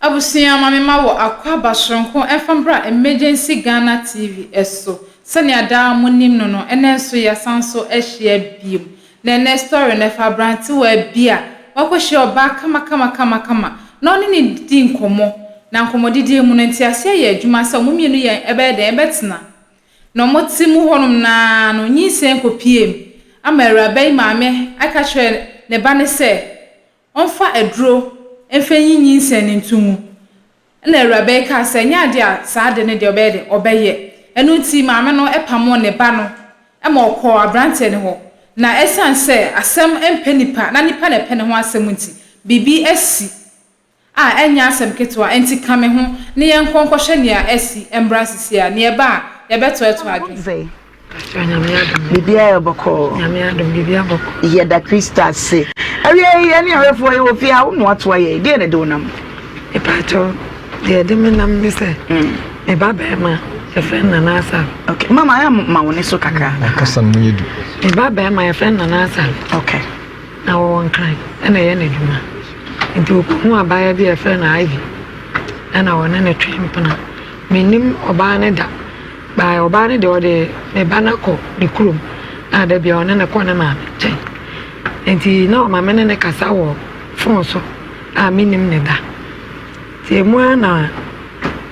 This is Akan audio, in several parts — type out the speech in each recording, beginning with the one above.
Abusua ma me ma wɔ akwaaba soronko ɛmfa mbra Emergency Ghana TV so. Sɛnea daa mo nim no no, ɛnɛ nso yɛasan nso ahyia biom. Na ɛnɛ story no ɛfa abrantewaa bi a wakɔhyia ɔbaa kama kama kama kama na ɔne no didi nkɔmmɔ. Na nkɔmmɔdidie mu no nteaseɛ yɛ adwuma sɛ wɔn mmienu yɛ ɛbɛyɛ dɛn ɛbɛtena. Na wɔte mu hɔnom no ara no nyinsɛn kɔpuee mu ama awuraba yi maame ɛka kyerɛɛ ne ba no sɛ ɔmfa aduro mfa nyi nyinsɛn no nto ngu. Ɛnna awuraba yi kaa sɛ, ɛnyɛ adeɛ a saa ade no deɛ ɔbɛyɛ dɛ, ɔbɛyɛ. Ɛno nti maame no pamoo ne ba no ma ɔkɔɔ aberanteɛ no hɔ. Na ɛsiane sɛ asɛm mpɛ nipa na nipa na ɛpɛ ne ho asɛm nti, biribi asi a ɛnyɛ asɛm ketewa. Enti ka me ho na yɛnkɔ nkɔhwɛ nea asi mmra seesei ara. Nea ɛba a, yɛbɛtoɛtoɛ adwene. Biribiara yɛ bɔkɔɔ. Nyame adom biribiara bɔkɔɔ. Yɛda Kristo ase. Awiei yɛne ahwɛfoɔ yɛwɔ fie ha wo na watoa yɛn. Deɛ na ɛde wo nam? Mepaakyɛw, deɛ ɛde me nam ne sɛ me ba bɛrima yɛfrɛ no Nana Asare. Okay, mama ayɛ ma wo ne so kakra. Ɔkasa no mu yɛ du. Me ba bɛrima yɛfrɛ no Nana Asare. Okay. Na wɔwɔ Nkran ɛna ɛyɛ n'adwuma. Nti ɔkɔhu abaayewa bi a yɛfrɛ no Ivy ɛna ɔne no twe mpena. Mennim ɔbaa no da. By ɔbaa no deɛ ɔde ne ba no akɔ ne kurom a da biara ɔne no kɔ ne maame nkyɛn. Nti na ɔma me ne no kasa wɔ fon so a mennim ne da. Nti emu ara na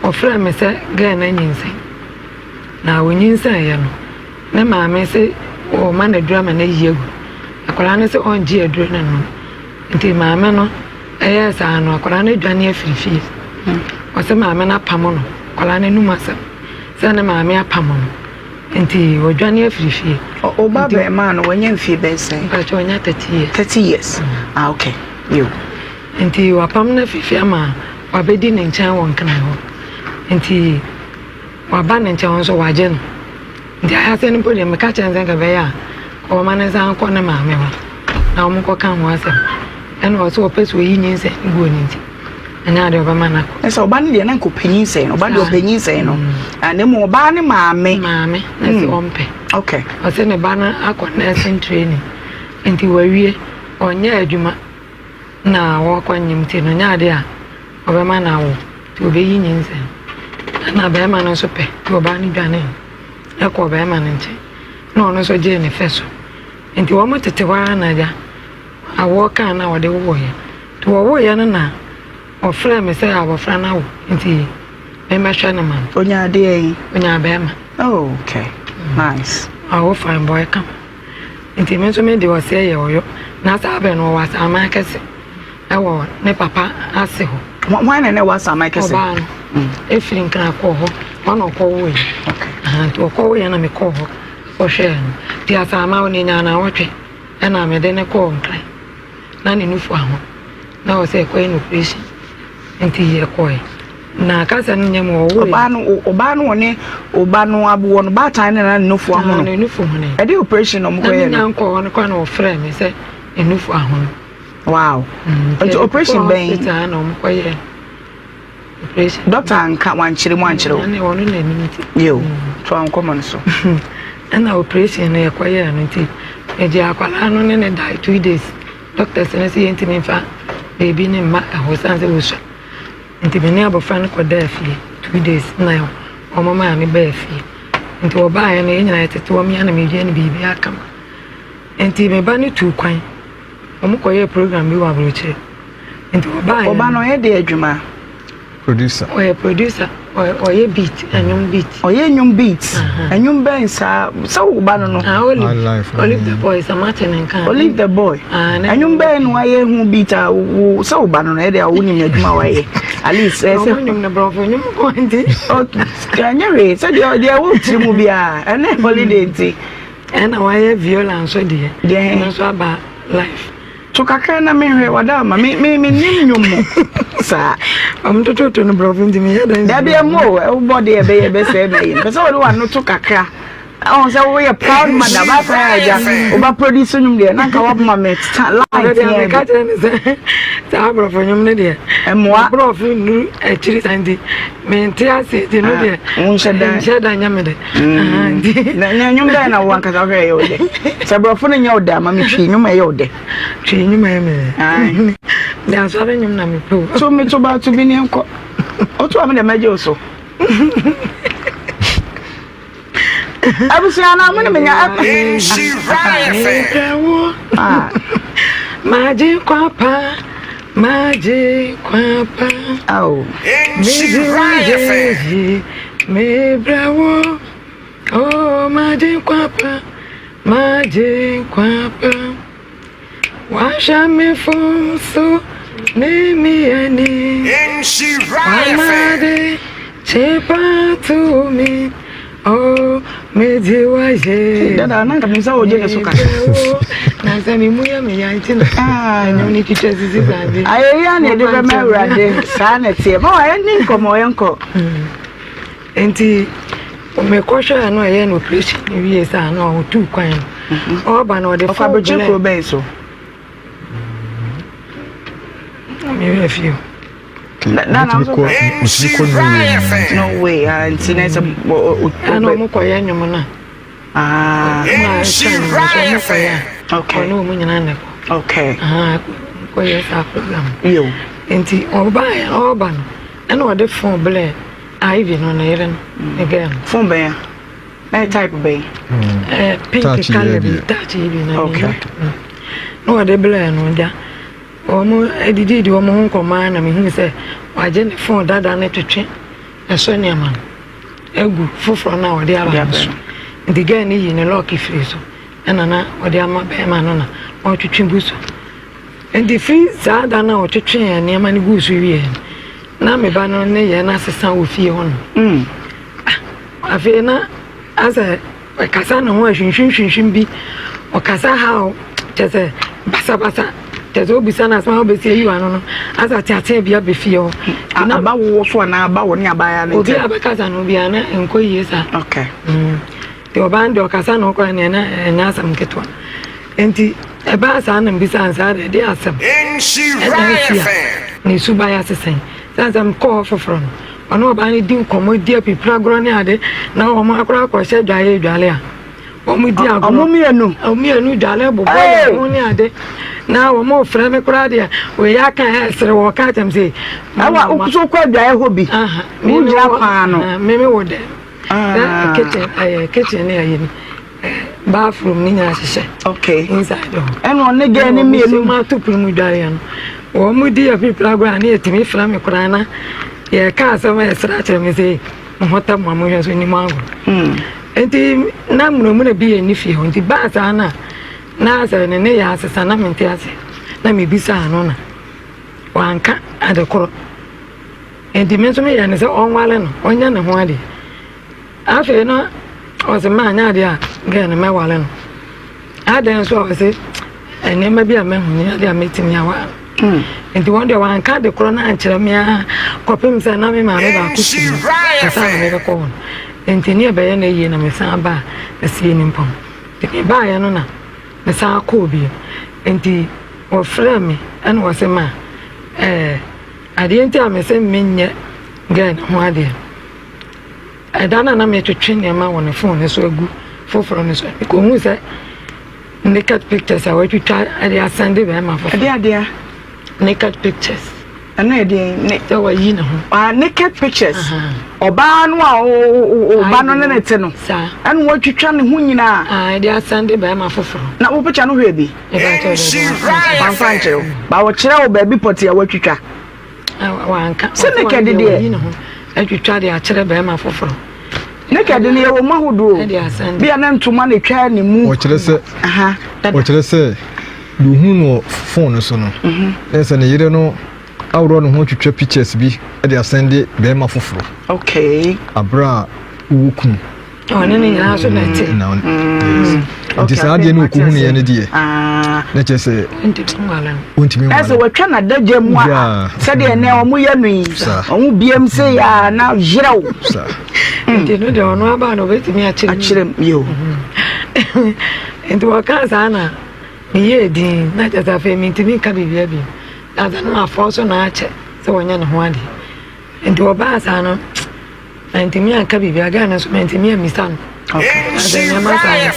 ɔfrɛɛ me sɛ girl no anyinsɛn. Na ɔnyinsɛneeɛ no, ne maame se ɔrema no aduro ama no ayi agu. Akwadaa no se ɔngye aduro no nnom. Nti maame no ɛyɛɛ saa no, akwadaa no adwane afiri fie. Ɔse maame no apamo no, akwadaa no anum asɛm sɛ ne maame apamo no. Nti ɔdwane afiri fie. Ɔba bɛrima no wanya mfie bɛyɛ sɛn? Mpakyɛ ɔnya 30 years. 30 years. Ah okay. Yo. Nti wapam no afiri fie ama wabɛdi ne nkyɛn wɔ Nkran hɔ. Nti waba ne nkyɛn hɔ nso wagye no. Nti ayase no mpo deɛ meka kyerɛ no sɛ nka ɛbɛyɛ a ɔma no nsan nkɔ ne maame hɔ na wɔnkɔka ho asɛm. Ɛna ɔsɛ ɔpɛ sɛ ɔyi nyinsɛn no guo no nti ɛnyɛ adeɛ ɔbɛma no akɔ. Ɛsɛ ɔba no deɛ na nka ɔpɛ nyinsɛn no, ɔba deɛ ɔpɛ nyinsɛn no. Na mmom ɔbaa ne maame. Maame na sɛ ɔmpɛ. Okay. Ɔsɛ ne ba no akɔ nursing training nti wawie ɔnyɛ adwuma na wɔkɔ nyim nti no nyɛ adeɛ a ɔbɛma no awo nti ɔbɛyi nyinsɛn. Ɛna bɛrima no nso pɛ nti ɔbaa no dwanee ɛkɔɔ bɛrima no nkyɛn na ɔno nso gyee ne fɛ so. Nti wɔn tete hɔ ara na agya awoɔ kaa no a wɔde woeɛ. Nti wɔwoeɛ no na ɔfrɛɛ me sɛ abɔfra no awo nti memmɛhwɛ no ma no. Ɔnyaa deɛn? Ɔnyaa bɛrima. Oh, okay. Nice. Awo fine boy kama. Nti me nso me de ɔseɛ yɛ ɔyɔ. Na saa berɛ no ɔwɔ asaman kɛse ɛwɔ ne papa ase hɔ. Hwan na na ɛwɔ asaman kɛse? Ɔbaa no. Ɛfiri Nkran kɔɔ hɔ. Hɔ na ɔkɔwoeɛ. Okay. Nti ɔkɔwoeɛ na mekɔɔ hɔ kɔhwɛɛ no. Nti asaman hɔ no ɛnyaa naawɔtwe ɛna mede no kɔɔ Nkran. Na ne nufu aho. Na ɔwɔ sɛ yɛkɔyɛ no operation. Nti yɛkɔe. Na kasa no nyɛ mu ɔwoeɛ. Ɔbaa no ɔbaa no ɔne ɔba no aboɔ no baatan no na ne nufu ahono. Ne nufu hono. Ɛde operation na ɔmo kɔyɛ no. Na menya nkɔɔ hɔ no koraa na ɔfrɛɛ me sɛ ne nufu ahono. Wow. Nti operation bɛn? Hospital na ɔmo kɔyɛ operation. Doctor anka wankyerɛ mu ankyerɛ wo. Ɛne ɔno na anim ti. Yo, to ankɔmɔ no so. Ɛna operation no yɛkɔyɛɛ no nti megye akwadaa no ne ne dae 2 days. Doctors no sɛ yɛntumi mfa beebi ne mma ɛhɔ san sɛ wɔsua. Nti me ne abɔfra no kɔdaa fie 2 days na wɔn maame baa fie. Nti wɔbaeɛ no yɛn nyinaa yɛtete hɔ me ara na medua no biribi aka ma. Nti me ba no tuu kwan. Wɔn kɔyɛɛ program bi wɔ aburokyire. Nti wɔbaeɛ Ɔba no ɔyɛ deɛ adwuma? Producer. Ɔyɛ producer. Ɔyɛ beat, ɛnwom beat. Ɔyɛ nnwom beat. Ɛnwom bɛn saa sɛ wo ba no no? Ah, Olive. Olive the boy, sɛ mate ne nka. Olive the boy. Ɛnwom bɛn no wayɛ ho beat a wo sɛ wo ba no no ɛde a wonim adwuma wayɛ. At least ɛsɛ. Ɔmo nnwom no borɔfo nnwom kɔ nti. Ɛnyɛ hwee sɛ deɛ deɛ ɛwɔ tiri mu biara ɛnɛ holiday nti. Ɛna wayɛ viola nso deɛ. Deɛ. Ɛno nso aba life. To kakra na menhwɛ wada ama me me me nim nnwom mu saa. Ɔmo tototo no borɔfo nti meyɛ dɛn. Dabi ɛmu o ɛwobɔ deɛ ɛbɛyɛ ɛbɛsɛe na yi mpɛ sɛ wɔde w'ano to kakra. Ɔn sɛ woyɛ proud mother baasa yɛ agya woba produce nnwom deɛ na nka waboma me line teɛ bi. Meka kyerɛ ne sɛ saa borɔfo nnwom no deɛ ɛmmoa borɔfo nnuru akyiri saa nti mente ase nti no deɛ nhyɛ da nhyɛ da nyɛ me dɛ. Na nnwom bɛn na wo ankasa wohwɛ ɛyɛ wo dɛ? Sɛ borɔfo no nyɛ wo dɛ ama me twi nnwom ɛyɛ wo dɛ. Twi nnwom ɛyɛ me dɛ. De asɔre nnwom na mepɛ o. To me to ba to bi ne nkɔ. Otu a me deɛ mɛgye wo so. Abusua na mo ne me nya. Mepɛ wo. Magye kwapa, magye kwapa. Awo. Megye wo yeye, mebrɛ wo. Oh, magye kwapa, magye kwapa. Wahwɛ me fom so ne me ani. Wamade kyepa to me. Oh, megye wayɛ. Dada na nka mi nsa wɔ gye ne so kasa. Na sɛ me mu yɛ me ya nti na. Ɛnyɛ ne twitwa sisi saa bi. Ayɛyi a na yɛde bɛma Awurade saa na ɛteɛ. Ma wɔyɛ ne nkɔmmɔ yɛnkɔ. Nti mekɔhwɛɛ no a ɛyɛ no operation no wie saa na ɔtuu kwan no mhm. ɔba no ɔde fon brɛ kuro bɛn so mewɛ fie o no way ah, nti na sɛ ɛna ɔmo kɔyɛ nnwom no a na ɛtwa nnwom so ɔmo kɔyɛ a ɔne ɔmo nyinaa na ɛkɔ kɔyɛ saa program nti ɔbaeɛ ɔba no ɛna ɔde fon brɛ Ivy no ne yere no ne girl no. Phone bɛn a? Na yɛ type bɛn? Eh, pink colour bi touch yi bi na okay. Na wɔde brɛɛ no gya. Wɔn adididi wɔn ho nkɔmɔ ara na mehu sɛ wagye ne phone dada no twetwe ɛso nneɛma no agu foforɔ no a wɔde aba no so. Nti girl no yi ne lock firi so ɛna na wɔde ama bɛrima no na ɔretwetwe gu so. Enti firi saa da no a ɔtwetwee nneɛma no guu so wieeɛ no, na me ba no ne yɛn asesa wɔ fie hɔ nom. Mm. Ah, afei na asɛ ɛkasa ne ho ahwinhwinhwinhwim bi, ɔkasa haw kyɛ sɛ basabasa, kyɛ sɛ obisa no asɛm a wobɛsi ayi w'ano no, asɛ ateatea bi abɛ fie hɔ. Na aba wowɔ so anaa aba wɔ ne abaayewa no ntam? Obi a bɛkasa no obiara na nkɔ yie saa. Okay. Mm. Nti ɔbaa no deɛ ɔkasa na ɔkɔ neɛ na ɛnyɛ asɛm ketewa. Nti ɛbaa saa na mbisaa no saa deɛ ɛdeɛ asɛm ɛna asi a ne suban asesa yi. Sane sɛ mekɔɔ hɔ foforɔ no ɔne ɔbaa no di nkɔmmɔ di apipiragorɔ ne ade na wɔn akora akɔhyɛ dwaeɛ dwale a wɔn di agorɔ. Wɔn mmienu. Wɔn mmienu dwale bobɔ yɛn ho ne ade na wɔn frɛ me koraa deɛ wei aka ɛsere wɔ ka kyɛm sɛ. Ɛwɔ so kɔ adwaeɛ hɔ bi. Wogyina paa no. Meme wɔ dɛ. Na kitchen ɛyɛ kitchen ne ɛyɛ ni bathroom ne nyinaa hyehyɛ. Okay. Inside hɔ. Ɛna ɔne gɛɛ ne mmienu. Wɔn ato pono mu dware no. Wɔn mu di afipira agorɔ a ne yɛtumi fira me koraa na yɛka asɛm a yɛsrɛ akyerɛ me sɛ mo ho tɛ mo a mohwɛ so ni mo agorɔ. Hmm. Nti na mmunamuna bi yɛ ne fie hɔ nti baa saa na na sɛ ne ne yɛ asesa na mente ase na mebisa ano na wanka ade korɔ. Enti me nso meyɛɛ no sɛ ɔnware no, ɔnyɛ ne ho adeɛ. Afei na ɔse ma anyɛ adeɛ a girl no mɛware no. Adɛn nso a ɔse nneɛma bi a mahu nyɛ adeɛ a mɛtumi aware no. Hmm. Nti wɔn deɛ wɔanka de korɔ no ankyerɛ me ara kɔpem sɛ na me maame baako si mu ansa na mebɛkɔ hɔ no. Nti ne ɛbɛyɛ no yie na mesan baa asie no mpam. Nti mebaeɛ no na mesan kɔɔ bio. Nti wɔfrɛɛ me ɛna wɔse ma ɛɛ Adeɛ nti a mese menyɛ girl no ho adeɛ no, ɛda no a na metwetwe nneɛma wɔ ne phone no so agu foforɔ no so, mekɔhuu sɛ naked pictures a watwitwa de asɛnde bɛrima foforɔ. Ɛde adeɛ? Naked pictures. Ɛno yɛ deɛ ne. Sɛ wayi ne ho. Ah, naked pictures. Ɔbaa no a ɔba no ne ne te no. Saa. Ɛna watwitwa ne ho nyinaa. Ah, ɛde asɛnde bɛrima foforɔ. Na wo picture no hwɛ bi. Wamfa ankyerɛ wo. Ba wɔkyerɛ wo baabi pɔtee a watwitwa. Wanka. Sɛ naked deɛ. ne ho atwitwa de akyerɛ bɛrima foforɔ. Naked no yɛwɔ mu ahodoɔ. Bi a na ntoma na etwa ne mu. Wɔkyerɛ sɛ. Wɔkyerɛ sɛ deɛ ohun no wɔ phone no so no. Mhm. Na sɛ ne yere no aworɔ ne ho twitwa pictures bi de asɛnde bɛrima foforɔ. Okay. Abere a wowɔ kunu. Ɔne ne nyinaa so na ɛte. Nti saa adeɛ no ɔkɔhunu yɛ no deɛ ah. na kyerɛ sɛ wontumi nwale ɛsɛ wɔatwa n'adagya mu a sɛdeɛ ɛnɛ ɔmo yɛ no yi ɔmo biam sɛ yɛ a na yerɛw nti no deɛ ɔno aba na ɔbɛtumi akyerɛ m yo nti wɔkaa saa na meyɛɛ din na kyerɛ sɛ afei mentumi nka biribia bio na sɛ no afɔ so na akyɛ sɛ wɔnyɛ ne ho adeɛ nti wɔbaa saa no Mantumi anka biribiara, girl no nso mantumi ammisa no. Na sɛ nneɛma saa no,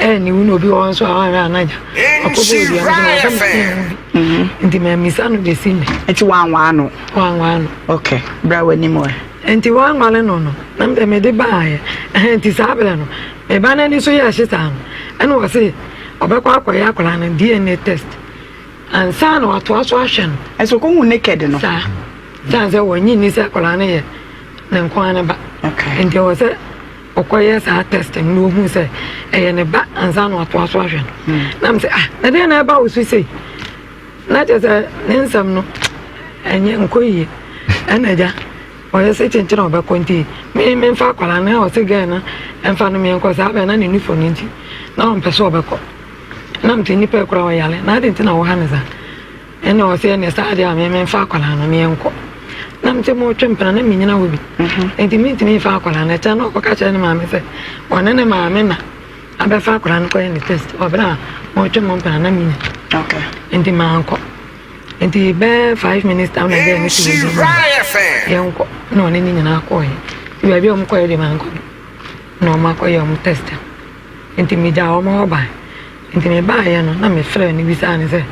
ɛyɛ ne wu na obi wɔ hɔ nso a wanhwɛ a na agya ɔkɔbɔ odua no so na ɔsɛ mete ho bi. Mhm. Nti mammisa no bɛsi nnɛ. Nti wanwaa no? Wanwaa no. Ok, bra w'anim ɛ. Nti wanware no no, na mede mede baeɛ. Ɛhɛn, nti saa berɛ no, me ba no ani so yɛɛ hye saa no, ɛna ɔse ɔbɛkɔ akɔyɛ akwadaa no DNA test ansa na watoa so ahwɛ no. Ɛsɛ ɔkɔhu naked no? Saa. Sane sɛ wɔnye nni sɛ akwadaa no yɛ ne nko ara ne ba. Okay. Nti ɛwɔ sɛ ɔkɔyɛ saa test no na ɔhu sɛ ɛyɛ ne ba ansa na watoa so ahwɛ no. Na mesɛ ah, na deɛ na ɛba wo so sei? Na kyerɛ sɛ ne nsɛm no ɛnyɛ nkɔ yie. Ɛna agya ɔyɛ sɛ kyenkyen a ɔbɛkɔ nti me memfa akwadaa no, ɔse gɛɛ no ɛmfa no meɛnkɔ saa bɛn na ne nufo no nti na ɔmpɛ sɛ ɔbɛkɔ. Na mete nnipa kura ɔyare na ade nti na wɔha ne saa. Ɛna ɔse ɛneɛ saa deɛ a me memfa akwadaa no ne yɛnkɔ. Na mete motwe mpena na menyina hɔ bi. Nti mentumi mfa akwadaa no. Ɛkyɛ na ɔkɔka kyerɛ ne maame sɛ ɔne ne maame na abɛfa akwadaa no kɔyɛ ne test. Ɔberɛ a motwe mo mpena na menya. Okay. Nti mankɔ. Nti bɛɛ 5 minutes time na gɛɛ ne si wɔ yɛnkɔ. Na ɔne ne nyinaa kɔɔɛ. Nti baabi a ɔmo kɔɛ deɛ mankɔ bi. Na ɔmo akɔyɛ ɔmo test. Nti megyaa ɔmo hɔ bae. Nti mebaeɛ no na mefrɛɛ no bisaa no sɛ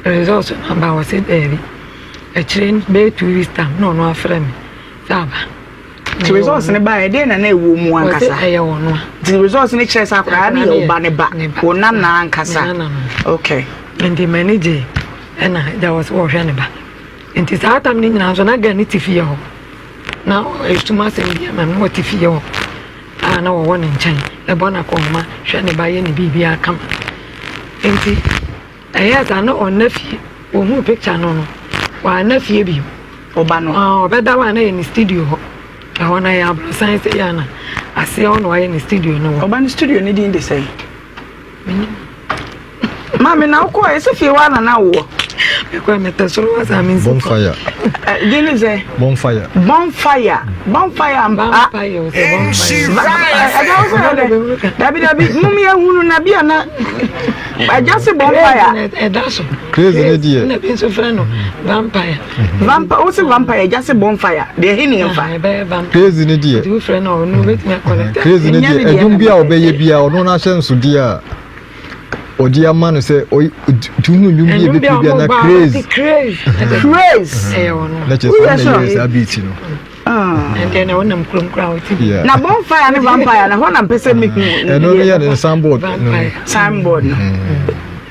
results no aba, ɔse daabi. Akyire no bɛyɛ 2 weeks time na ɔno afrɛ me sɛ aba. Nti results no baeɛ, deɛ na na ɛwɔ mu ankasa? Ɔse ɛyɛ ɔno a. Nti results no kyerɛ sɛ akwadaa no yɛ wo ba ne ba, wo nana ankasa. Me nana no. Okay. Nti m'ani gye ɛna agya wɔ sɛ wɔhwɛ ne ba. Nti saa tam no nyinaa nso na girl no te fie hɔ. Na ɛsum asɛm bi ama me na ɔte fie hɔ a na wɔwɔ ne nkyɛn ɛbɔ no akɔnhoma hwɛ ne ba yɛ ne biribiara kama. Nti ɛyɛɛ saa na ɔnna fie, wɔhuu picture no no wanna fie bio. Ɔba no? Ah, ɔbɛda hɔ a na yɛ ne studio hɔ. Ɛhɔ no yɛ aborɔsan sɛ yɛ ana aseɛ hɔ na wayɛ ne studio no wɔ. Ɔba no studio no din de sɛn? Menim. Maame na wokɔɔ ɛsɛ fie hɔ ana na wowɔ? Mekɔɛ metɛ soro hɔ saa mensi fam. Bonfire. Din ne sɛ? Bonfire. Bonfire. Bonfire ampa. Vampire o sɛ bonfire. Ɛgya wo sɛ dɛ. Dabi dabi mum yɛ hunu na bi ana. Ɛgya se bonfire. Ɛda so. Crazy ne deɛ. Na bi nso frɛ no vampire. Vampire wo se vampire ɛgya se bonfire. Deɛ he ne yɛmfa. Ɛbɛyɛ vampire. Crazy ne deɛ. Nti wo frɛ no ɔno obetumi akɔlɛtɛ. Crazy ne Ɛnyɛ deɛ ne deɛ ɛdwom na bi a mepɛ. ɔbɛyɛ bi a ɔno n'ahyɛnsodeɛ a ɔde ama no sɛ ɔy tu hu nnwom bi a Ɛnwom bi a ebɛpie bi a ɔmo na bɔ a craze ɔte craze. Craze. Ɛyɛ ɔno. na kyerɛ sɛ Woyɛ ɔno na sure? ɛyɛ saa beat no. Ah. Ɛndeɛ na wonam kurom koraa wote bi. Yeah. Na bonfire ne vampire na hɔ na mpɛ sɛ mehu. Ɛno no yɛ ne signboard no. Vampire. Signboard no.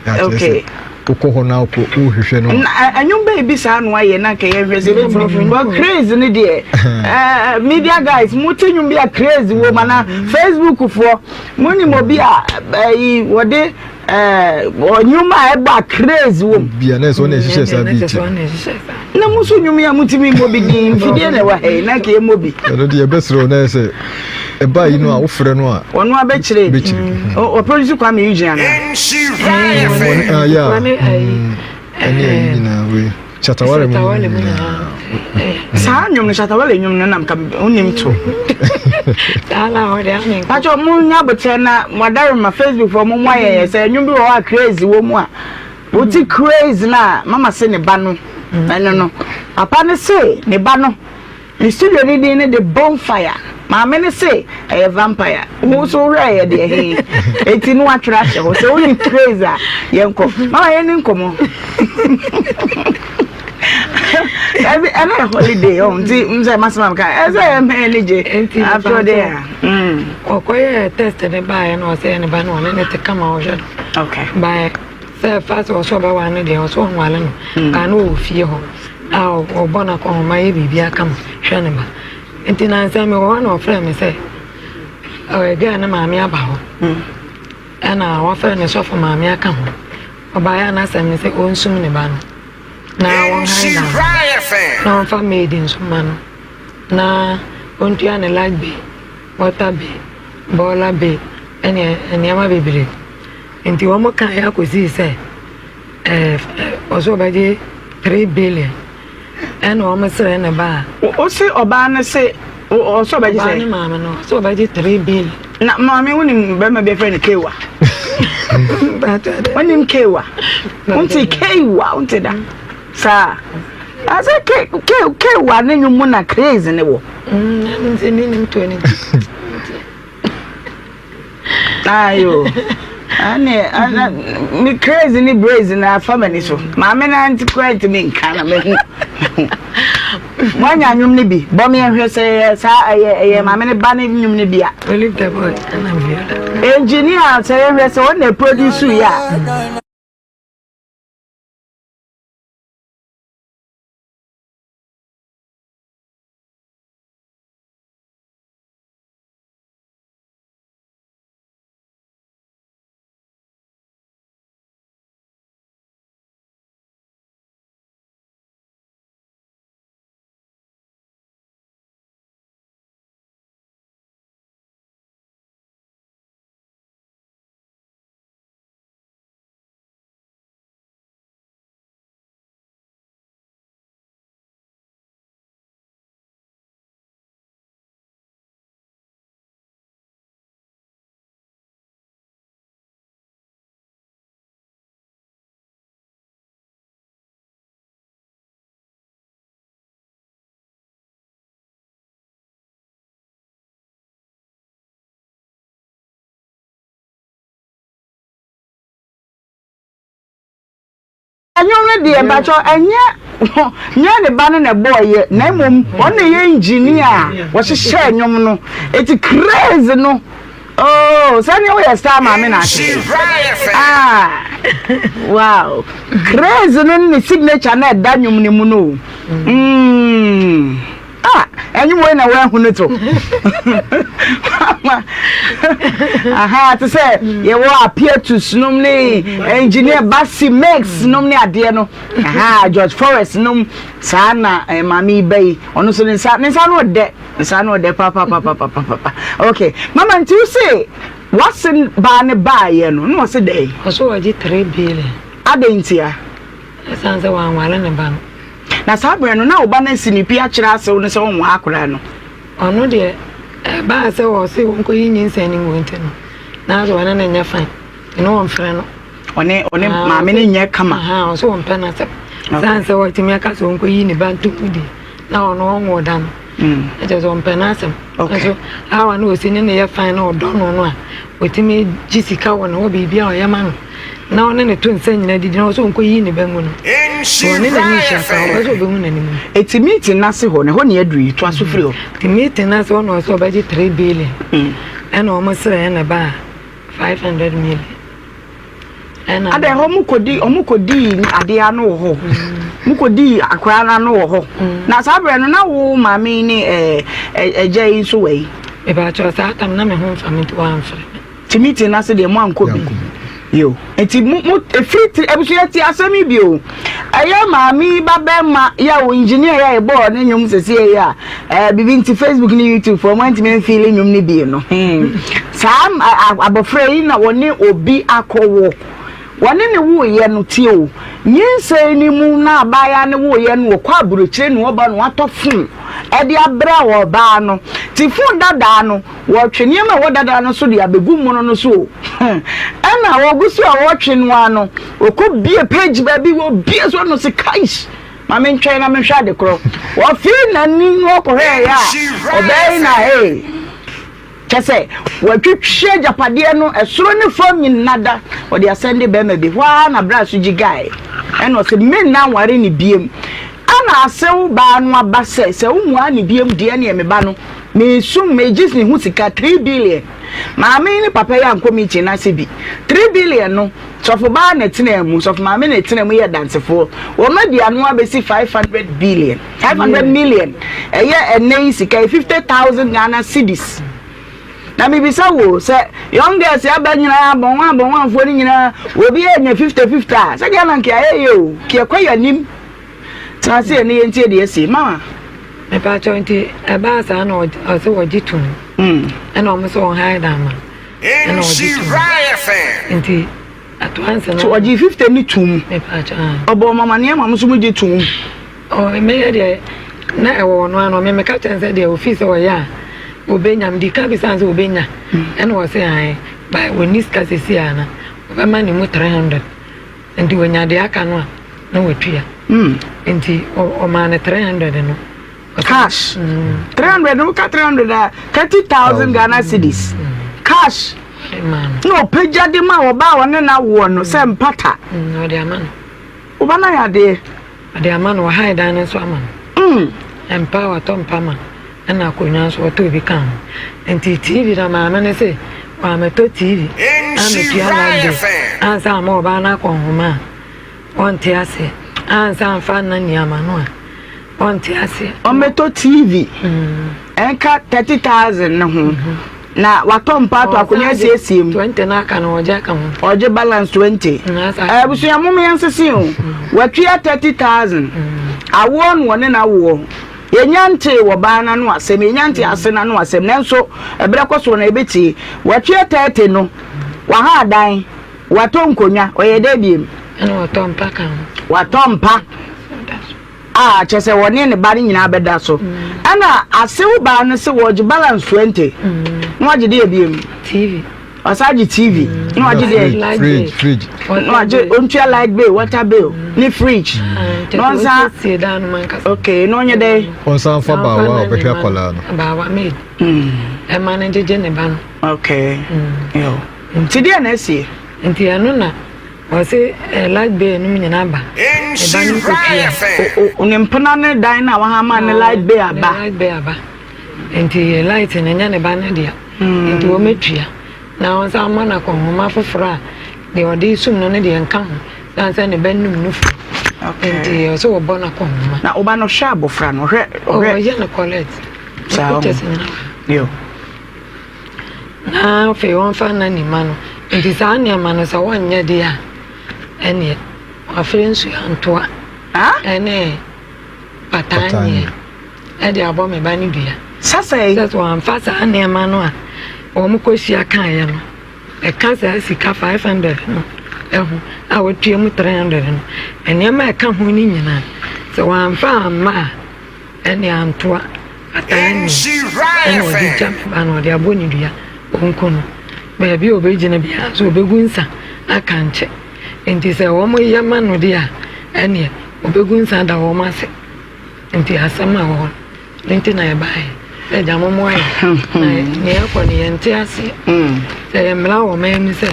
Akyerɛ sɛ Okay. wokɔ hɔ na wokɔ wohwehwɛ no. Na ɛnwom bɛyɛ bi saa no ayɛ na nka yɛhwɛ sɛ ebɛtumi but craze ne deɛ, media guys, mo te nwom bi a craze wɔ mu ana Facebook foɔ mo nim obi a ɛyi wɔde ɔnwom a ɛbɔ a craze wɔ mu? Bia na ɛsɛ ɔna ɛhyehyɛ saa Ɛnɛ beat kyerɛ sɛ no. ɔna ɛhyehyɛ saa. Na mo nso nwom yi a motumi mmɔ bi din, mfidie na ɛwɔ ha yi na nka yɛmmɔ bi. Ɛno deɛ ɛbɛserɛ wo na ɛyɛ sɛ ɛbaa yi no a wofrɛ no a ɔno abɛkyerɛ. Bɛkyerɛ. Ɔproduce Kwame Eugene ana? Wɔne ah, yeah. Wɔne ayi. Ɛne ayi nyinaa wei Shatta Wale mu Shatta Wale mu nyinaa. Nyinaa. Saa nnwom no, Shatta Wale nnwom no nam ka wonim to. Saa na ɔde ame nkɔ. Patro, mo nya abotire na mo adarema Facebook fo mo mo ayɛ yɛ sɛ nnwom bi wɔ hɔ a craze wɔ mu a wote craze na mama se ne ba no ɛno no papa ne se ne ba no ne studio ne din ne de Bonfire, maame ne se ɛyɛ vampire. Wo nso wohwɛ yɛ deɛ he eti no atwerɛ ahyɛ hɔ sɛ wonim craze a yɛnkɔ. Mama, yɛn ni nkɔmɔ. Ɛbi ɛna yɛ holiday ɔ nti nsɛ masema ka ɛsɛ yɛ mɛ ani gye. Nti after all there. Ɔkɔyɛ test ne baeɛ na ɔsɛ ne ba no ɔne ne te kama ɔhwɛ no. Baeɛ sɛ fa sɛ ɔsɛ ɔbɛware no deɛ ɔsɛ ɔnware no baa no wɔ fie hɔ a ɔbɔ no akɔnhoma yɛ biribi akama hwɛ ne ba. Nti nansɛ mewɔ hɔ na ɔfrɛ me sɛ ɔyɛ girl ne maame aba hɔ ɛna wafrɛ ne sɔfo maame aka ho. Ɔbaeɛ a n'asɛm ne sɛ ɔnsum ne ba no na wɔnhan dan no na ɔmfa maid nso ma no na ɔntua ne light bill, water bill, bɔɔla bill ɛne nneɛma bebree. Nti wɔn kaeɛ akɔsii sɛ ɛɛ ɔsɛ ɔbɛgye 3 billion ɛna wɔn srɛ ne ba a. O se ɔbaa no se ɔsɛ ɔbɛgye ɔbaa ne sɛ maame no ɔsɛ ɔbɛgye 3 billion. Na maame, wonim bɛrima bi afrɛ no Kewa? Wonim Kewa? Wonte Kewa? Wonte da saa asɛ ke ke Kewa ne nwom mu na craze ne wɔ. Ɛno nti menim to ne ti. Ayo. Ɛne ɛna me crazy ne brazy na afa m'ani so. Maame na nti kura ntumi nka na mehu. Moanya nnwom no bi bɔ me nhwɛ sɛ ɛyɛ saa ɛyɛ ɛyɛ maame ne ba ne nnwom no bi a. Olive the boy ɛna Viola. Engineer sɛ yɛhwɛ sɛ wɔn na produce yɛ a. Ɛnwom no deɛ mpakyɛw ɛnyɛ nyɛ ne ba no na ɛbɔɔyɛ na mmom ɔno na ɛyɛ engineer a wɔhyehyɛ ɛnwom no eti craze no oh sɛnea woyɛ star maame na ase ah wow craze no ne signature na ɛda nwom no mu no mm. Ah, ɛnwom wei na woahu no to. Aha, te sɛ yɛwɔ Apiatus nom ne engineer Basi Mix nom ne adeɛ no. Aha, George Forrest nom saa na eh, maame yi ba yi. Ɔno nso ne nsa ne nsa no ɔdɛ, ne nsa no ɔdɛ papapapapapa. Okay, mama nti wo se wase baa ne baayɛ no, na ɔse dɛn? Ɔso wɔgye 3 billion. Adɛn ntia? Ɛsiane sɛ wanware ne ba no. Na saa berɛ no, na wo ba no asi ne pi akyerɛ asew no sɛ ɔnwaa akwadaa no. Ɔno deɛ, ɛbaa sɛ ɔse wɔnkɔyi nyinsɛn no ngu nti no, na asɛ ɔne no nyɛ fine, nti na ɔmfrɛ no. Ɔne ɔne maame no nyɛ kama. Ɔse ɔmpɛ n'asɛm. Sane sɛ watumi aka sɛ ɔnkɔyi ne ba nto mu deɛ, na ɔno ɔnwoo da no. Mm. Ɛkyɛ sɛ ɔmpɛ n'asɛm. Okay. Nso awa na ɔsi ne ne yɛ fine na ɔdɔ no no a, ɔtumi gye sika wɔ ne hɔ biribi a ɔyɛ ma no. Na ɔne ne to nsa nyinaa didi na ɔsɛ ɔnkɔyi ne ba ngu no. Ɔne n'ani nhyia koraa, ɔpɛ sɛ ɔbɛhu n'anim. Eti meeting n'ase hɔ no, ɛhɔ ne aduru yi, toa so firi hɔ. Nti meeting n'ase hɔ na ɔsɛ ɔbɛgye 3 billion. Mm. Ɛna wɔn srɛ ɛna ba a 500 million. Ɛna Ada ɛhɔ mo kɔdi ɔmo kɔdii adeɛ ano wɔ hɔ. Mo kɔdii akwaraa no ano wɔ hɔ. Na saa berɛ no na wo maame ne ɛɛ ɛgya yi nso wɔ yi. Mepakyɛw saa tam na me ho mfa me nti wɔamfrɛ me. Ti meeting no ase deɛ mo ankɔ bi. Yo. Nti mo mo efiri ti abusua ti asɛm yi bi o. Ɛyɛ maame yi ba bɛrima yɛ o engineer yɛ ɛbɔɔ ne nnwom sɛsi yɛ a ɛɛ bibi nti Facebook ne YouTube fo ɔmo antumi nfeeli nnwom no bi no. Hmm. Saa abɔfra yi na wɔne obi akɔwo. Wɔne ne woeɛ no tie o. Nyinsɛn no mu na abaayewa no woeɛ no wɔkɔ aburokyire na wɔba na wɔatɔ fon ɛde abrɛ ɔbaa no. Ti fon dadaa no Wɔretwe nneɛma a ɛwɔ dada no so de abegu mono no so o. Ɛna wɔgu so a wɔretwe no ara no, wɔkɔbie page baabi, wɔbie so no se kaish, ma mentwɛn na menhwɛ ade korɔ. Wɔfee n'ani na wɔkɔhwɛeɛ a, ɔbaa yi na ee, kyɛ sɛ wɔatwitwi agyapadeɛ no ɛsoro ne fam nyina da, wɔde asɛnde bɛrima bi. Hɔ ara na bra so gyi gae, ɛna ɔse menna nware ne biem. Ɛna asew baa no aba sɛ, sɛ wonwaa ne biem deɛ neɛ me ba no, Meesum megye ne ho sika tree billion. Maame yi ne papa yi ankɔ meeting no ase bi. Tree billion no, sɔfo baa na ɛtenaa mu, sɔfo maame na ɛtenaa mu yɛɛ dansefoɔ. Wɔn adi ano abɛsi 500 billion, 500 million. Ɛyɛ ɛnnɛ yi sika yi, 50,000 Ghana cedis. Na mebisa wo sɛ, young girls yi aba nyinaa, abɔnwa abɔnwanfoɔ no nyinaa, obi anya 50 50 a, sɛdeɛ na nka yɛayɛ yɛ o, nka yɛkɔ yɛn anim. Tena ase ɛ ne yɛntie deɛ ɛsi. Mama. Mepakyɛw nti ɛbaa saa na ɔsɛ wɔgye tom ɛna ɔmo sɛ ɔhan da ama ɛna ɔgye tom nti ɛtoa nsɛ no. So ɔgye 50 ne tom. Mepakyɛw ah. Ɔbɔ ɔmo amaneɛ ma mo nso mo gye tom. Ɔ meyɛ deɛ na ɛwɔ ɔno ano me meka kyɛn sɛ deɛ ofii sɛ ɔyɛ a obenya mede ka bisa sɛ obenya ɛna ɔsɛ ae ba wɔnni sika sisi a na ɔbɛma ne mu 300. Nti onya deɛ aka no a na watua. Nti ɔmaa no 300 no. Cash. 300 no woka 300 a 30,000 Ghana cedis. Cash. Ɔde maa no. Na ɔpagya de ma ɔbaa a ɔne no awoɔ no sɛ mpata. Ɔde ama no. Wo ba no ayɛ adeɛ. Ɔde ama no, wahan dan no nso ama no. Mpa, watɔ mpa ma no, ɛna akonnwa nso ɔtɔɔ bi kaa ho. Nti TV na maame no se wammɛtɔ TV ammɛtua light bill ansa amma ɔbaa no akɔ nhoma a, ɔnte aseɛ. Ansa amfa nna nneɛma no a, ɔnte aseɛ. Ɔmmɛtɔ TV ɛnka 30,000 no ho na watɔ mpa ato akonnwa asiesie mu. 20 no aka no ɔgye aka ho. Ɔgye balance 20. Abusua mom yɛn sese o. Watua 30,000. Awoɔ no wɔne no awoɔ. Yɛnya ntee wɔ baa no ano asɛm, yɛnya ntee ase no ano asɛm. Nanso ɛberɛ kɔ soɔ no yɛbɛtie. Watua 30 no, waha adan, watɔ nkonnwa, ɔyɛ dɛ biem. Ɛna watɔ mpa ka ho. Watɔ mpa. A kyerɛ sɛ wɔne ne ba no nyinaa bɛda so. Ɛna asew baa no sɛ wɔgye balance 20. Na wagye deɛ biem. TV. Ɔsan gye TV. Na wagye deɛ. Fridge, fridge. Na wagye ontua light bill, water bill, ne fridge. Na ɔnsan. Okay, na ɔnyɛ dɛ. Ɔnsan fa baawa a ɔbɛhwɛ akwadaa no. Baawa maid. Ɛma no gyegye ne ba no. Okay. Yo. Nti deɛ na asie. Nti ɛno na. Ɔse eh light bill nom nyina aba. Me ba no nkɔtua. O ne mpena ne dan no a wahama ne light bill aba. Ne light bill aba. Nti light no nyɛ ne ba no dea. Nti wɔmɛtua. Na ɔnsan mmɔ no akɔnhoma foforɔ a deɛ ɔde sum no no deɛ nka ho. Sane sɛ ne ba num nufu. Nti ɔsɛ wɔbɔ no akɔnhoma. Na ɔba no hwɛ abɔfra no ɔhwɛ ɔhwɛ. Ɔyɛ no collect. Saa Pictures nyina. Yo. Na afei wɔmfa nna ne mma no. Nti saa nneɛma no sɛ wɔnyɛ deɛ a, ɛneɛ wafrɛ nsuo antoa ɛne pataa ɛde abɔ me ba no dua. Sasɛe. Sɛ sɛ wɔamfa saa nneɛma no a wɔn kɔhyia kaeɛ no, ɛka saa sika 500 no ɛho a wɔtua mu 300 no, nneɛma a ɛka ho no nyinaa, sɛ wɔamfa amma a, Ɛne antoa ataa nni ɛna ɔde gya me ba no ɔde abɔ ne dua ɔnku no baabi a ɔbɛgyina biara nso ɔbɛgu nsa aka nkyɛ nti sɛ wɔn yɛ ma no deɛ a ɛneɛ ɔbɛgu nsa ada wɔn ase nti asɛm a wɔ hɔ no nti na ɛbaeɛ sɛ gya mo mmoa yɛ na nea ɛkɔ no yɛnte aseɛ sɛ yɛ mmara wɔ man mu sɛ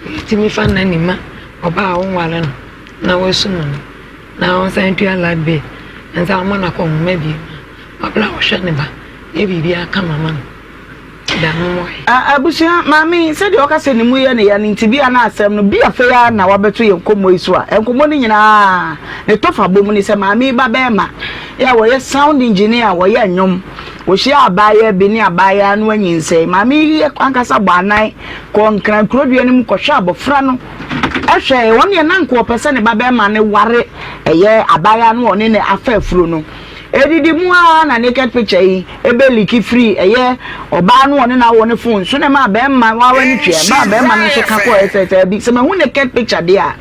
yɛtumi fa nna ni ma ɔbaa a wonware no na wasum no Na ɔnsan ntua light bill nsan mma no akɔnhoma bio ma ɔbra ɔhwɛ ne ba yɛ biribiara kama ma no da no mu ayɛ. Abusua, maame yi, sɛdeɛ ɔka sɛ ne mu yɛ ne ya no nti, bi a na asɛm no, bi afei ara na wabɛto yɛn nkɔmmɔ yi so a, nkɔmmɔ no nyinaa ne tɔfa bɔ mu ne sɛ maame yi ba bɛrima yɛ a wɔyɛ sound engineer a wɔyɛ nnwom, wɔhyia abaayewa bi ne abaayewa no anyinsɛn. Maame yi ankasa bɔ anan kɔɔ Nkran kurodua no mu kɔhwɛ abɔfra no. Hwɛ, ɔno deɛ na anka ɔpɛ sɛ ne babarima no ware ɛyɛ abaayewa no a ɔne no afa afuro no. Ɛdidi mu ara na naked picture yi bɛ leaki firi ɛyɛ ɔbaa no a ɔne no awo no phone so na ɛmaa barima wawa no tua, ɛmaa barima no nso ka kɔɔ sɛ sɛ bi sɛ mahu naked picture deɛ a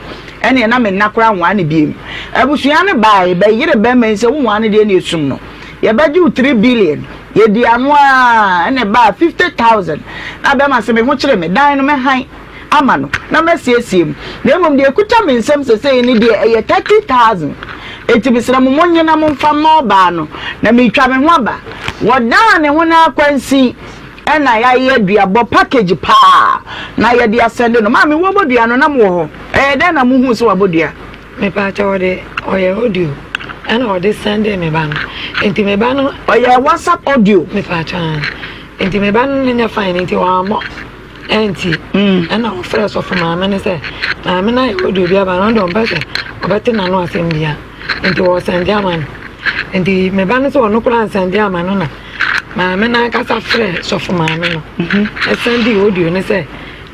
ɛneɛ na me nna koraa nwaa no biem. Abusua no baae bɛyere barima yi sɛ wonwaa no deɛ na ɛsum no yɛbɛgye wo 3 billion. Yɛdii ano ara ɛna ɛbaa 50,000 na barima sɛ me ho kyere me, dan no mɛhan. ama no na masiesie mu, na mmom deɛ ɛkuta me nsam sesei no deɛ ɛyɛ 30,000. Enti mesrɛ mo monnye na momfa mma ɔbaa no, na meretwa me ho aba. Wɔdaa ne ho no ara kwansin ɛna yɛayɛ duabɔ package paa na yɛde asɛnde no. Maame wɔbɔ dua no na mowɔ hɔ? Ɛyɛ dɛn na mohuu sɛ wabɔ dua? Mepaakyɛw ɔde ɔyɛ audio ɛna ɔde sɛnde me ba no nti me ba no. Ɔyɛ WhatsApp audio. Mepaakyɛw nti me ba no ne nyɛ fine nti wammɔ. Ɛnti, ɛna ɔfrɛɛ sɔfo maame no sɛ, maame no ayɛ audio bi aba no, ɔno deɛ ɔmpɛ sɛ ɔbɛte n'ano asɛm bia, nti ɔresɛnde ama no. Nti me ba no sɛ ɔno koraa nsɛnde ama no na maame no ankasa frɛɛ sɔfo maame no, ɛsɛnde audio no sɛ,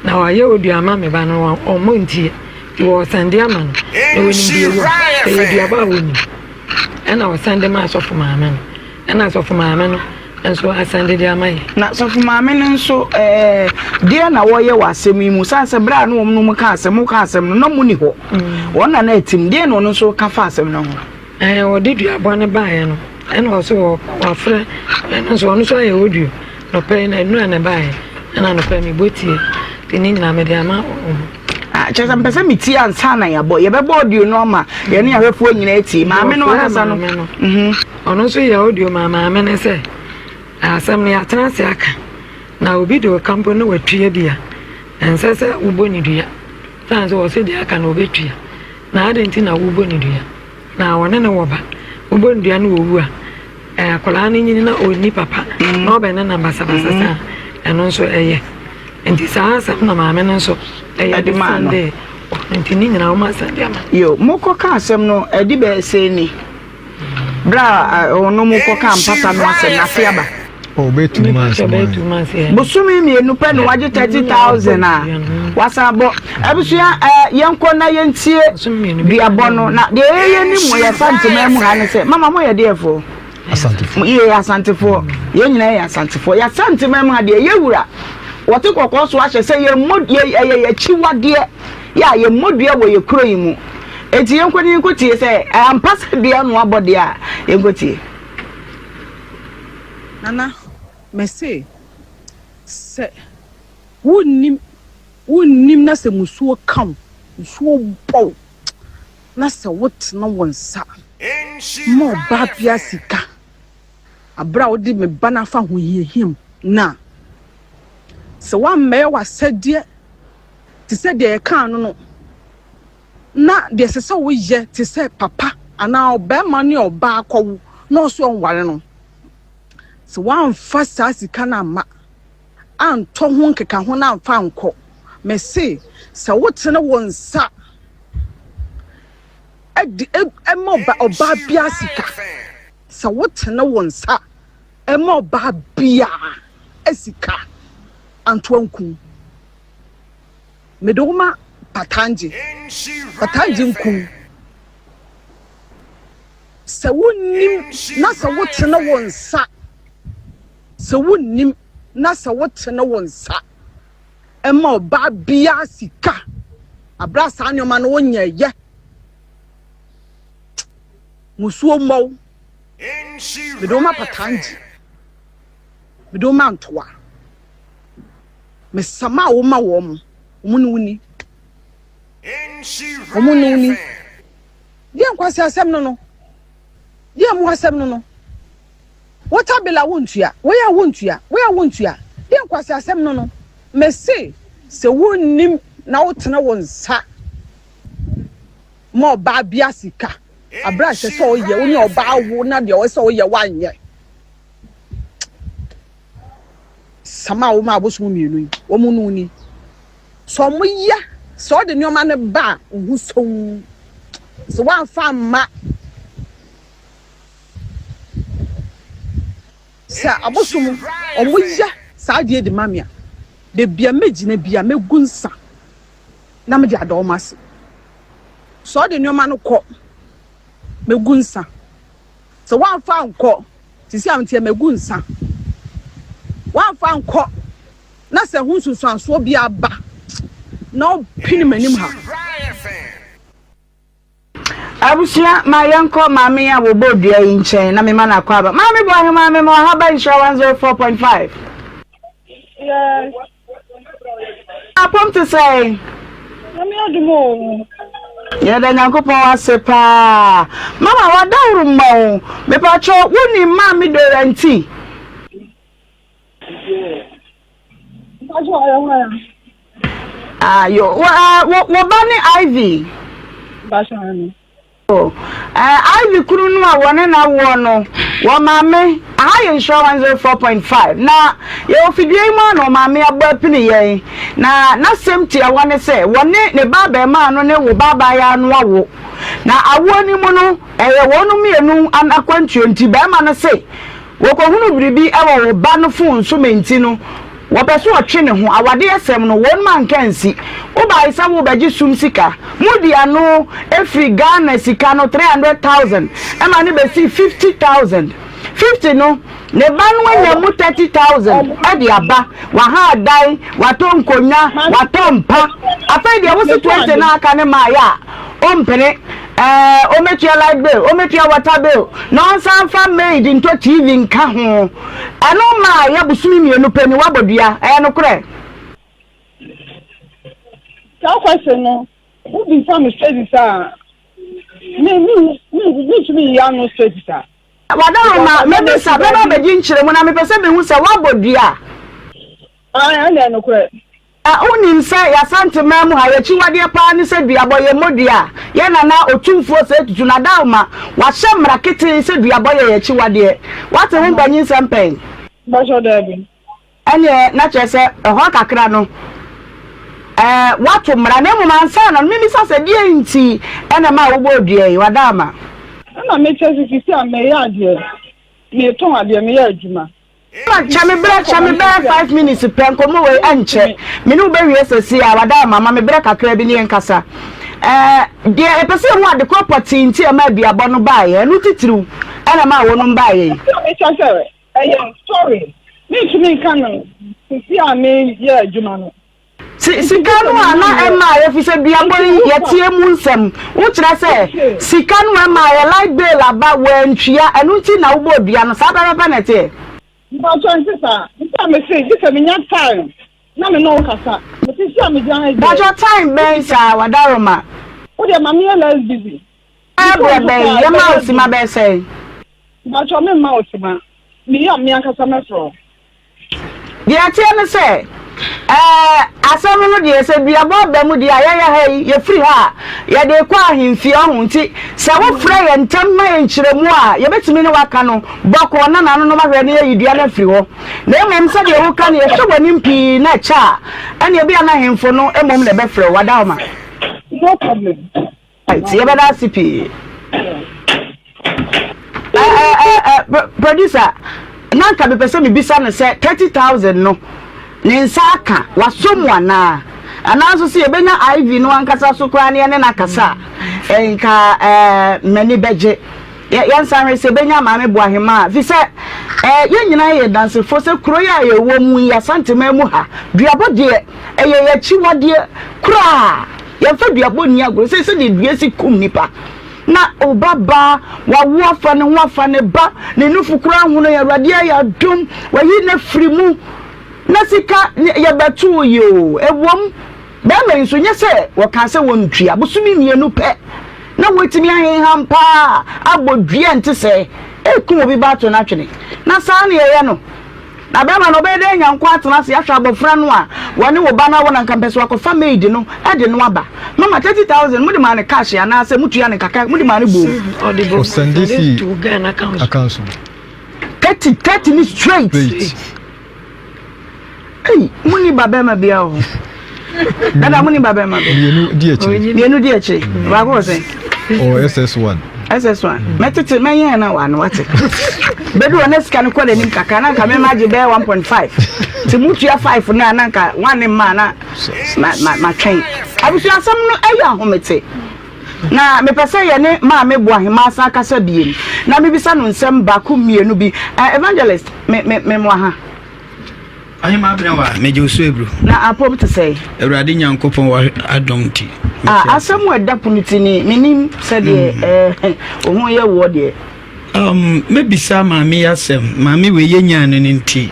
na wayɛ audio ama me ba no, ɔmmɔ ntie, nti ɔresɛnde ama no, na wɔnim deɛ ɛwɔ mu, ɛyɛ duaba a wɔnim. Ɛna ɔsɛnde maa sɔfo maame no. Ɛna sɔfo maame no nso asan de de ama yɛn. Na sɔfo maame no nso ɛɛ deɛ na wɔyɛ wɔ asɛm yi mu san sɛ berɛ a na wɔn nom ka asɛm mo ka asɛm no na mo ni hɔ mm. wɔn na na atim deɛ na ɔno nso ka fa asɛm no ho. Ɛɛ wɔde duabɔ no baeɛ no ɛna ɔso wɔ wafrɛ ɛno nso ɔno nso ayɛ audio nɔpɛ yi na nnura na ɛbaeɛ ɛna nɔpɛ mebɔ tie nti ne nyinaa mede ama wɔn. Ah, kyerɛ sɛ mpɛ sɛ metie ansa na yɛabɔ yɛbɛbɔ audio no ama yɛne ahwɛfoɔ nyinaa atie maame no ankasa no mhm. Ɔno nso yɛ audio maa maame no sɛ asɛm no yɛatena ase aka. Na obi de wo ka mpo na watua bi a, ɛnsɛ sɛ wobɔ ne dua. Sane sɛ ɔse deɛ aka no ɔbɛtua. Na adɛn nti na wobɔ ne dua? Na ɔne no wɔ ba. Wobɔ ne dua na ɔwu a, akwadaa no nyini na ɔnni papa na ɔbɛnenam basabasa saa a, ɛno nso ɛyɛ. Nti saa asɛm na maame no nso ɛyɛ de sɛndee ɔno nti ne nyinaa wɔn asɛnde ama. Yo, mokɔka asɛm no ɛde bɛyɛ sɛn ni? Berɛ a ɔno mokɔka mpata no asɛm no afe aba. Oh, bɛyɛ 2 months mu ayɛ. Bosome mmienu pɛ na wagye 30,000 a wasan bɔ. Abusua ɛɛ yɛnkɔ na yɛntie duabɔ no na deɛ yɛyɛ nim wɔ yɛn Asanteman mu ha ne sɛ mama mo yɛ deɛfoɔ. Asantefoɔ. Yɛ Asantefoɔ. Yɛn nyinaa yɛ Asantefoɔ. Yɛ Asanteman mu ha deɛ yɛ wura wɔte kɔkɔɔ so ahyɛ sɛ yɛn mmɔ yɛ ɛyɛ yɛ akyiwadeɛ yɛ a yɛn mmɔ dua wɔ yɛ kuro yi mu. Eti yɛnkɔ ne yɛnkɔ tie sɛ ampa sɛ dua no abɔ deɛ a yɛnkɔ tie. Nana, mese sɛ wonnim wonnim na sɛ musuo ka wo, musuo bɔ wo na sɛ wotene wo nsa ma ɔbaa biara sika aberɛ a wode me ba no afa ahohiahia mu no a, sɛ woammɛyɛ w'asɛdeɛ te sɛ deɛ yɛkaa no no, na deɛ ɛsɛ sɛ woyɛ te sɛ papa anaa ɔbarima ne ɔbaa kɔwo na ɔso ɔnware no, sɛ woamfa saa sika no amma antɔ ho nkekaho no amfa ankɔ, mese sɛ wotene wo nsa de ma ɔbaa biara sika, sɛ wotene wo nsa ma ɔbaa biara sika anto ankum. Mede wo ma Patangye, Patangye nkum. Sɛ wonnim na sɛ wotene wo nsa, sɛ wonnim na sɛ wotene wo nsa ma ɔbaa biara sika abere a saa nneɛma no wonyɛɛyɛ, musuo mmɔ wo. Mede wo ma Patangye, mede wo ma Ntoa. Mesama wo ma wɔn, wɔn ne wo ni. Wɔn ne wo ni. Deɛ nkwasi asɛm no no. Deɛ mmoa asɛm no no. Water bill a wontua, wei a wontua, wei a wontua. Deɛ nkwasi asɛm no no. Mese sɛ wonnim na wotene wo nsa ma ɔbaa bia sika abere a ɛsɛ sɛ ɔyɛ wo ne ɔbaa wo na deɛ ɔsɛ sɛ ɔyɛ woanyɛ. Sama a wɔma abosom mmienu yi, wɔn no ni. Sɛ wɔyɛ, sɛ ɔde nneɛma no ba a, ohu sɔn. Sɛ wɔamfa amma, sɛ abosom wɔyɛ saa adeɛ de ma me a, baabi a mɛgyina bi a mɛgu nsa na mede ada wɔn ase. Sɛ ɔde nneɛma no kɔ, mɛgu nsa. Sɛ woamfa ankɔ, sisi a nti magu nsa. Woamfa ankɔ na sɛ ho nsunsuansoɔ bi aba na wopini m'anim ha. Abusua ma yɛnkɔ maame yi a wɔbɔ dua yi nkyɛn na mema no akɔ aba. Maame bɔ ahema mema ɔha ba nhyira 104.5. Yes. Apɔm te sɛn? Nyame adom o. Yɛda Nyankopɔn ase paa. Mama wadaworo mma o. Mepakyɛw wonim Maame Dora nti? Mpakyɛw ɔyɛ hwan a? Ayo, wo, wo, wo ba ne Ivy? Mpakyɛw ano. Ivy kunu no a wɔne no awoɔ no, wɔ maame, aha yɛ Nhyira 104.5, na yɛwɔ fidua yi mu a na ɔmaame abɔ apini yɛn, na n'asɛm tiawa ne sɛ wɔne ne ba abarimaa no ne wo ba abaayaa no awo, na awoɔ no mu no, ɛyɛ wɔn mmienu akwantuo nti barima no se Wɔkɔhunu biribi wɔ wo ba no fon so ma enti no wɔpɛ sɛ ɔtwe ne ho. Awadeɛ sɛm no wɔnom anka ansi. Wobae sɛ worebɛgye sum sika. Modi ano firi Ghana sika no 300,000 ma no bɛsii 50,000. 50 no ne ba no anya mu 30,000 de aba. Waha dan, watɔ nkonnwa, watɔ mpa. Afei deɛ wose 20 no a aka no maeɛ a ɔmpene. Ɛɛ ɔmmɛtua light bill, ɔmmɛtua water bill, na ɔnsan mfa maid ntɔ TV nka ho. Ɛno maa yɛ bosome mmienu pɛ ni wabɔ dua. Ɛyɛ nokorɛ? Saa question no, wo bisa me straight saa a, me me me mentumi nyi ano straight saa. Wadaroma, mɛbisa, mɛba abɛgye nkyerɛmu na mepɛ sɛ mehu sɛ woabɔ dua a. Ae, ɛnna ɛyɛ nokorɛ. Na wonim sɛ y'Asanteman mu ha y'akyiwadeɛ paa ne sɛ duabɔ yɛ mmɔ dua a, yɛ Nana Otumfoɔ Osei Tutu Nadaoma wahyɛ mmara ketee sɛ duabɔ yɛ y'akyiwadeɛ. Woate ho mpanyinsɛm pɛn? Mpakyɛw daabi. Ɛneɛ na kyerɛ sɛ ɛhɔ kakra no ɛɛ woato mmara na mmom ansa na no memmisa sɛ deɛn nti na ɛmaa wobɔɔ dua yi? Wadaama. Ɛna mekyerɛ sɛ sisi a meyɛ adeɛ, metɔn adeɛ, meyɛ adwuma. Mama kyɛ me berɛ kyɛ me bɛyɛ 5 minutes pɛ, nkɔmmɔ wei ɛnkyɛ me ne wo bɛwie sɛsi a. Wadaama, ma me berɛ kakra bi ne yɛnkasa. Ɛɛ deɛ yɛpɛ sɛ yɛhu ade korɔ pɔtee nti a ɛma aduabɔ no baeɛ, ɛno titiriw ɛna ɛmaa wɔnom baeɛ yi. Ɛna mekyerɛ sɛ ɛyɛ story, mentumi nka no sisi a meyɛ adwuma no. Si sika no a na ɛmaa ɛfiri sɛ duabɔ yi yɛteɛ mu nsɛm, wokyerɛ sɛ sika no a ɛmaa yɛ light bill aba wɔantua, ɛno nti na wobɔɔ dua no, saa pɛpɛpɛ na ɛteɛ? Mpakyɛ nte saa, nti a mese gye sɛ menya time na me ne wo kasa, sisi a megyina ha yi deɛ. Mpakyɛ time bɛn saa, Wadaroma? Wo deɛ ma meyɛ less busy. Bɛyɛ berɛ bɛn, yɛma wo sima bɛyɛ sɛn? Mpakyɛ memma wo sima, meyɛ a me ankasa mɛfrɛ wo. Deɛ ɛteɛ ne sɛ, ɛɛ, asɛm no deɛ, sɛ duabɔ aba mu deɛ a, yɛyɛ ha yi, yɛfiri ha a, yɛde rekɔ ahemfie, ɔho nti, sɛ wofrɛ yɛn ntɛm ma yɛn nkyerɛmu a, yɛbɛtumi ne wo aka no bɔkɔɔ na nananom ahwɛ na yɛayi dua no afiri hɔ. Na mmom sɛdeɛ woka no, yɛhwɛ w'anim pii na ɛkyɛ a, ɛnneɛ ebia na ahemfo no mmom na ɛbɛfrɛ wo. Adaoma. No problem. Right, yɛbɛda ase pii. Ɛ ɛ ɛ ɛ producer, na nka mepɛ sɛ mebisa no sɛ 30,000 no ne nsa aka, wasɔ mu anaa? Anaa nso sɛ yɛbɛnya IV no ankasa so koraa ne yɛne no akasa a, nka ɛɛ m'ani bɛgye. Yɛ yɛnsan hwɛ sɛ yɛbɛnya Maame Boahema a, fi sɛ ɛɛ yɛn nyinaa yɛ dansefoɔ sɛ kuro yi a yɛwɔ mu yi, Asanteman mu ha, duabɔ deɛ ɛyɛ yɛn akyiwadeɛ koraa. Yɛmfa duabɔ nni agorɔ sɛ sɛdeɛ dua si kum nipa. Na wo ba baa, wawo afa ne ho afa ne ba, ne nufu koraa hono yɛ, Awurade ayɛ adom, wayi no afiri mu. Na sika yɛbɛtoo yi o, ɛwom, bɛrima yi nso nyɛ sɛ wɔkaa sɛ wɔntua, bosome 2 pɛ na wɔatumi ahenham paa abɔ dua nte sɛɛ, ɛrekum obi ba ato no atwene. Na saa na yɛyɛ no. Na bɛrima no, ɔbɛyɛ dɛn anya nkwa atena ase ahwɛ abɔfra no a wɔne wo ba no awo no? Anka mpɛ sɛ wakɔfa maid no de no aba. Mama, 30,000 mode maa no cash anaasɛ motua no nkakra, mode maa no boom? Ɔde bom. Ɔsɛnde Ɔsɛnde fii to Ghana account so. account so. 30, 30 ne straight. Straight. Ei, monni ba bɛrima biara wɔ hɔ? Dada, monni ba bɛrima bi? Mmienu di akyire. Mmienu di akyire. Baako wɔ sɛn? Ɔwɔ SS1. SS1. Mɛtete mɛyɛn na wano wate. Bɛdu hɔ na sika no kɔ n'anim kakra na nka mɛma agye bɛyɛ 1.5. Nti mutua 5 no a na nka one ne mmaa na ma ma matwɛn. Abusuasɛm no ɛyɛ ahomete. Na mepɛ sɛ yɛne Maame Boahemaa san kasa biem na mebisa no nsɛm baako mmienu bi. Eh, Evangelist, me me me mmoa ha. Ɔhemaa Benewa, megye wo so aburu. Na apom te sɛn? Awurade Nyankopɔn wɔ adom nti. Ah, asɛm a ɛda pono ti ni, menim sɛdeɛ eh, wo ho yɛ woɔ deɛ. Mɛbisa maame yi asɛm. Maame wei yɛnyaa no no nti.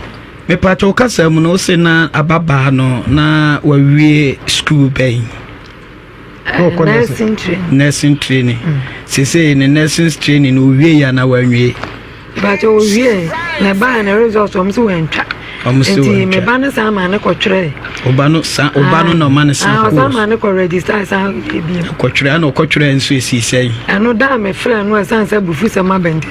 Mepakyɛ wo kasa mu no, wo se na ababaa no na wawie sukuu bɛn? Nursing training. Nursing training. Mm. Sese ne nursing training no owie ya na wanwie. But owie na ba na results wɔn so wɔntwa. Wɔn so wɔntwa. Nti me ba no san ma ne kɔtwerɛ. Ɔba no san ɔba no na ɔma no san kɔɔ. Ɔsan ma ne kɔ register san ebi. Kɔtwerɛ ɛna ɔkɔtwerɛ nso esi sɛn. Ɛno da a me frɛ no ɛsan sɛ bufu sɛ ma bɛnti.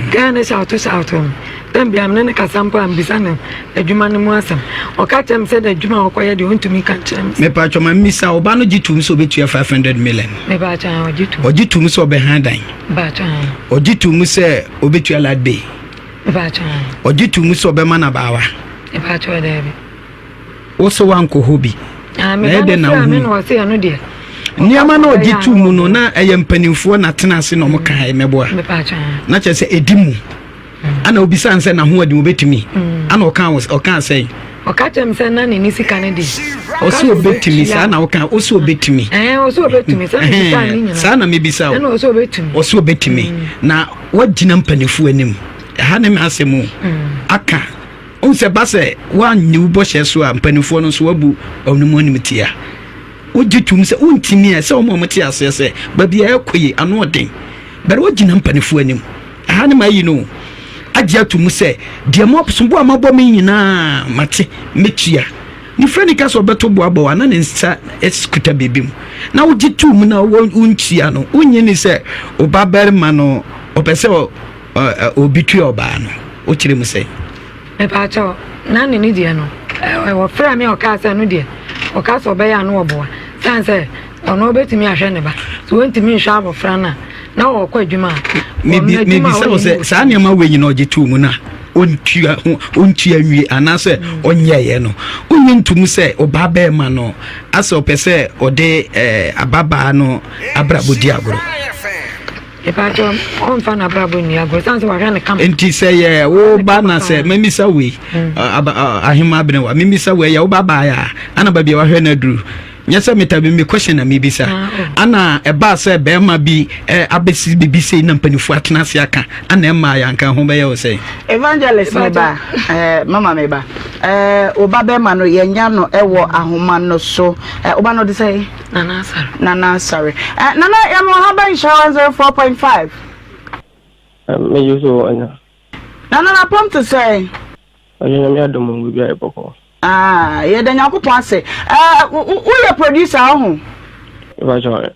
Gɛɛ ne shout shout no. Tɛm bia me ne no kasa mpo a mebisa no adwuma no mu asɛm. Ɔka kyerɛ me sɛ n'adwuma a ɔkɔyɛ deɛ ɔntumi nka nkyerɛ me. Mepatwɔ ma mmisa, ɔba no gye tom sɛ ɔbɛtua 500 million? Mepatwɔ aane, ɔgye tom. Ɔgye tom sɛ ɔbɛhan dan? Mepatwɔ aane. Ɔgye tom sɛ ɔbɛtua light bill? Mepatwɔ aane. Ɔgye tom sɛ ɔbɛma no abaawa? Mepatwɔ daabi. Wo so woankɔ hɔ bi? Ah, Na ɛyɛ dɛn na wohu? Nneɛma na ɔgye to mu no na ɛyɛ mpanimfoɔ na tena ase na ɔmo kae mɛboa. Na kyerɛ sɛ ɛdi mu. Ana obisa sɛ n'ahoɔden obetumi. Ana ɔka ɔka sɛn? Ɔka kyerɛ me sɛ na ne ne sika no de. Ɔsɛ obetumi saa na ɔka ɔsɛ obetumi. Ɛɛ ɔsɛ obetumi sɛ mebisa ne nyinaa. Saa na mebisa o. Ɛna ɔsɛ obetumi. Ɔsɛ obetumi na wagyina mpanimfoɔ anim. Ɛha ne m'asɛm o. Aka. Wohu sɛ ɛba sɛ woanni wo bɔhyɛ so a, mpanimfoɔ no nso wɔabu wɔn mu animtia. Wogye tom sɛ wontumi a, ɛsɛ wɔn a wɔte aseɛ sɛ baabi a ɛrekɔ yi ano ɔden. Bɛrɛ wogyina mpanimfoɔ anim. Ɛha ne mayi no. agye ato mu sɛ deɛ mo sombo a mabɔ me nyinaa mate mɛtua. Ne frɛ ka sɛ ɔbɛto boabɔ a na ne nsa kuta biribi mu na wogye too mu na wontua no, wonyi ni sɛ ɔba barima no ɔpɛ sɛ obi tua ɔbaa no, wokyerɛ mu sɛ? Mepaakyɛw, na ne deɛ no, wɔfrɛ me a ɔkaa sɛ no deɛ ɔka sɛ ɔbɛyɛ a no wɔboa sane sɛ ɔno ɔbɛtumi ahwɛ ne ba, sɛ wɔntumi nhwɛ abɔfra no a na wɔkɔ adwuma a mebisa wo sɛ saa nneɛma wei nyina ɔgye too mu no a ɔntua ho, ɔntua nwie anaasɛ ɔnyɛeɛ no, wonye ntom sɛ ɔbaa bɛrima no asɛ ɔpɛ sɛ ɔde ababaa no abrabɔ di agorɔ? Mepaakyɛw, ɔmfa n'abrabɔ nni agorɔ sane sɛ wahwɛ ne kama. Nti sɛ yɛ wo ba na sɛ mamisa wei, ahema abenewa, memisa wei, yɛ wo ba baeɛ a ana baabi a wahwɛ no aduru, nyɛ sɛ meta bi me question na mebisa, ana ɛbaa sɛ bɛrima bi abɛsi biribi sei na mpanimfoɔ atena ase aka ana ɛma yɛanka ho bɛyɛ wo sɛ? Evangelist, me ba, mama me ba, wo ba bɛrima no, yɛnya no ɛwɔ ahoma no so. Wo ba no de sɛ? Nana Asare. Nana Asare. Nana, yɛma ha ba Nhyira 104.5. Meyi so ɔnya. Nana, napɔm te sɛ? Ɔnyɛ, Nyame adom, biribi ayɛ bɔkɔ. Ah, yɛda Nyankopɔn ase. Woyɛ producer ho? Ìbájọ́.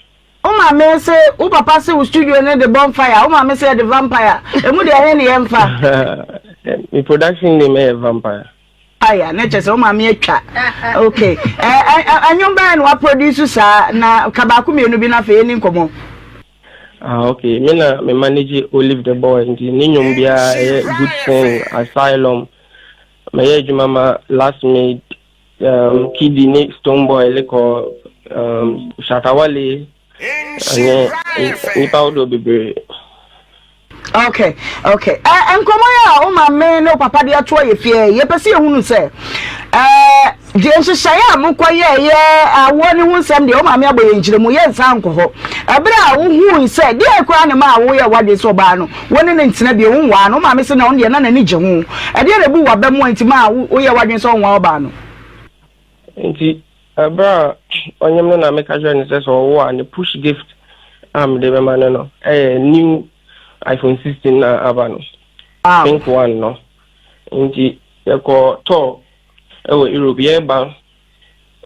Wo maame se wo papa se wo studio ne de bonfire, wo maame se yɛde vampire. Emu deɛ ɛhe ne yɛmfa? Mi production name yɛ Vampire. Aya, ne kyerɛ sɛ wo maame atwa. Okay. Ɛnwom bɛyɛ na waproduce saa na ka baako mmienu bi na afei yɛni nkɔmmɔ. Ah, okay. Me na me manage Olive the Boy, nti ne nnwom biara ɛyɛ Good Thing, Asylum. Mɛyɛ adwuma ma Last Made, Kidi ne Stone Boy lekɔ, Shatawale ɛne nipa ahodoɔ bebree. Okay. Nkɔmmɔ yi a wo maame ne wo papa de ato ayɛ fie, yɛpɛ sɛ yɛhunu sɛ deɛ nhyehyɛeɛ a mokɔyɛɛyɛ awoɔ ne ho nsɛm deɛ, wo maame abɔ yɛ nkyerɛmu, yɛnsa nkɔ hɔ. Ɛberɛ a wohui sɛ deɛ koraa ne ma a woyɛ w'adwene sɛ ɔbaa no wo ne ne ntena bio, wonwaa no, wo maame sɛ na ɔno deɛ na n'ani gye ho. Ɛdeɛ na ɛbu w'aba mu a nti ma a woyɛ w'adwene sɛ wonwaa ɔbaa no? Nti ɛberɛ a ɔnyem no na meka kyerɛ no sɛ ɔwo a, ne push gift a mede bɛma no ɛyɛ new iPhone 16 na aba no, pink one no. Nti yɛkɔ tɔɔ ɛwɔ Europe, yɛreba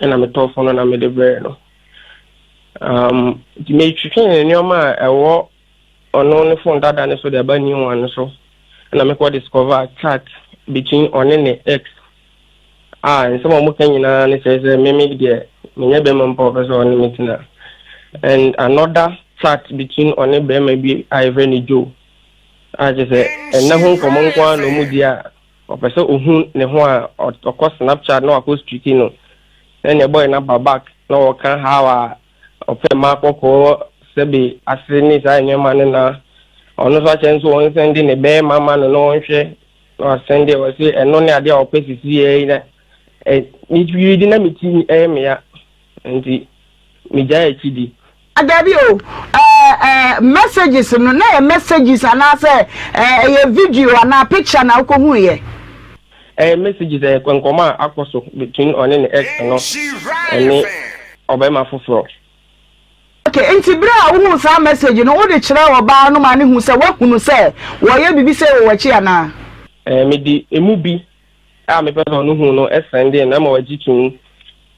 ɛna metɔ phone no na mede brɛɛ no. Nti metwitwe ne nneɛma a ɛwɔ ɔno ne phone dada ne so de aba new one no so, ɛna mekɔ discover chat between ɔne ne ex a nsɛm a wɔka nyinaa ne kyerɛ sɛ meme deɛ menyɛ bɛrima mpa ɔpɛ sɛ ɔne me tena, and another chat between ɔne bɛrima bi a yɛfrɛ no Joe a kyerɛ sɛ ɛnɛ ho nkɔmmɔ nko ara na ɔmu di a ɔpɛ sɛ ohu ne ho a ɔkɔ Snapchat na wakɔ streak no, na nea boy no aba back na ɔka how a ɔpɛ mmaa kɔkɔɔ sɛbe ase ne saa nneɛma no, na ɔno nso akyɛ nso wɔn de ne bɛrima ma no na ɔnhwɛ na wasɛnde wɔ se ɛno ne adeɛ a ɔpɛ sisi yɛ yi na ɛ metwiri na me ti ɛyɛ me ya, nti megyae akyi di. Dabi o, ɛɛ ɛɛ messages no na yɛ messages anaasɛ ɛyɛ video anaa picture na wokɔhu yɛ? Ɛyɛ messages, ɛyɛ nkɔmɔ a akɔ so between ɔne ne ex no ɛne ɔbɛrima foforɔ. Okay, nti bere a wohu saa message no, wode kyerɛ ɔbaa no ma ne hu sɛ woahunu sɛ wɔyɛ biribi sɛ wɔ w'akyi anaa? Mede emu bi a mepɛ sɛ ɔno hu no ɛsɛnde no ama wagye tom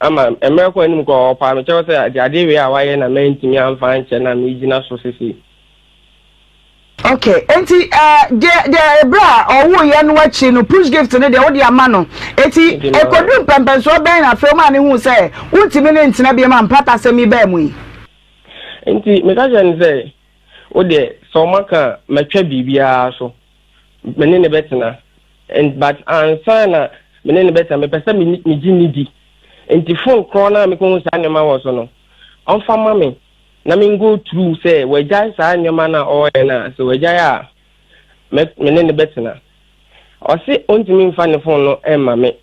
ama mmerɛ kɔ anim kɔ ɔpaa mekyɛw sɛ ade adeɛ wei a wayɛ na mantumi amfa ankyɛ na megyina so sisi. Okay, nti deɛ ebere a ɔwoyɛ no akyi no, push gift no deɛ wode ama no, eti ekodu mpɛmpɛnsoɔ bɛn na afei ɔmaa ne hu sɛ wontumi ne ntena bi ma mpata asɛm yi bɛɛ mu yi? Nti meka kyerɛ no sɛ wo deɛ sɛ ɔma ka a, mɛtwa biribiara so, me ne ne bɛtena, and but ansa na me ne ne bɛtena, mepɛ sɛ megye ne di, nti phone korɔ no a mekɔhu saa nneɛma wɔ so no, ɔmfa ma me na me go through sɛ wagyae saa nneɛma no a ɔreyɛ no a, sɛ wagyae a me ne ne bɛtena. Ɔse ɔntumi mfa ne phone no ɛmma me,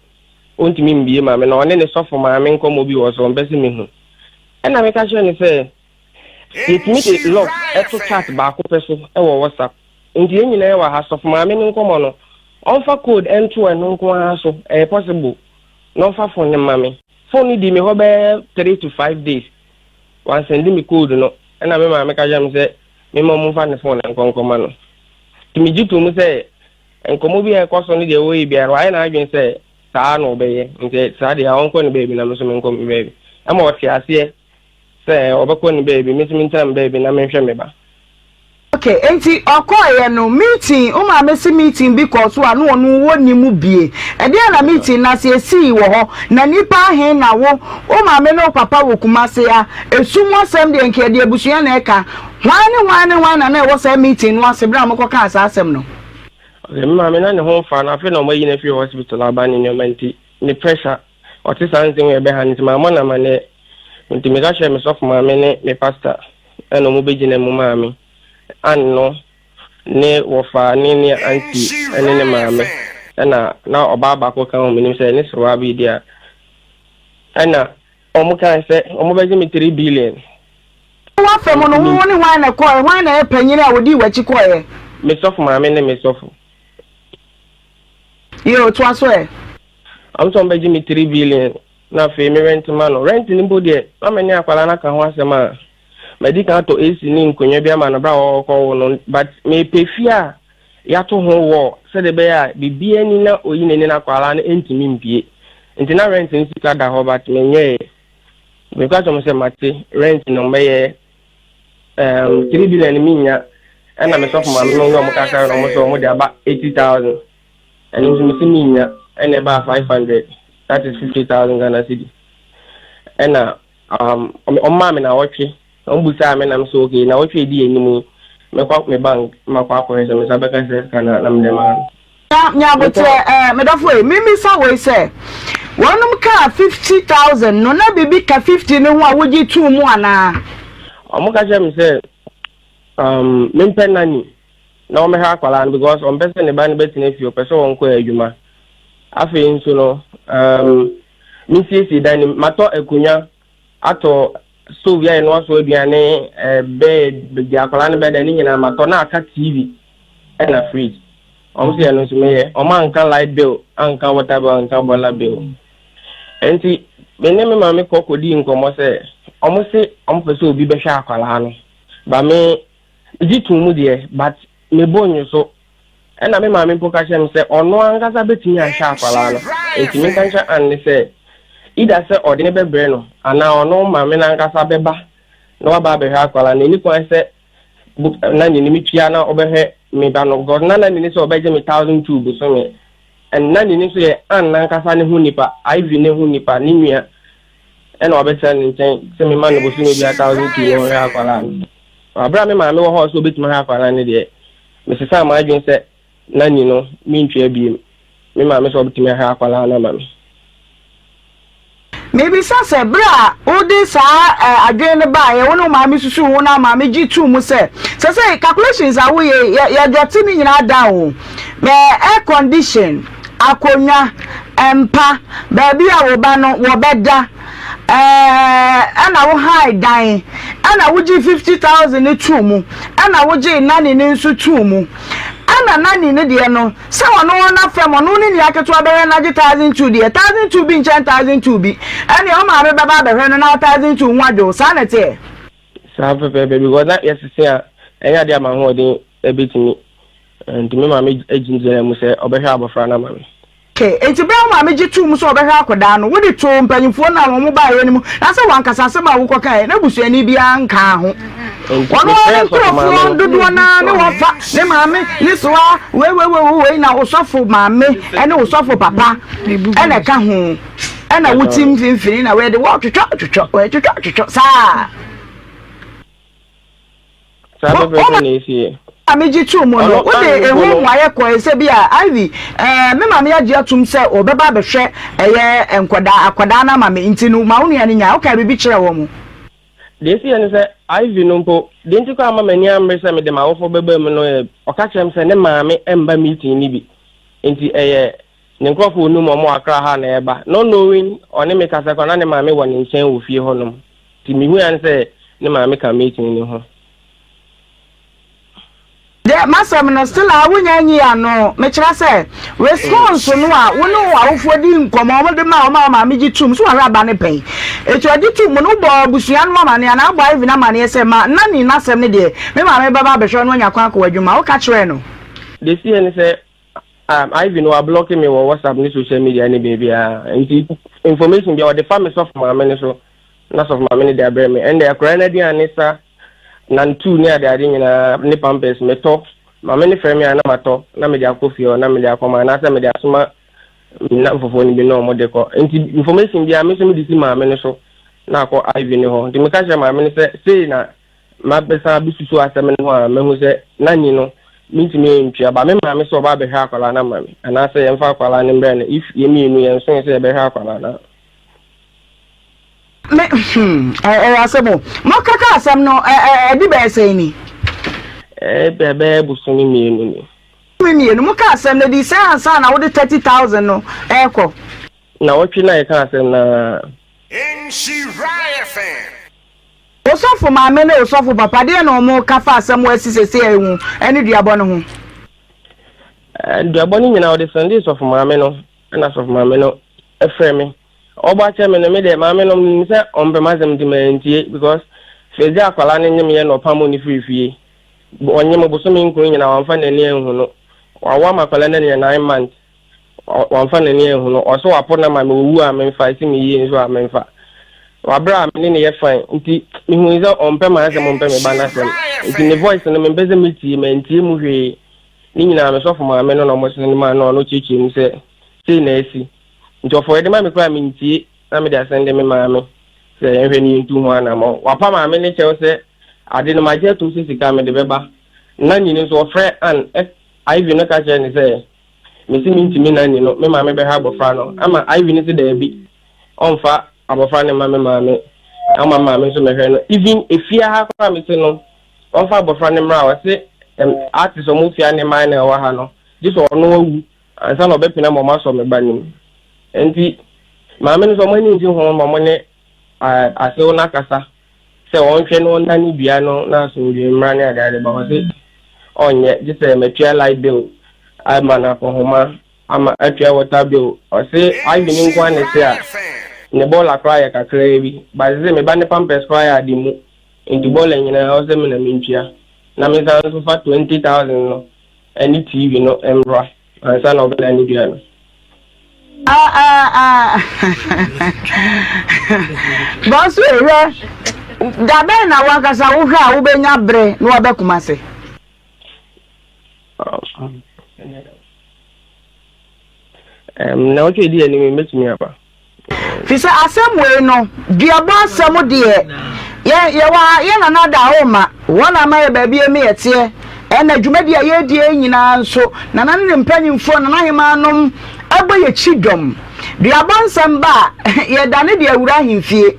ɔntumi mbie ma me na ɔne ne sɔfo maame nkɔmmɔ bi wɔ so ɔmpɛ sɛ mehu. Ɛna meka kyerɛ no sɛ yɛtumi de lock ɛto chat baako pɛ so ɛwɔ WhatsApp, nti yɛn nyinaa wɔ ha, sɔfo maame ne nkɔmmɔ no, ɔmfa code ɛnto ɛno nko ara so, ɛyɛ possible, na ɔmfa phone no ma me. Phone no di me hɔ bɛyɛ 3 to 5 days, wansɛnde me code no. Ɛna me maame ka kyerɛ me sɛ mema ɔmo mfa ne phone nkɔnkɔma no, nti megye to mu sɛ Nkɔmmɔ bi a ɛkɔ so ne deɛ wɔyɛ biara no, wayɛ n'adwene sɛ saa na ɔbɛyɛ. Nti saa deɛ ɔnkɔ ne baabi na me nso menkɔ me baabi. Ɛma ɔte aseɛ sɛ ɔbɛkɔ ne baabi, me nso mentena me baabi na menhwɛ me ba. Ok, enti ɔkɔeɛ no, meeting, wo maame se meeting bi kɔɔ so a na ɔno ɔnni mu bie. Ɛdeɛn na meeting no ase ɛsii wɔ hɔ? Na nnipa ahe na wo, wo maame ne wo papa wɔ Kumase a? Ɛsu ho asɛm deɛ nka yɛde abusua na ɛka. Hwan ne hwan ne hwan na na ɛwɔ saa meeting no ase berɛ a mokɔkaa saa asɛm no? Ok, me maame na ne ho mfa no, afei na wɔayi no afiri hospital aba ne nneɛma nti, ne pressure, ɔte saa nsɛm yi a ɛbɛha no nti mammɔ no amanneɛ. Nti meka kyerɛɛ me sɔfo maame ne me pastor ɛna ɔmo bɛgyina mu maa me. Ann no ne wɔfa ne ne aunty ɛne ne maame ɛna na ɔbaa baako ka ho menim sɛ ne serewaa bi deɛ a ɛna ɔmo kae sɛ ɔmo bɛgye me 3 billion. W'afa mu no, wo ne hwan na ɛkɔeɛ? Hwan na ɛyɛ panyin a ɔdii w'akyi kɔeɛ? Me sɔfo maame ne me sɔfo. Yoo, toa so ɛ. Ɔmo sɛ ɔmo bɛgye me 3 billion na afei me rent ma no. Rent no mpo deɛ, na me ne akwadaa no aka ho asɛm a, madi kan atɔ AC ne nkonnwa bi ama no berɛ a ɔrekɔwo no, but mepɛ fie a yɛato ho wall sɛdeɛ ɛbɛyɛ a biribiara ni na oyi n'ani na akwadaa no ntumi mpue. Nti na rent no sika da hɔ but menyɛeɛ. Meka kyerɛ wɔn sɛ mate, rent no mɛyɛ um, 3 billion no mennya. Ɛna me sɔfo maame no ne wɔn kasa na wɔn sɛ wɔn de aba 80,000. Ɛno nso mese mennya, ɛna ɛbaa 500, that is 50,000 Ghana cedi. Ɛna um, ɔmaa me nawɔtwe, wɔn busaa me na me sɛ okay, nawɔtwe edi anim yi, mɛkɔ me bank makɔ akɔhwɛ sɛ me nsa bɛka sɛ sika na na mede maa no. Nya nya aboterɛ ɛɛ medɔfo ei, memmisa wei sɛ, wɔnom kaa 50,000 no na biribi ka 50 no ho a wogye too mu anaa? Wɔn ka kyerɛ me sɛ um, mempɛ nanny na ɔmmɛhwɛ akwadaa no because ɔmpɛ sɛ ne ba no bɛtena fie, ɔpɛ sɛ ɔnkɔ adwuma. Afei nso no, um, mesiesie dan no mu, matɔ akonnwa, atɔ stove a yɛnoa so aduane, eh, bed, baabi akwadaa no bɛda ne nyinaa matɔ, na aka TV ɛna fridge. Wɔn sɛ ɛno nso meyɛ. Wɔn anka light bill, anka water bill, anka boiler bill. Nti me ne me maame kɔ kɔdii nkɔmmɔ sɛ wɔn se wɔn pɛ sɛ obi bɛhwɛ akwadaa no. Ba me Megye too mu deɛ, but me bo nnwo so. Ɛna me maame mpo ka kyerɛɛ me sɛ ɔno ankasa bɛtumi ahwɛ akwadaa no. Enti menka nkyerɛ Anne sɛ either sɛ ɔde no bɛbrɛ no anaa ɔno maame no ankasa bɛba na waba abɛhwɛ akwadaa no. Ɛnni kwan sɛ nanny no metua na ɔbɛhwɛ me ba no because na nanny no sɛ ɔbɛgye me 1002 bosome. And nanny no nso yɛ Anne ankasa ne ho nipa, Ivy ne ho nipa, ne nua. Ɛna wabɛtena ne nkyɛn sɛ mema no bosome biara 1002 na ɔhwɛ akwadaa no. Bere a me maame wɔ hɔ a ɔsɛ obetumi ahwɛ akwadaa no deɛ, mesesaa m'adwene sɛ nanny no mentua bio. Me maame sɛ ɔbetumi ahwɛ akwadaa no ama me. Mibisa sɛ, bere a wode saa adwene no baeɛ, wo ne wo maame susuu ho na maame gye too mu sɛ, sɛsɛi calculations a woyɛ yi, yɛ yɛdɔte ne nyinaa down o, air condition, akonnwa, mpa, baabi a wo ba no wɔbɛda, Ɛɛ, ɛna wo hae dan, ɛna wogyee 50,000 no too mu, ɛna wogyee nanny no nso too mu. Ɛna nanny no deɛ no, sɛ ɔno n'afam, ɔno ne nua ketewa bɛhwɛ no agye 1,200 deɛ, 1,200 bi nkyɛn 1,200 bi, ɛnneɛ wo maame bɛba abɛhwɛ no na 1,200 ho adwo wo, saa na ɛteɛ? Saa pɛpɛɛpɛ because na yɛsese a, ɛnyɛ adeɛ a m'ahoɔden bɛtumi. Nti me maame gyinagyinaa mu sɛ ɔbɛhwɛ abɔfra no ama me. K, Enti bere a wo maame gye too mu sɛ ɔbɛhwɛ akwadaa no, wode too mpanyimfoɔ no a wɔn baeɛ no mu, na sɛ wankasa asɛm a wokɔkaeɛ, na busuani biara nkaa ho. Enti Ɔno ara mefrɛɛ ne sɔfo maame nkurɔfoɔ no. dodoɔ no ara ne wɔfa, ne maame, ne soa, wei wei wei wei, na wo sɔfo maame ne wo sɔfo papa na ɛka ho, ɛna wote mfimfini na wɔde wɔtwetwɔ twetwɔ, wɔtwetwɔ twetwɔ saa. Saa pɛpɛɛpɛ na ɛsiiɛ. A megye too mu no, wode eho mmuaeɛ kɔe sɛ bi a, Ivy, eh, me maame agye atom sɛ ɔbɛba abɛhwɛ ɛyɛ nkwadaa, akwadaa no ama me, nti no ma wo nua no nyae. Wokaa biribi kyerɛɛ wɔn? Deɛ ɛsiiɛ ne sɛ, Ivy no mpo, deɛ nti koraa amma m'ani ammere sɛ mede m'awofoɔ bɛba mu no yɛ, ɔka kyerɛɛ me sɛ ne maame mma meeting no bi, nti ɛyɛ ne nkurɔfoɔ a ɔnim wɔn wɔ Accra ha na ɛreba. Not knowing, ɔne me kasa koraa na ne maame wɔ ne nkyɛn wɔ fie hɔnom. Nti mehui ara ne sɛ ne maame ka meeting no ho. Deɛ m'asɛm no still a wonya nyi ano. Mekyerɛ sɛ response no a wo ne w'awofoɔ di nkɔmmɔ wɔn de ma wɔn a maame gye tom so wahwɛ aba no pɛn. Eti ɔgye tom no wobɔ abusua no amaneɛ anaa wobɔ Ivan amaneɛ sɛ ma nanny n'asɛm no deɛ me maame bɛba abɛhwɛ no anya kwan akɔ w'adwuma woka kyerɛɛ no. Deɛ ɛsiiɛ ne sɛ. Um, Ivy no wablɔke me wɔ WhatsApp ne social media ne baabiara. Nti information bia ɔde fa me sɔfo maame no so na sɔfo maame no de abrɛ me. Ɛnde akwadaa no aduane sa nantu ne adeade nyinaa ne pampers metɔ. Maame no frɛ me a na matɔ na mede akɔ fie hɔ na mede akɔma anaasɛ mede asoma me nnamfofoɔ no bi na wɔde kɔ. Nti information biara me nso mede si maame no so na akɔ Ivy no hɔ. Nti meka kyerɛ maame no sɛ sei na Mabɛsan abesusu asɛm no ho a, mahu sɛ na nyi no mentumi ntua but me maame sɛ ɔba abɛhwɛ akwadaa no ama me anaasɛ yɛmfa akwadaa no mbrɛ no if yɛn mmienu yɛnsoe sɛ yɛbɛhwɛ akwadaa no a. Me hmm ɛyɛ asɛm o. Mokaka asɛm no ɛdi bɛyɛ sɛn ni? Ɛbɛyɛ bosome mmienu ni. Bosome mmienu, moka asɛm no ɛdi sɛn ansa na wode 30,000 no ɛrekɔ? Nnawɔtwe na yɛka asɛm no ara. Osɔfo maame ne osɔfo papa, deɛn na wɔka fa asɛm a asi seesei a ehu ne duabɔ no ho? Duabɔ no nyinaa wɔde sɛndee sɔfo maame no, ɛna sɔfo maame no frɛ me. Ɔbɔ akyerɛ me no, me deɛ maame no menim sɛ ɔmpɛ m'asɛm nti mantie because first day akwadaa no nyemeeɛ na ɔpamoo no firii fie. Ɔnyem bosome nkron nyinaa wamfa n'ani anhu no. Wawo ama akwadaa no anya 9 months. Wamfa n'ani anhu no. Ɔse wapo no ama me, owu a memfa, esi me yie nso a memfa. Wabrɛ a me ne no yɛ fine nti mehui sɛ ɔmpɛ m'asɛm ɔmpɛ me ba n'asɛm. Nti ne voice no mempɛ sɛ metie, mantie mu hwee. Ne nyinaa me sɔfo maame no na ɔmo sene maa no a ɔno kyerɛkyerɛ mu sɛ sei na asi. Nti ɔfɔre de ma me koraa mentie na mede asɛnde me maame sɛ yɛnhwɛ ne yɛntu ho anammɔn. Wapa maame ne kyɛw sɛ ade no magye atom sɛ sika mede bɛba. Nanny no nso ɔfrɛ Ann, Ivy no ka kyerɛɛ no sɛ Mese mentumi nanny no, me maame bɛhwɛ abɔfra no. Ama Ivy no se daabi, ɔmfa abɔfra no mma me maame, na ɔma me maame nso mmɛhwɛ no. Even efie ha koraa a mete no, ɔmfa abɔfra no mmra a, ɔse ɛm artist a wɔwɔ fie ha ne mmaa na ɛwɔ ha no, gye sɛ ɔno awu ansa na ɔbɛpene ama wɔasɔ me ba no mu. Enti maame no nso wɔn ani ngye ho ma wɔne asew no akasa. Sɛ ɔnhwɛ na ɔnnane dua no na asomdwoe mmra ne adeade ba, ɔse ɔnyɛ gye sɛ matua light bill ama no akɔnhoma ama atua water bill. Ɔse Ivy no nko ara na ɛte a ne bɔɔla koraa yɛ kakraa bi but sese me ba ne pampers koraa yɛ ade mu nti bɔɔla nyinaa ɔsɛ me na mentua na mensan nso fa 20,000 no ne TV no mmra. Ansa na ɔbɛda ne dua no. Ah ah ah. Bɔso ehwɛ da bɛn na wankasa wohwɛ a wobɛnya bere na wabɛ Kumase? Na wotwe di anim mbɛtumi aba. Fi sɛ asɛm wei no, duabɔ asɛm deɛ, yɛ yɛwɔ ha, yɛ nana da hɔ ma, wɔn na ama yɛ baabi emi yɛteɛ, ɛna dwumadi a yɛredie yi nyinaa nso, nana ne ne mpanyinfoɔ, nana ahemaa nom ɛbɔ yɛ kyi dɔm. Duabɔ nsɛm ba a, yɛdane de awura ahemfie.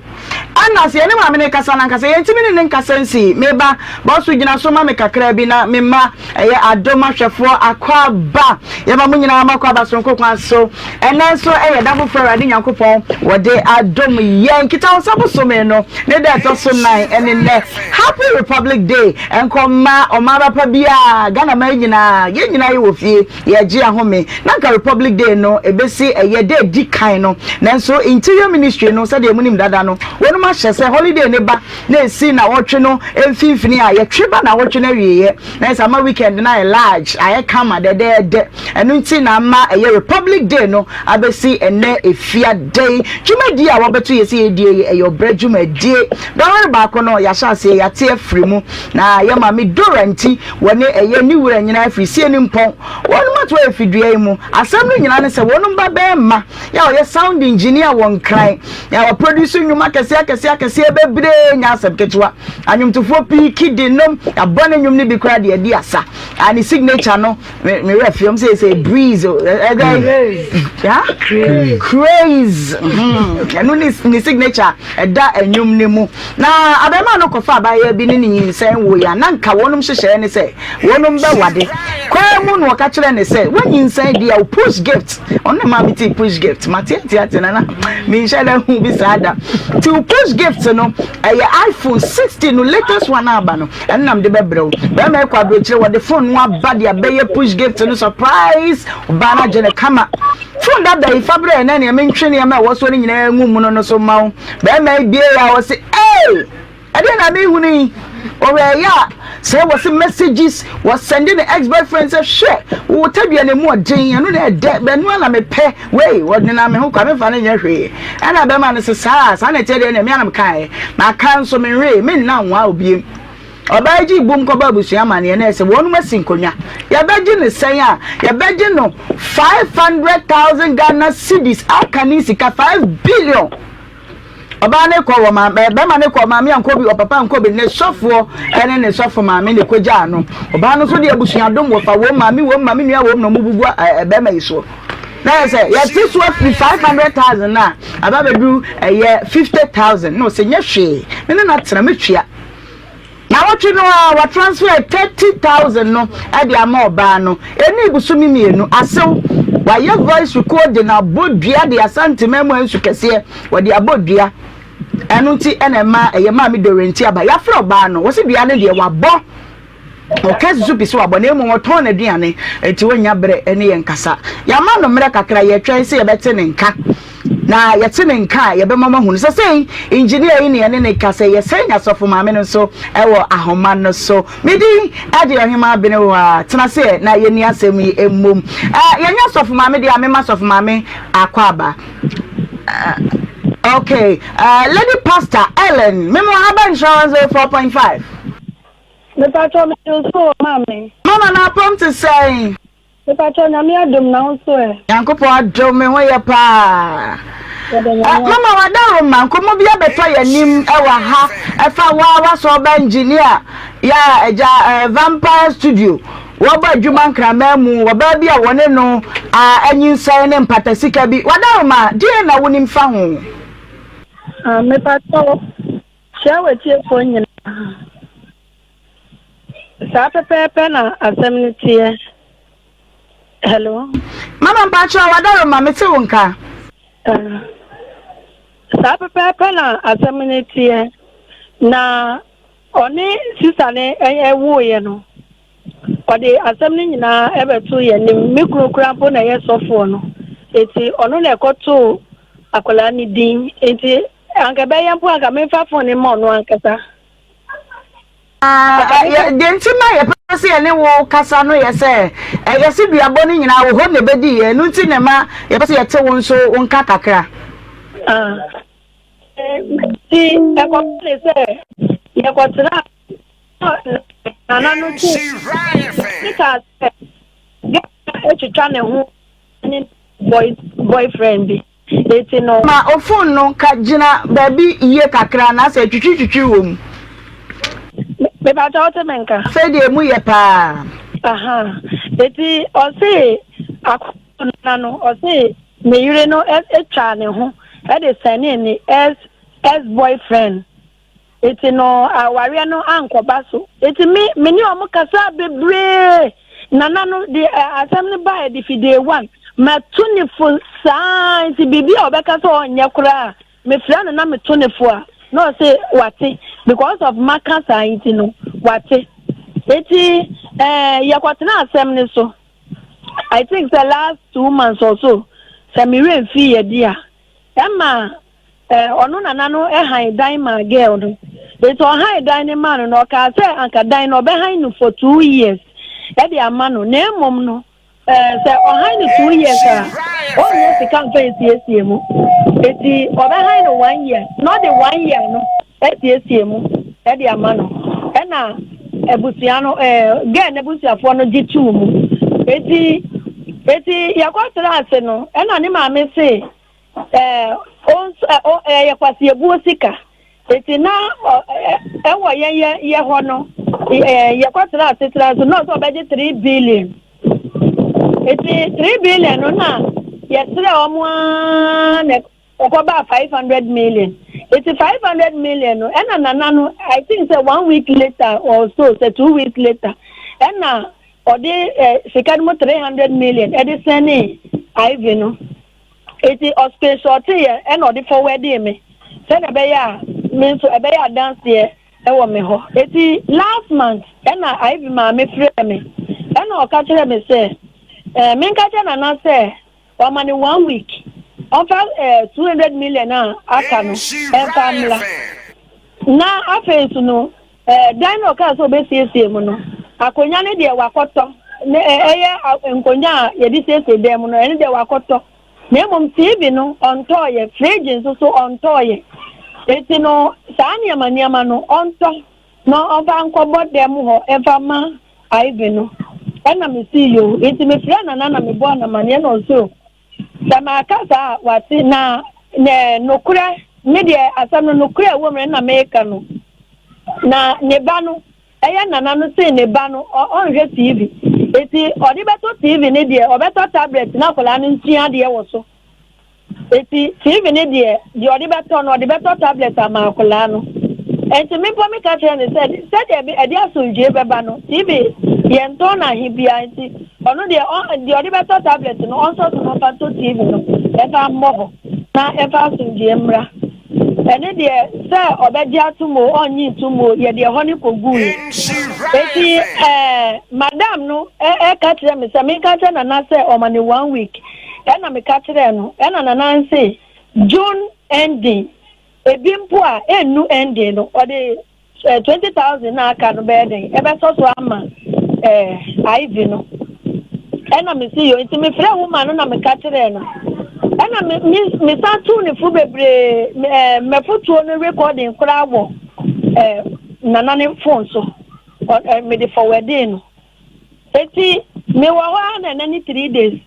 Ɛna sɛ yɛne maame no rekasa no ankasa, yɛntumi ne no nkasa nsi. Me ba, bɔ so gyina so ma me kakra bi na me mma ɛyɛ adom ahwɛfoɔ akwaaba. Yɛma mo nyinaa mo akwaaba soronko kwan so. Ɛnnɛ nso ɛyɛ da foforɔ Awurade Nyankopɔn wɔde adom yɛn. Kitawonsa bosome no ne da ɛtɔ so nan ɛne nnɛ. Happy Republic Day ɛnkɔ mma ɔman ba pa biara, Ghana man nyinaa, yɛn nyinaa yɛwɔ fie yɛregye ahome. Na nka Republic Day no ɛbɛsi ɛyɛ da ɛdi kan no, nanso Interior Ministry no sɛdeɛ monim dada no, wɔnom ahyɛ sɛ holiday no ba na ɛsi nnawɔtwe no mfimfini a, yɛtwe ba nnawɔtwe no awieɛ na ɛsɛ ama weekend no ayɛ large, ayɛ kama dɛdɛɛdɛ. Ɛno nti na ama ɛyɛ Republic Day no abɛsi ɛnnɛ Efiada yi. Dwumadie a wɔbɛto yɛ sɛ yɛdie yi, ɛyɛ ɔbrɛ dwumadie. Dɔnhwere baako no, yɛahyɛ aseɛ, yɛate afiri mu. Na yɛ maame Dora nti, wɔne ɛyɛ ne wura nyinaa afiri sie ne mpɔn. Wɔnom ato afi dua yi mu. Asɛm no nyinaa ne sɛ wɔnom ba bɛɛma yɛ a ɔyɛ sound engineer wɔ Nkran, yɛ a ɔproduce nnwom akɛseɛ akɛseɛ akɛseɛ bebree, nyɛ asɛm ketewa. Anwomtofoɔ pii ki de nom, yɛabɔ ne nnwom no bi koraa de adi asa. A ne signature no, me me werɛ fi ɔm sɛ sɛ breeze ɛdɛ ya craze ɛno ne ne signature ɛda ɛnwom ne mu na abɛɛmaa no kɔfa abaayewa bi ne ne nyinsɛn wo ya na nka wɔnom hyehyɛɛ ne sɛ wɔnom bɛwade kwan mu na ɔka kyerɛ ne sɛ wɔnyinsɛn deɛ o push gift ɔno na maa me ti push gift ma te ate ate nana menhyɛ dɛ hu bi saa da ti o push gift no ɛyɛ iPhone 16 no latest one aba no Ɛno na mede bɛbrɛ wo. Bɛrima yi kɔ aburokyire, wɔde phone no aba de abɛyɛ push gift no surprise. Ɔbaa no agye no kama. Phone dada yi fa brɛ na nea mentwe nneɛma a ɛwɔ so no nyinaa ngu mu no no so ma wo. Bɛrima yi bie a ɔse, ee, ɛdeɛ na mehunu yi. Ɔwɛɛyɛ a sɛ wɔ se messages wɔ sɛnde ne ex boyfriend sɛ hwɛ wo tadua na emu ɔden ɛno na ɛdɛ bɛno ara na mepɛ wei ɔdenam me ho kwa memfa no nyɛ hwee ɛna bɛma no se saa saa na ɛteɛ deɛ ɛna me ara na mekaeɛ maka nso menwee menna nwa obiem Ɔbaa yi gyee bum kɔbɔɔ abusua amanneɛ na ɛsɛ wɔnom asi nkonnwa. Yɛbɛgye no sɛn a? Yɛbɛgye no 500,000 Ghana cedis aka ne sika 5 billion. Ɔbaa no kɔ wɔ maame, bɛrima no kɔ maame ankɔ bi, ɔpapa ankɔ bi, ne sɔfoɔ ɛne ne sɔfo maame na ɛkɔgyaa no. Ɔbaa no nso de abusuadom wɔfa wɔm, maame wɔm, maame nua wɔm na wɔn bubu bɛrima yi soɔ. Na yɛ sɛ yɛte so afiri 500,000 na aba bɛduru ɛyɛ 50,000 na ɔsɛ nyɛ hwee, me ne no atena mɛtua. Nawɔtwe no ara wa transfer 30,000 no de ama ɔbaa no. Ɛnii bosome mienu, asew, wayɛ voice recording abɔ dua de Asante man mu ansu kɛseɛ, wɔde abɔ dua. Ɛno nti ɛna ɛma ɛyɛ Maame Doreen ti aba. Yɛafrɛ ɔbaa no, wɔse dua no deɛ wabɔ. Ɔka susu pi sɛ wabɔ na mmom ɔtɔn n'aduane, enti ɔnnya berɛ ne yɛn nkasa. Yɛama no mmerɛ kakra, yɛretwɛn sɛ yɛbɛte ne nka. Na yɛte ne nka a, yɛbɛma moahunu sɛ sei engineer yi ne yɛne no kasa yi. Yɛsan nya sɔfo maame no nso wɔ ahoma no so. Me din de Ɔhemaa Benewaa. Tena ase ɛ na yɛnni asɛm yi mmom. Eh, yɛnya sɔfo maame deɛ a, mema sɔfo maame akwaaba. Eh, okay, eh, Lady Pastor Ellen, mema aba Nhyira 104.5. Mepakyɛw mede wo so o maame. Mama na apɔm te sɛn? Mepakyɛw Nyame adom na wo nso ɛ? Nyankopɔn adom me ho yɛ paa. Yɛda Nyame ase. Mama wadaroma nkɔmmɔ bi abɛtɔ yɛn anim wɔ ha ɛfa waa wasɔ ɔba engineer yɛ a agya Vampire Studio wɔbɔ adwuma nkraman mu ɔbaa bi a wɔne no anyinsɛn ne mpata sika bi wadaroma deɛn na wonim fa ho? Mepakyɛw Kyia w'atiefoɔ nyinaa. Saa pɛpɛɛpɛ na asɛm no teɛ. Hello. Mama mpakyɛw wadaroma mete wo nka. Uh, saa pɛpɛɛpɛ na asɛm no teɛ. Na ɔne sista no ɛwoeɛ no, ɔde asɛm no nyinaa ɛbɛto yɛn anim. Me kunu koraa mpo na ɛyɛ sɔfoɔ no. Eti ɔno na ɛkɔtoo akwadaa no din. Enti Anka ɛbɛyɛ mpo anka memfa fon no mma ɔno ankasa. Deɛ nti ma yɛpɛ sɛ yɛne wo kasa no yɛ sɛ yɛse duabɔ no nyinaa wo hɔ na ɛbɛdi yɛ ɛno nti na ɛma yɛpɛ sɛ yɛte wo nso wo nka kakra. Nti ɛkɔba ne sɛ yɛkɔtena nana no ti ne kaa sɛ gɛɛ atwitwa ne ho ne boyfriend bi. Enti no. Ma ofon no ka gyina baabi yie kakra anaasɛ twitwiritwitwiri wɔ mu. Mepakyɛ wote me nka? Afei deɛ emu yɛ paa. Aha. Eti ɔse akɔna no ɔse ne yere no twaa ne ho de sɛnee ne ex ex boyfriend. Enti no awareɛ no ankɔba so. Enti me me ne wɔn kasaa bebree. Nana no de asɛm no baeɛ de fi day one. Matu ne fo saa nti biribi a ɔbɛka sɛ ɔnyɛ koraa mefrɛ no na meto ne fo a na ɔse wate because of maka saa nti no wate. Enti eh, yɛkɔtena asɛm no so. I think sɛ last 2 months or so sɛ me werɛ mfii yɛ di a ɛma Eh, ɔno nana no han dan maa girl no. Nti ɔhan dan no maa no no, ɔkaa sɛ anka dan no ɔbɛhan no for 2 years ɛde ama no. Na mmom no, eh, sɛ ɔhan no 2 years a, ɔnnya sika mfa nsiesie mu. Nti ɔbɛhan no one year, na ɔde one year no asiesie mu ɛde ama no. Ɛna abusua no, eh, girl n'abusuafoɔ no gye too mu. Enti yɛkɔtena ase no, ɛna ne maame se, Ɛɛ, ɔnso ɛ ɔ ɛyɛ kwaseɛbuo sika. Enti na ɔ ɛ ɛwɔ yɛn yɛ yɛ hɔ no, ɛ yɛkɔtena asetena nso na ɔsɛ ɔbɛgye 3 billion. Enti 3 billion no na yɛsrɛ wɔn ara na ɛkɔbaa 500 million. Enti 500 million no ɛna nana no, I think sɛ one week later or so, sɛ 2 weeks later, ɛna ɔde ɛ sika no mu 300 million ɛde sɛnee Ivy no. Enti ɔscreenshɔtee yɛ ɛna ɔde forwardee me sɛnea ɛbɛyɛ a me nso ɛbɛyɛ adanseɛ ɛwɔ me hɔ. Enti last month ɛna Ivy maame frɛɛ me ɛna ɔka kyerɛɛ me sɛ ɛɛ menka kyerɛ Nana sɛ wama no one week ɔmfa ɛɛ 200 million a aka no ɛmfa mmra. Na afei nso no. Ɛɛ, dan no a ɔkaa sɛ ɔbɛsiesie mu no, akonnwa no deɛ wakɔtɔ. Ne ɛ ɛyɛ nkonnwa a yɛde siesie dan mu no, ɛno deɛ wakɔtɔ. Na mmom TV no, ɔntɔeɛ. Fridge nso so, ɔntɔeɛ. Enti no, saa nneɛma nneɛma no, ɔntɔ na ɔmfa nkɔbɔ dan mu hɔ mfa mma Ivy no. Ɛnna mesii yoo. Enti mefrɛɛ Nana na mebɔɔ no amanneɛ na ɔse o, Sɛ maka saa a, wate. Na na nokorɛ, me deɛ asɛm no nokorɛ a ɛwɔ mu no na meka no. Na ne ba no, ɛyɛ nana no se ne ba no ɔnhwɛ TV. Eti ɔde bɛtɔ TV no deɛ, ɔbɛtɔ tablet na akwadaa no nsua adeɛ wɔ so. Eti TV no deɛ, deɛ ɔde bɛtɔ no, ɔde bɛtɔ tablet ama akwadaa no. Enti me mpo meka kyerɛɛ no sɛ, sɛdeɛ ɛde asomdwoeɛ bɛba no, TV yɛntɔn no ahe biara nti, Ɔno deɛ ɔ deɛ ɔde bɛtɔ tablet no ɔnsɔ so na ɔmfa ntɔ TV no ɛmfa mmɔ hɔ na ɛmfa asomdwoeɛ mmra. Ɛno deɛ sɛ ɔbɛgye atom o ɔnnye ntom o yɛde ɛhɔ no kɔguiɛ. Enti ɛɛ madam no ɛ ɛka kyerɛɛ me sɛ menka nkyerɛ Nana sɛ ɔma no one week ɛna meka kyerɛɛ no ɛna Nana nse June ending ebi mpo a ɛnnu ending no ɔde Eh, 20,000 na aka no bɛyɛ dɛn? Ɛbɛsɔ so ama eh, Ivy no. Ɛna me si yo, nti mefrɛ woman no na meka kyerɛɛ no. Ɛna me, me, mesan tuu ne fo bebree, eh, mɛfotuo no recording koraa wɔ eh, nana ne phone so. Ɔ, eh, mede forwardee no. Eti mewɔ hɔ ara na ɛnɛ ne 3 days.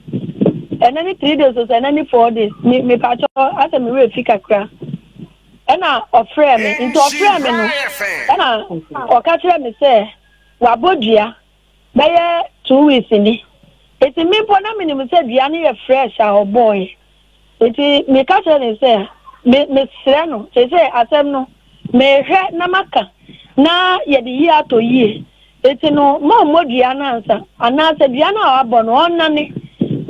Ɛnɛ ne 3 days o sɛ ɛnɛ ne 4 days. Me, mepakyɛ asɛ me werɛ fi kakra. Ɛna ɔfrɛɛ me. Nti ɔfrɛɛ me no, ɛna ɔka kyerɛɛ me sɛ wabɔ dua bɛyɛ 2 weeks ni. Nti me mpo na menim sɛ dua no yɛ fresh a ɔbɔeɛ. Nti meka kyerɛɛ no sɛ me mesrɛ no seesei asɛm no mehwɛ na maka na yɛde yie atɔ yie. Nti no ma ɔmmɔ dua no ansa anaasɛ dua no a wabɔ no ɔnnane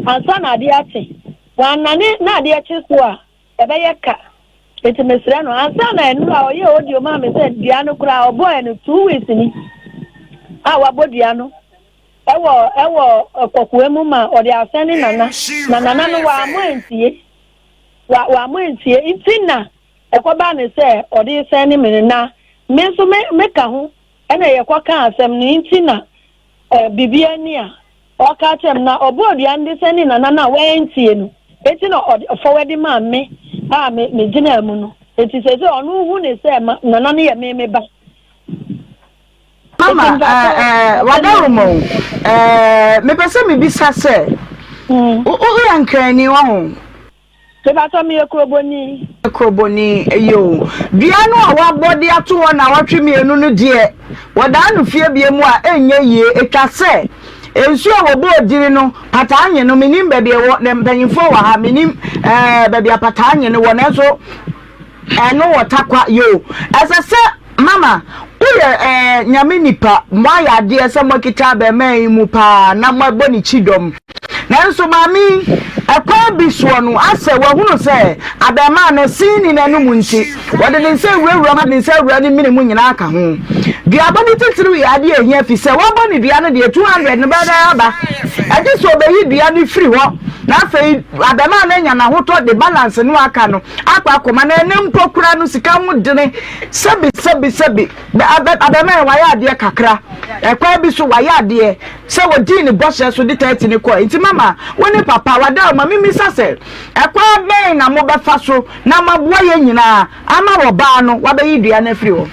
ansa na adeɛ akye. Wannane na adeɛ kye so a, Ɛbɛyɛ ka. Enti mesrɛ no, ansa na ɛno a ɔyɛɛ audio maa me sɛ dua no koraa ɔbɔɛ no 2 weeks ni a wabɔ dua no ɛwɔ ɛwɔ kɔkoa mu ma ɔde asɛn ne nana na nana no wammɔ antie wa wammɔ antie nti na ɛkɔbaa ne sɛ ɔde sɛn ne me no na me nso me meka ho ɛna yɛkɔ kaa asɛm no nti na eh, biribi ani a Ɔka kyerɛɛ me, na ɔbɔɔ dua no de sɛnee Nana no a wantie no. Enti na ɔde fɔwɛde maa me a me megyinaa mu no. Enti seesei ɔno hu ne sɛ ma Nana no yɛ me me ba. Mama, Enti mpakyɛw, eh, eh, asɛm no wadaroma o. Eh, mepɛ sɛ mebisa sɛ, Mm. wo- woyɛ Nkrani, waho? Mepakyɛw, meyɛ Kuroboni. Kuroboni, yoo. Dua no a wɔabɔ de ato hɔ nnawɔtwe mmienu no deɛ, wɔdaa no fie bie mu a, ɛnyɛ yie. Ɛtwa sɛ nsuo a wɔbɔɔ diri no, pataa nye no, mennim baabi ɛwɔ, na mpanimfoɔ wɔ ha, mennim ɛɛ baabi a pataa nye no wɔ, nanso Ɛno wɔ takwa yoo. Ɛsɛ sɛ mama woyɛ eh, nyame nipa moayɛ adeɛ sɛ moakita abɛɛmaa yi mu paa na moabɔ ne kyidɔm. Nanso maame yi ɛkwan bi soɔ no asɛ wahunu sɛ abɛɛmaa no sin nni n'anum nti wɔde ne nsa awurawura mu de ne nsa awura ne mene mu nyinaa ka ho. Duabɔ no titiriw yɛ adeɛ a ɛhia fi sɛ wabɔ ne dua no deɛ 200 no bɛyɛ dɛn aba? Ɛgye sɛ ɔbɛyi dua no firi hɔ na afei abɛɛmaa no anya n'ahotɔ de balance no aka no akɔ akɔma na ɛnɛ mpo koraa no sika ho dene sɛbi sɛbi sɛbi abɛma wayɛ adeɛ kakra ɛkwan bi so wayɛ adeɛ sɛ wɔdii ne bɔhyɛ so de 30 ne kɔɛ nti mama wo ne papa wada ma memisa sɛ ɛkwan bɛn na mobɛfa so na maboa yɛn nyinaa ama wɔbaa no wabɛyi dua no afiri hɔ.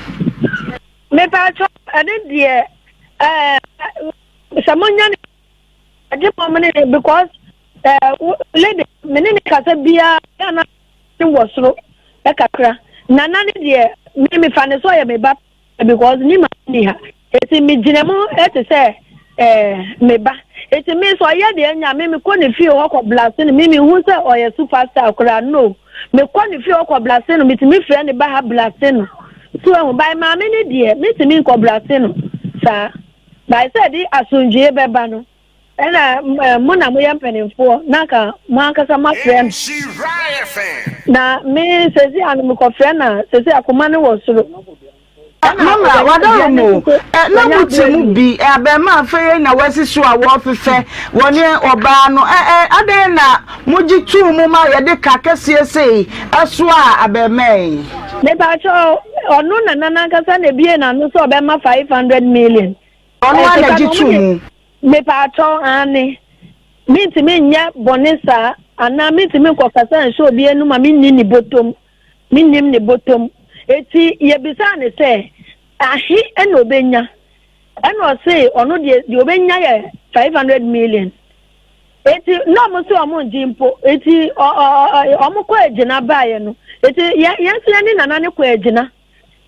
Mepatwa ɛne deɛ ɛɛ sɛ monya ne agye mɔm ne because ɛɛ lady me ne ne kasa biara yɛ na ne wɔ soro kakra. Nana ne deɛ me mefa ne sɛ ɔyɛ me ba because ne ma ni ha. Eti me gyina mu te sɛ ɛɛ me ba. Eti me sɛ ɔyɛ deɛ nya me mekɔ ne fie hɔ kɔ blase no me mehu sɛ ɔyɛ superstar koraa no. Mekɔ ne fie hɔ kɔ blase no metumi frɛ ne ba ha blase no. So ehu by maame ne deɛ metumi nkɔ blase no saa. By sɛ de asomdwie bɛba no. Ɛna mo na moyɛ mpanimfoɔ na anka mo ankasa moafrɛ no. Na me sɛsi ano mekɔfrɛ no a sɛsi akoma no wɔ soro. Mama wadaro mo ɛ na mo te mu bi ɛ abɛɛmaa afei na wasi so a wɔfefɛ wɔne ɔbaa no ɛ ɛ adɛn na mogye tuu mu ma yɛde ka kɛseɛ sei ɛsoaa abɛɛmaa yi. Mepakyɛw, ɔno nana no ankasa na ebuee n'ano sɛ ɔbɛma 500 million. Ɔno ara na gye too mu. Mepakyɛw, aane. Mintumi nyɛ bɔne saa, anaa mintumi nkɔkasa nhyɛ obi anom a minni ne bɔtɔm. Minnim ne bɔtɔm. Enti yebisaa no sɛ, Ahe na obenya? Ɛna ɔse ɔno deɛ, deɛ obenya yɛ 500 million. Enti na wɔn se wɔn ngye mpo. Enti ɔ ɔ ɔ wɔn kɔ agyina baeɛ no. Enti yɛn yɛn nso yɛne nana no kɔ agyina.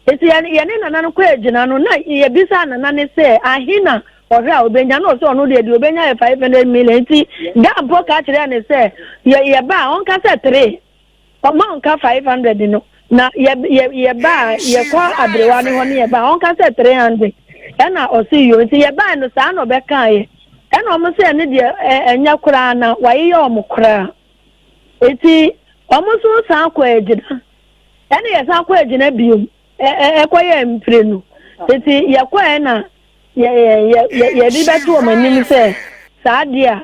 Enti yɛn yɛne nana no kɔ agyina no na yɛbisaa nana no sɛ ahe na ɔhwɛ a obenya na ɔsɛ ɔno deɛ deɛ obenya yɛ 500 million. Enti da mpo ka kyerɛɛ no sɛ yɛ yɛba a ɔnka sɛ three. Ɔma ɔnka 500 no na yɛ yɛ yɛba a yɛkɔ aberewa no hɔ ne yɛba a ɔnka sɛ 300 ɛna ɔse yo nti yɛbae no saa na ɔbɛkaeɛ ɛna ɔmo sɛ ɛno deɛ ɛnyɛ koraa na wayeyɛ ɔmo koraa nti ɔmo nso san kɔ agyina ɛna yɛsan kɔ agyina biom ɛkɔyɛ mprenu nti yɛkɔɛ na yɛde bɛto wɔn anim sɛ saa adeɛ a.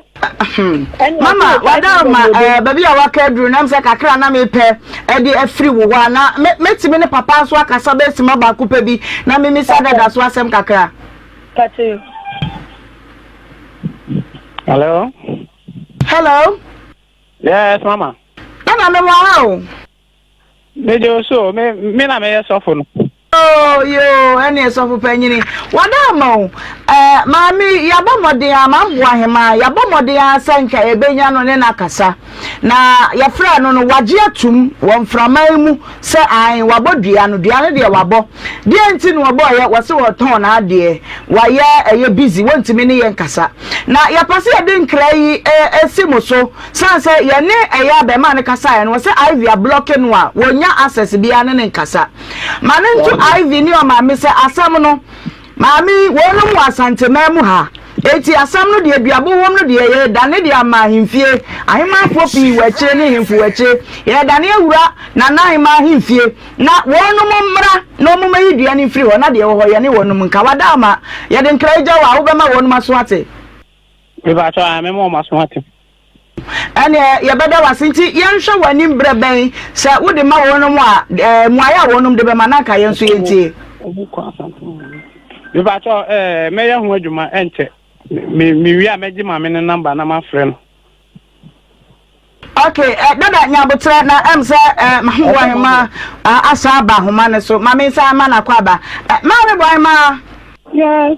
Mama wadaroma ɛɛ baabi a waka aduru nam sɛ kakra na mepɛ ɛde afiri wo hɔ a na mɛtumi ne papa nso akasa bɛyɛ sima baako pɛ bi na memisa dada so asɛm kakra. Hello. Hello. Yes, mama. Nana me wɔ ha o. Megye wo so, me me na meyɛ sɔfo no. Oh, yoo, ɛne sɔfo panyini. Wɔda ama o. Eh, maame, yɛabɔ mmɔden a, mamboa ahema, yɛabɔ mmɔden a sɛ nka yɛbɛnya no ne no akasa. Na yɛfrɛ no no, wagye atum wɔ mframa yi mu sɛ ae, wabɔ dua no, dua no deɛ wabɔ. Deɛ nti na wɔbɔɔyɛ, wɔse wɔtɔn n'adeɛ, wayɛ ɛyɛ busy, wɔntumi ne yɛn kasa. Na yɛpɛ sɛ yɛde nkra yi si mo so. Sane sɛ yɛne ɛyɛ abɛɛmaa no kasaeɛ no, wɔsɛ Ivy ablɔke no a, wɔnnya access biara ne no nkasa. Ma no nto Ivy ne ɔmaame sɛ asɛm no, maame yi, wɔnom wɔ Asanteman mu ha, enti asɛm no deɛ duabɔ wom no deɛ yɛredane de ama ahemfie, ahemaafoɔ pii wɔ akyire ne nhemfo wɔ akyire, yɛredane awura Nana Ahemaa ahemfie na wɔnom mmra na wɔmmɛyi dua no mfiri hɔ na deɛ ɛwɔ hɔ yɛne wɔnom nka. Wada ama yɛde nkra yi gya wo a, wobɛma wɔnom aso ate. Mepakyɛw ae mɛma wɔn aso ate. Ɛneɛ yɛbɛda wo ase nti yɛnhwɛ w'anim berɛ bɛn sɛ wode ma wɔnom a ɛɛ mmuaeɛ a wɔnom de bɛma na anka yɛn nso yɛntie. Mepakyɛw ɛɛ mɛyɛ ho adwuma ɛnkyɛ me mewie a mɛgye maame no number na mafrɛ no. Ok, eh, dada nya aboterɛ na ɛm sɛ eh, maame Boahema ah, asan aba ahoma no so ma me nsa ma no akɔ aba. Eh, maame Boahema. Yes.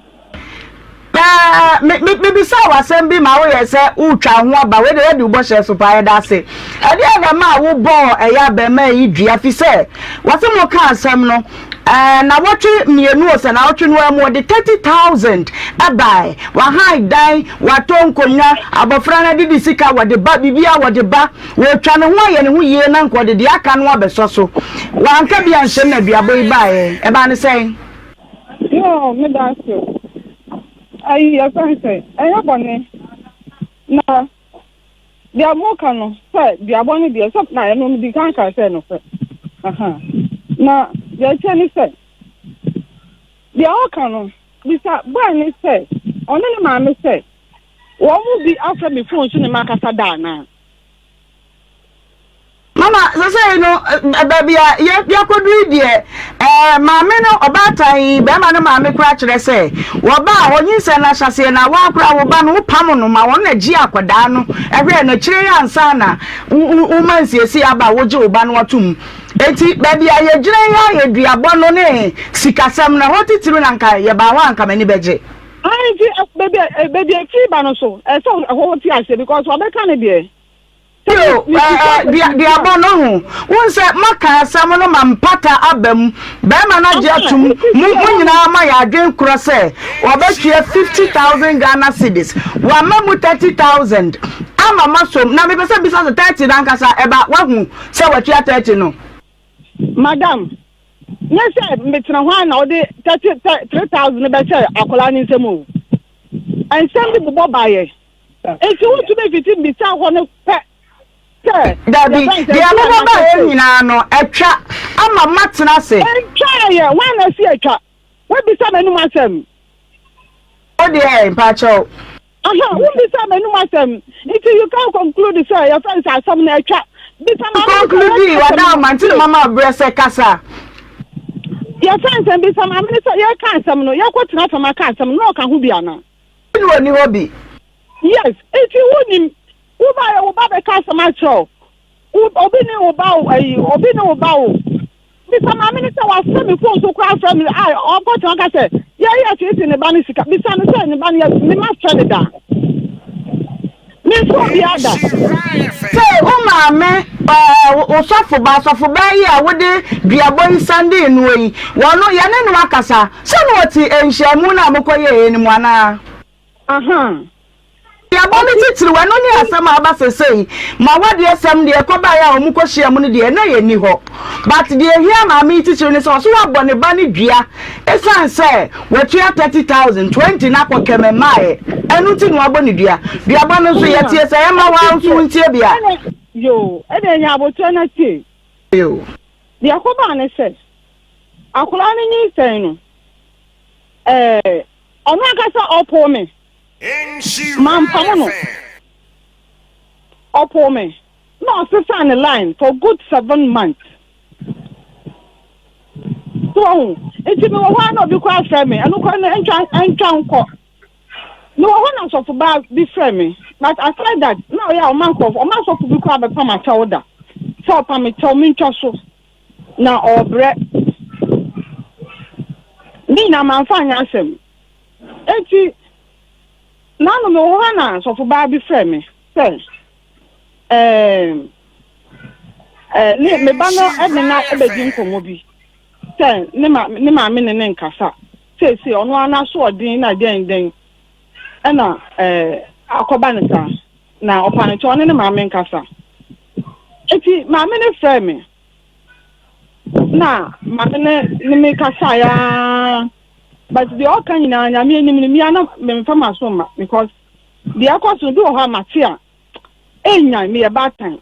Eh, me me mebisa wo asɛm bi ma woyɛ sɛ wotwa ho aba wei de wadi wo bɔhyɛ so paa yɛda ase. Ɛdeɛ na ɛma wobɔɔ ɛyɛ abɛɛmaa yi dua fi sɛ wɔse mo ka asɛm no Ɛɛ nawɔtwe mmienu o sɛ nawɔtwe no ara mu ɔde 30,000 ɛbae. Wahan dan, watɔ nkonnwa, abɔfra no adidi sika wɔde ba, biribiara wɔde ba. Wɔretwa ne ho ayɛ ne ho yie na nka ɔde deɛ aka no abɛsɔ so. Wanka bi anhyɛm na aduabɔ yi baeɛ. Ɛbaa ne sɛn? Yoo, meda ase o. Ayi, yɛfrɛ no sɛ, ɛnyɛ bɔne na Deɛ moka no sɛ duabɔ no deɛ sɛ na ɛno medi kan kaa sɛ nokorɛ. Aha. Na deɛ ɛkyɛ ne sɛ deɛ ɔka no bisa boy ne sɛ ɔne ne maame sɛ wɔn mu bi afrɛ me phone so ne makasa da anaa. Mama, sɛsɛi no, baabi a yɛakɔduru yi deɛ, ɛɛ, maame no, ɔbaatan yi, bɛrima no maame koraa kyerɛ sɛ, wɔba a, ɔnyinsɛn no ahyɛaseɛ no a, woa koraa wo ba no, wopam no ma wɔn na gye akwadaa no hwɛɛ no akyire yi ansa na woma nsiesie aba a wogye wo ba no atom. Enti, baabi a yɛgyina yi ara yɛ duabɔ no ne sikasɛm no, ɛhɔ titiriw na anka yɛbaa hɔ a anka m'ani bɛgye. Ae, nti baabi a ɛfiri ba no so, ɛsɛ sɛ ɛhɔ wote aseɛ because wabɛka ne deɛ. Bio, duabɔ no ho. Wohu sɛ moaka asɛm no ma mpata aba mu. Barima no agye atom. Mo, mo nyinaa moayɛ adwene korɔ sɛ ɔbɛtua 50,000 Ghana cedis. Wama mu 30,000 ama moasom. Na mepɛ sɛ bisa sɛ 30 no ankasa ɛba? Woahu sɛ watua 30 no? Madam, nyɛ sɛ metena hɔ ara na ɔde 30, 3,000 no bɛhyɛ akwadaa no nsam o. Nsɛm bi bobɔ baeɛ. Enti wontumi mfiti mmisa hɔ no pɛ sɛ. Dabi, deɛ mobɔ baeɛ nyinaa no, atwa ama moatena ase. Ɛntwaeɛ, hwan na ɛse atwa? Woabisa m'anom asɛm. Wo deɛ, mpakyɛw. Aha, wommisa m'anom asɛm. Nti you can't conclude sɛ yɛfrɛ no sɛ asɛm no atwa. Bisa maame no sɛ Conclude, wɔka asɛm wada no. ama nti na mama wo berɛ sɛ kasa. Yɛfrɛ nsɛm bisa maame no sɛ yɛreka asɛm no, yɛkɔtena fam aka asɛm no, na ɔka ho bi anaa? Ɛna ɔnni hɔ bi. Yes, nti wonim, wobaeɛ wo ba bɛka asɛm akyerɛ wo, obi ne wo ba o, ayi, obi ne wo ba o. Bisa maame no sɛ wafrɛ me phone so koraa frɛ me a ɔkɔtena ɔka sɛ yɛyɛ tete ne ba no sika. Bisa no sɛ ne ba no yɛ me ma frɛ ne da. Me nso obiara da. Sɛ wo maame, ɛɛ, wo sɔfo ba, sɔfo baa yi a wode duabɔ yi san dee noɔ yi, wɔno, yɛne no akasa, sɛ na ɔte nhyiamu no a mokɔyɛeɛ no mu anaa? Ahaa. Duabɔ no titiriw, ɛno ne asɛm a aba sesei. Mo awadeɛsɛm deɛ ɛkɔbaeɛ a wɔn kɔhyia mu no deɛ na yɛnni hɔ. But deɛ ɛhia maame yi titiriw ne sɛ ɔso wabɔ ne ba no dua ɛsiane sɛ watua 30,000, 20 no akɔ kɛmɛ mmaeɛ. Ɛno nti na wabɔ no dua. Duabɔ no nso yɛteɛ sɛ ɛmma wo ara nso wontie bi a. Yoo, ɛdeɛ nya aboterɛ na tie. Yoo. Deɛ ɛkɔbaa ne sɛ, akwadaa no nyinsɛn no, ɛɛ, ɔno ankasa ɔpoo me. Mampamo no. Ɔpoo me na ɔsesaa ne line for good 7 months. So wahu? Nti mewɔ hɔ a na obi koraa frɛ me, ɛno koraa no ɛntwa ɛntwa nkɔ. Mewɔ hɔ na sɔfo baa bi frɛ me, but aside that, na ɔyɛ a ɔma nkurɔfo, ɔma sɔfo bi koraa bɛpam akyɛw da. Sɛ ɔpam me kyɛw mentwa so. Na ɔrebrɛ. Ne nyinaa mamfa anyɛ asɛm. Enti, naano mewɔ hɔ na sɔfobaa bi frɛ me sɛ ɛɛm, ɛɛ, ne me ba no ne no abɛdi nkɔmmɔ bi sɛ ne ma ne maame ne ne nkasa seesei ɔno ara n'asoɔden na dɛn dɛn ɛna ɛɛ akɔba ne saa na ɔpa ne kyɛ ɔne ne maame nkasa. Enti maame no frɛ me na maame no ne me kasaeɛ ara. But deɛ ɔka nyinaa Nyame anim no mia na memfa m'aso mma because deɛ ɛkɔ so no bi wɔ hɔ a mate a ɛnyan meyɛ baatan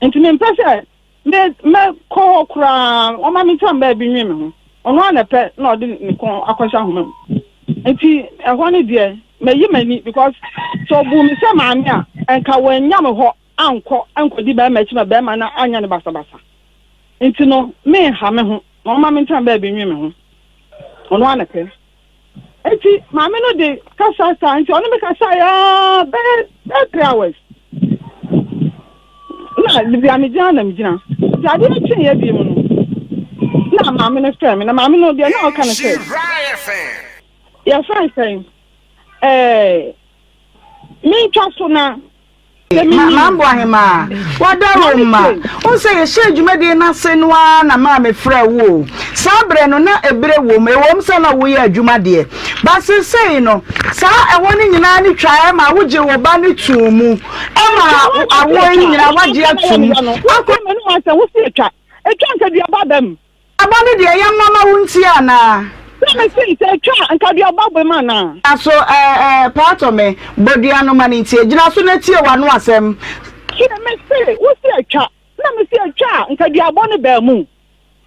nti mempɛ sɛ me mɛkɔ hɔ koraa ɔma me ntam baabi nwe me ho ɔno ara na ɛpɛ na ɔde ne kɔn akɔhyɛ ahoma mu nti ɛhɔ no deɛ mayi m'ani because sɛ ɔbuu me sɛ maame a ɛnka wannya me hɔ ankɔ ankɔdi bɛrima akyi ma bɛrima no anyɛ no basabasa nti no menha me ho na ɔma mentena baabi nwe me ho. Ɔno ara na pɛ. Enti maame no de kasa saa nti ɔne me kasaeɛ ara bɛyɛ bɛyɛ 3 hours. Na baabi a megyina na megyina. Nti adeɛ no kyeeɛ bio no, na maame no frɛ me. Na maame no deɛ na ɔka no sɛ, yɛfrɛ no sɛn? Ɛɛ, mentwa so na sɛ Ma menim. Mambo Ahemaa, w'adaworo mma. Wohu sɛ yɛhyɛɛ dwumadie no ase no ara na maa mefrɛɛ wo o. Saa berɛ no na ɛberɛ wom, ɛwom sɛ na woyɛ adwuma deɛ, but seesei no, saa ɛhɔ no nyinaa no twaeɛ ma wogyee wo ba no too mu, ɛma Etwa, woanka sɛ awoɔ yi etwa. nyinaa Woanka woagye na ɛyɛ atom. me ya no. Akɔ. Wotie m'anom asɛm, wose etwa. Etwa nkaduaba aba mu. Aba no deɛ yɛmmɔ ma wontie anaa? Na mese sɛ etwa a, nkaduaba bɔ mu anaa? Gyina so ɛɛ ɛɛ paatɔ me, bɔ dua no ma no ntie. Gyina so na tie w'ano asɛm. Tie, mese, wose etwa. Na mese etwa a, nkaduabɔ no baa mu.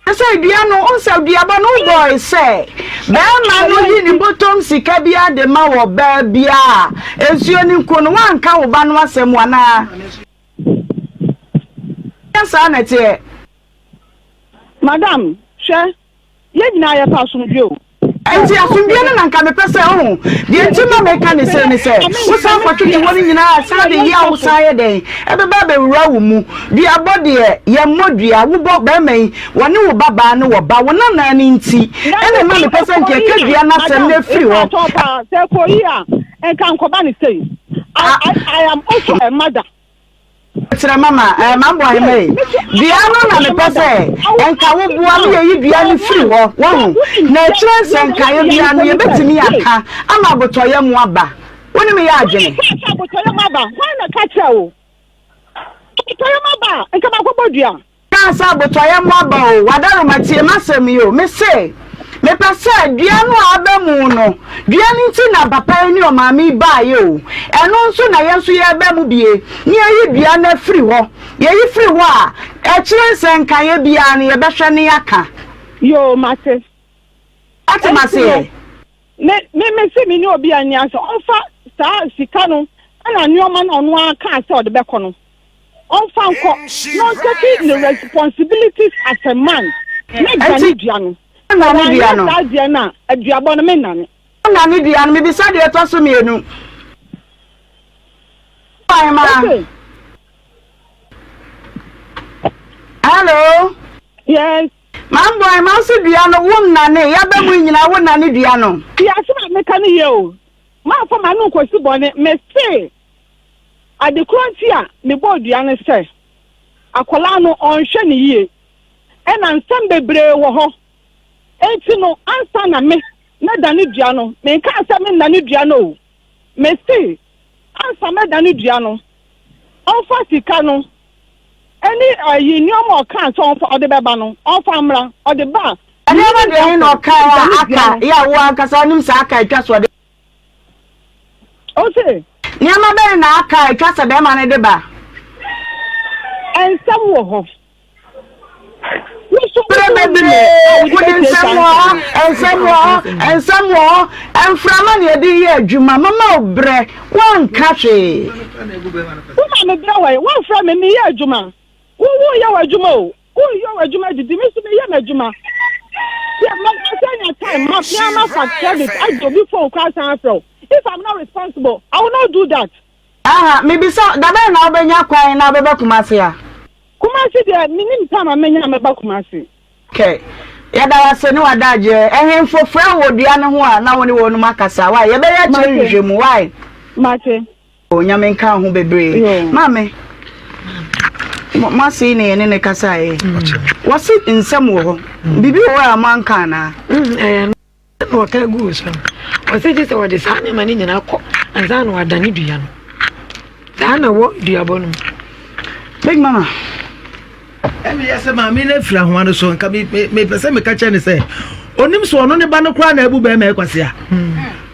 Sɛ dua no, wohu sɛ duaba no wobɔe sɛ barima no yi ne bɔtɔm sika biara de ma wɔ baa biara a, nsuo no nko no, woanka wo ba no asɛm anaa? Ɛnyɛ saa na ɛteɛ. Madam, hwɛ, yɛn nyinaa yɛpɛ asomdwoe o. Enti asomdwoe no na nka mepɛ sɛ ohu. Deɛ nti ma meka ne sei ne sɛ, wosan kɔtwetwe wɔn nyinaa san de yaw san yɛ dɛn ɛbɛba abɛwura wo mu. Duabɔ deɛ, yɛmmɔ dua. Wobɔ barima yi, wɔne wo babaa no wɔ ba, wo nana no nti ɛna ɛma mepɛ sɛ nka yɛka dua no asɛm no afiri hɔ. Madam, mepaatɔ paa, sɛ ɛkɔɔ yie a, nka nkɔba no sei. I, I, I am also a mother. Kyerɛ mama eh, mambo ahema yi. Dua no na mepɛ sɛ nka woboa me yɛyi dua no firi hɔ wahu na akyire nsɛ nkaeɛ biara no yɛbɛtumi aka ama abotɔyɛ mu aba. Wo ne me yɛ adwene. Hwan na ɛka sɛ abotɔyɛ mu aba? Hwan na ɛka kyerɛ wo? Abotɔyɛ mu aba a, nka makɔbɔ dua. Kaa sɛ abotɔyam aba o, w'adaroma tie m'asɛm yi o, mese mepɛ sɛ dua no a aba mu no, dua no nti na papa yi ne ɔmaame yi baeɛ o, ɛno nso na yɛn nso yɛreba mu bie, na yɛyi dua no afiri hɔ, yɛyi firi hɔ a, ɛkyerɛ sɛ nkaeɛ biara no yɛbɛhwɛ na yɛaka. Yoo, mate. Woate Ɛnti no, m'aseɛ? Me, me, me se me ne obi anni asɛ, ɔmfa saa sika no ɛna nneɛma no a ɔno ara kaa sɛ ɔde bɛkɔ no, ɔmfa nkɔ na ɔntake ne responsibilities as a man. Mɛdane dua no. Sɛ wanyɛ saa deɛ no a, aduabɔ no mennane. Wonnane dua no. Mebisa deɛ ɛtɔ so mmienu. Ɔhemaa. Hello. Yes. Mambo ahema wo se dua no wo nnane yaba mu nyinaa wo nnane dua no. Ti asem a meka no ye o. Mamfa m'ano nkosi bɔne. Mese ade korɔ nti a mebɔɔ dua no sɛ akwadaa no ɔnhwɛ no yie. Ɛna nsɛm bebree wɔ hɔ. Enti no ansa na me mɛdane dua no, menkaa sɛ mennane dua no o. Mese ansa mɛdane dua no, ɔmfa sika no ɛne ayi nneɛma a ɔkaa sɛ ɔmfa ɔde bɛba no ɔmfa mmra ɔde ba a. Nneɛma deɛ he na ɔkae a aka yɛ a wo ankasa wonim sɛ aka atwa so ɔde. Ose. Nneɛma bɛn na aka a etwa sɛ bɛrima no de ba? Nsɛm wɔ hɔ. Berɛ bebree wode nsɛm wɔ hɔ, nsɛm wɔ hɔ, nsɛm wɔ hɔ. Mframa na yɛde yɛ adwuma. Mama wo berɛ, woanka hwee. Woma me berɛ wɔ he? Woamfrɛ me, meyɛ adwuma. Wo woyɛ w'adwuma o. Woyɛ w'adwuma didi, me nso meyɛ m'adwuma. Deɛ ma ma sɛ nya time ma me ama fa credit agye obi phone koraa san afrɛ wo. If I'm not responsible, I will not do that. Aha, mebisa, da bɛn na wobɛnya kwan na wobɛba Kumasi a? Kumasi deɛ, mennim time a mɛnya a mɛba Kumasi. Kɛ, yɛda wo ase ne w'adagyeɛ. Ɛhemfo frɛ wo wɔ dua no ho a na wo ne wɔnom akasa, wai? Yɛbɛyɛ akyire Mate. nhwehwɛmu, wai? Mate. O Nyame nka wo ho bebree. Yoo. Maame, mo mo ase yi na yɛne ne kasaeɛ. Wɔse nsɛm wɔ hɔ. Biribi wɔ hɔ a moanka anaa? Ɛyɛ no na ɔka guu so no. Ɔse gye sɛ wɔde saa nneɛma no nyinaa kɔ ansa na wɔadane dua no. Saa na ɛwɔ duabɔ no mu. Big Mama. Ɛmi yɛ sɛ maame no afiri ahoma no so nka mepɛ sɛ meka kyerɛ ne sɛ onim sɛ ɔno ne ba no koraa na abu bɛrima ɛkwase a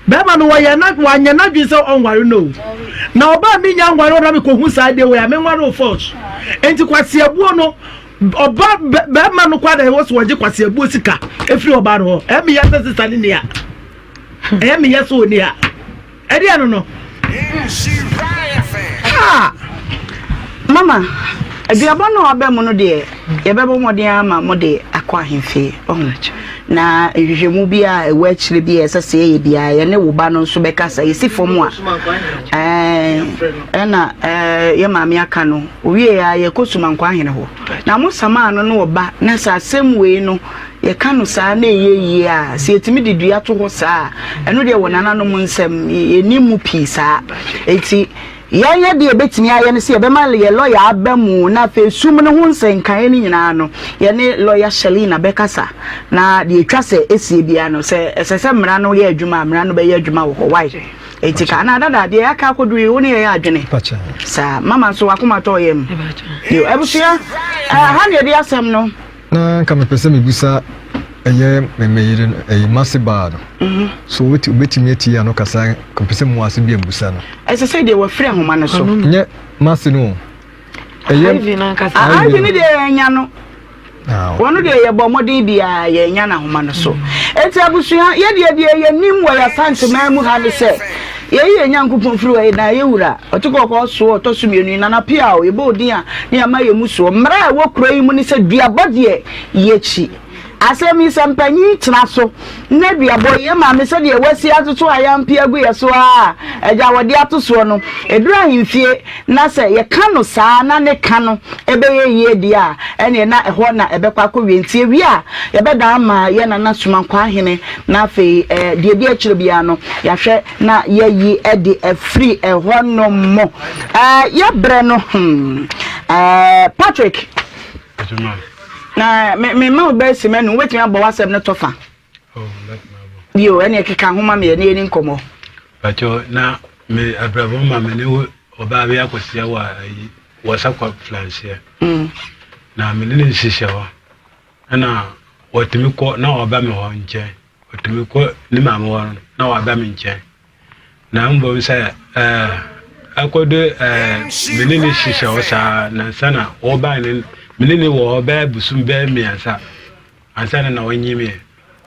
bɛrima no wɔyɛ na wanyɛ n'adwene sɛ ɔnware no na ɔbaa mi nya nware ɔna mekɔhu saa deɛ wei a menware o force nti kwaseabuo no ɔba bɛrima no koraa na ɛwɔ so wɔgye kwaseabuo sika ɛfiri ɔbaa no hɔ ɛmi yɛ sɛ sisa ne nia ɛyɛ mi yɛ sɛ ɔnia Ɛdeɛ no no. Ah! Mama, aduabɔ no a aba mu no deɛ, yɛbɛbɔ mmɔden ara ma mode akɔ ahemfie. Ɔho. Na nhwehwɛmu bi a ɛwɔ akyire bi a ɛsɛ sɛ yɛyɛ biara, yɛne wo ba no nso bɛkasa. Yɛsi fam a, ɛɛ, ɛna ɛɛ, yɛ maame aka no. Owie a, yɛkɔ Sumankwaa ahene hɔ. Na mo samaa no ne ɔba, na sɛ asɛm wei no, Yɛka no saa na ɛyɛ yie a, sɛ yɛtumi de dua to hɔ saa a, ɛno deɛ wɔ nananom nsam, yɛnnim mu pii saa. Enti yɛn yɛ deɛ yɛbɛtumi ayɛ no sɛ yɛbɛma yɛ lɔya aba mu na afei sum no ho nsɛnkaeɛ no nyinaa no, yɛne lɔya Shelina bɛkasa na deɛ ɛtwa sɛ ɛsie biara no, sɛ ɛsɛ sɛ mmara no yɛ adwuma a, mmara no bɛyɛ adwuma wɔ hɔ. Wai? Enti ka anaa dada deɛ yɛaka akɔduru yi, wo ne yɛyɛ adwene saa. Mama nso wakoma tɔɔ yam. Yo, abusua, ha na yɛde asɛm no. Na nka mepɛ sɛ mebisa ɛyɛ me me yere no ɛyɛ mase baa no mhm. so wobɛtumi atie ano kasa nka mepɛ sɛ mu ase bi abusa no. Ɛsɛ sɛ deɛ wafiri ahoma no so. Nyɛ mase no ɛyɛ Ivy no deɛ yɛnya no ah, wɔn deɛ yɛbɔ mmɔden biara yɛnya no ahoma no so eti abusua yɛdeɛ deɛ yɛnim wɔ yɛasanteman mu ha ne sɛ Yɛyi yɛn Nyankopɔn firi hɔ, na yɛn Wura, ɔte kɔkɔɔ soɔ, ɔtɔ so mmienu yi, Nana Piaw, yɛbɔ wo din a, na yɛama yɛn mu soɔ. Mmara a ɛwɔ kuro yi mu ne sɛ duabɔ deɛ, yɛkyi. Asɛm yi, sɛ mpanyin tena so na duabɔ yi, yɛn maame sɛdeɛ wasi atoto ayampe agu yɛn so ara a, agya a wɔde ato soɔ no, ɛduru ahemfie na sɛ yɛka no saa na ne ka no bɛyɛ yie deɛ a, ɛnneɛ na ɛhɔ na ɛbɛkɔ akɔwie. Nti yɛwie a, yɛbɛdan ama yɛn Nana Sumankwahene na afei deɛ ɛdi akyire biara no, yɛahwɛ na yɛayi de afiri ɛhɔ nom. Yɛbrɛ no hmm. Patrick, na me ma wo bɛɛ sima nu, wobɛtumi abɔ w'asɛm no tɔfa? Oh, Yo, ɛne ɛkeka ho ma me ɛne ɛni nkɔmmɔ. Pacho, na me abrabɔ ma me ne ɔbaa bi akɔsia wɔ ayi wɔsakwa flanseɛ. Mm. Na me ne ne nhyehyɛ hɔ. Ɛna wɔtumi kɔ na ɔba me hɔ nkyɛn. Ɔtumi kɔ ne maame hɔ no na waba me nkyɛn. Na mbom sɛ ɛɛ ɛkɔdo ɛɛ me ne ne hyehyɛ hɔ saa nansa na ɔbae no me ne ne wɔ hɔ bɛyɛ bosom bɛyɛ mmiɛnsa ansa na na ɔnyimiɛ.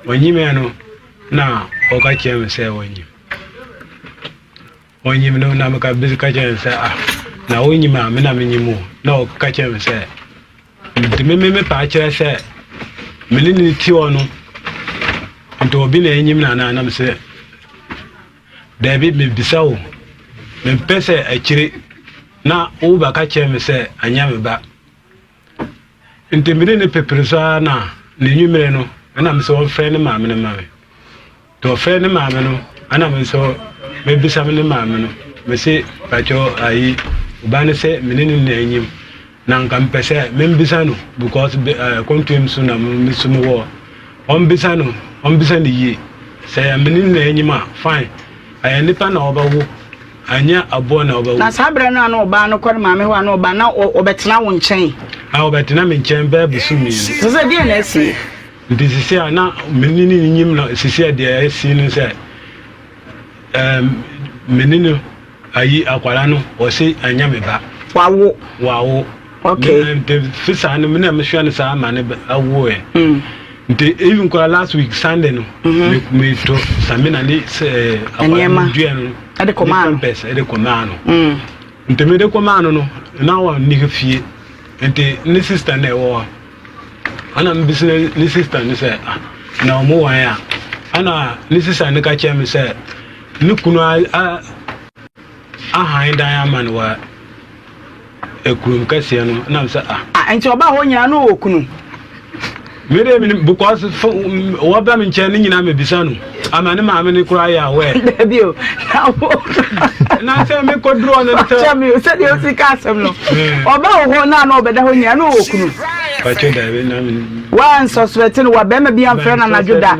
Ɔnyimiɛ no na ɔka kyerɛ me sɛ ɔnyim. Ɔnyim no na meka bi ka kyerɛ no sɛ ah na wonyim a me na menyim o na ɔka kyerɛ me sɛ nti me me mepa akyerɛ sɛ. Me ne no te hɔ no, nti obi na enyim no anaa? Na mese, Daabi, mebisa wo. Mempɛ sɛ akyire na wobɛka kyerɛ me sɛ anyɛ me ba. Nti me ne no pepere so ara na n'anwummerɛ no, ɛna me sɛ ɔmfrɛ ne maame no ma me. Nti ɔfrɛ ne maame no, ɛna me nso mebisa me ne maame no, mese pakyɛ ayi, ɔba no sɛ me ne no na anyim. Na nka mepɛ sɛ membisa no because kɔntuam so na me so mewɔ. Ɔmbisa no, ɔmbisa no yie. Sɛ ɛyɛ me ne no na anyim a, fine. Ɛyɛ nipa na ɔbɛwo, ɛnyɛ aboa na ɔbɛwo. Na saa berɛ no a na ɔbaa no kɔ ne maame hɔ a na ɔba na ɔbɛtena wo nkyɛn? A ɔbɛtena me nkyɛn bɛyɛ bosom mmienu. Sɛ sɛ deɛ na asie? Nti sisi a na me ne no nyim no sisi a deɛ asi no sɛ ɛɛm me ne no ayi akwadaa no ɔse ɛnyɛ me ba. Wawo. Wawo. Okay. Nti fi saa no me na mehwɛ no saa ma ne awoɛ. Mm. Nti even koraa last week Sunday no. Mm-hmm. Me me to samina ne sɛ akwadaa no dua no. Ɛde kɔmaa no. Ne pampers ɛde kɔmaa no. Mm. Nti me de kɔmaa no no na wɔn ni fie nti ne sister na ɛwɔ hɔ. Ɛna mebisa ne sista no sɛ, ah, na ɔmo wan a? Ɛna ne sista no ka kyerɛ me sɛ ne kunu ahan dan ama no wɔ ekurom kɛseɛ no. Ɛna me sɛ ah. Ah, nti ɔbaa hɔ nyinaa na ɔwɔ kunu? Me de me because wɔba me nkyɛn ne nyinaa mebisa no ama ne maame ne koraa yɛ aware. Dabi o, na wo. Na sɛ mekɔduru ɔno no sɛ. Kyɛ me o, sɛdeɛ osi ka asɛm no. Ɔba wɔ hɔ na na ɔbɛda hɔ nyinaa na ɔwɔ kunu. Pakyɛ dabi na me. Wansɔsrɛte no wa bɛrima bi amfrɛ no anadwo da.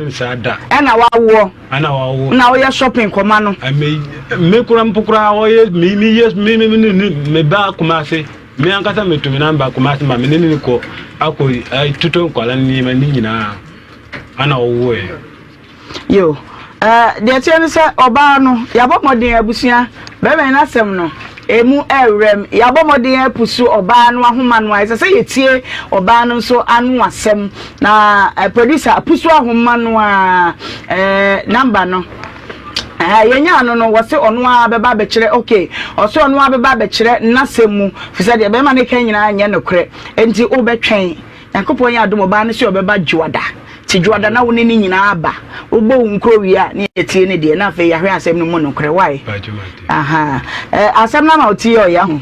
Ɛna wawoɔ. Ɛna wawo. Na woyɛ shopping kɔma no. Me me kura mpo kura ɔyɛ me me yɛ me me me me ba Kumasi. Me ankasa metu me nan ba Kumasi ma me ne ne kɔ akɔ tutɔ nkwadaa no nneɛma ne nyinaa ana ɔwoe. Yo, eh, deɛ ɛteɛ ne sɛ ɔbaa no yɛabɔ mmɔden abusua bɛrima yi n'asɛm no emu ɛwerɛm yɛabɔ mmɔden apusu ɔbaa no ahoma no a ɛsɛ sɛ yɛtie ɔbaa no nso ano asɛm na eh, producer apusu ahoma no a eh, namba no Ɛɛ yɛnyaa no no wɔse ɔno ara bɛba abɛkyerɛ ok ɔse ɔno ara bɛba abɛkyerɛ n'asɛm mu fisɛ deɛ bɛrima no ka nyinaa nyɛ nokorɛ enti wobɛtwɛn Nyankopɔn yɛ adom ɔbaa no se ɔbɛba dwoada ti dwoada na wo ne ne nyinaa aba wobɔ wo nkuro wie a ne yɛtie ne deɛ na afei yɛahwɛ asɛm no mu nokorɛ wae aha ɛɛ asɛm no ama wo ti yɛ ɔya ho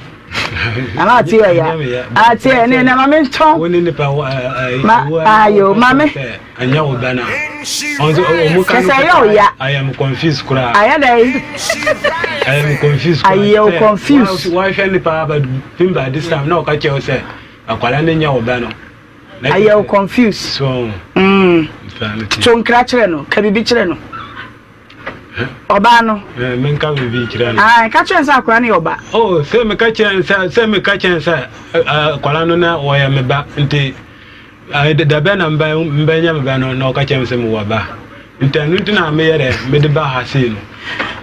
ama wo ti yɛ ɔya ate ɛne ɛne ma mentɔn ma ayo ma me Ɛnyɛ wo bɛ na. Ɔnso ɔmo ka no Kɛsɛ ɛyɛ wo ya. I am confused koraa. Ayɛ dɛ. I am confused koraa. Ayɛ wo confused. Wahwɛ nipa aba pim by this time na ɔka kyerɛ wo sɛ akwadaa no nyɛ wo bɛ no. Ayɛ wo confused. So. Mm. To nkra kyerɛ no, ka biribi kyerɛ no. Ɔbaa no. Menka biribi nkyerɛ no. Ah, ka kyerɛ no sɛ akwadaa no yɛ ɔba. Oh, sɛ meka kyerɛ no sɛ sɛ meka kyerɛ no sɛ akwadaa no na ɔyɛ me ba nti. Da bɛn na mebɛnya me ba no? Na ɔka kyerɛɛ me sɛ, Mewɔ ba. Nti ɛno nti na meyɛ dɛ mede ba ha sei no.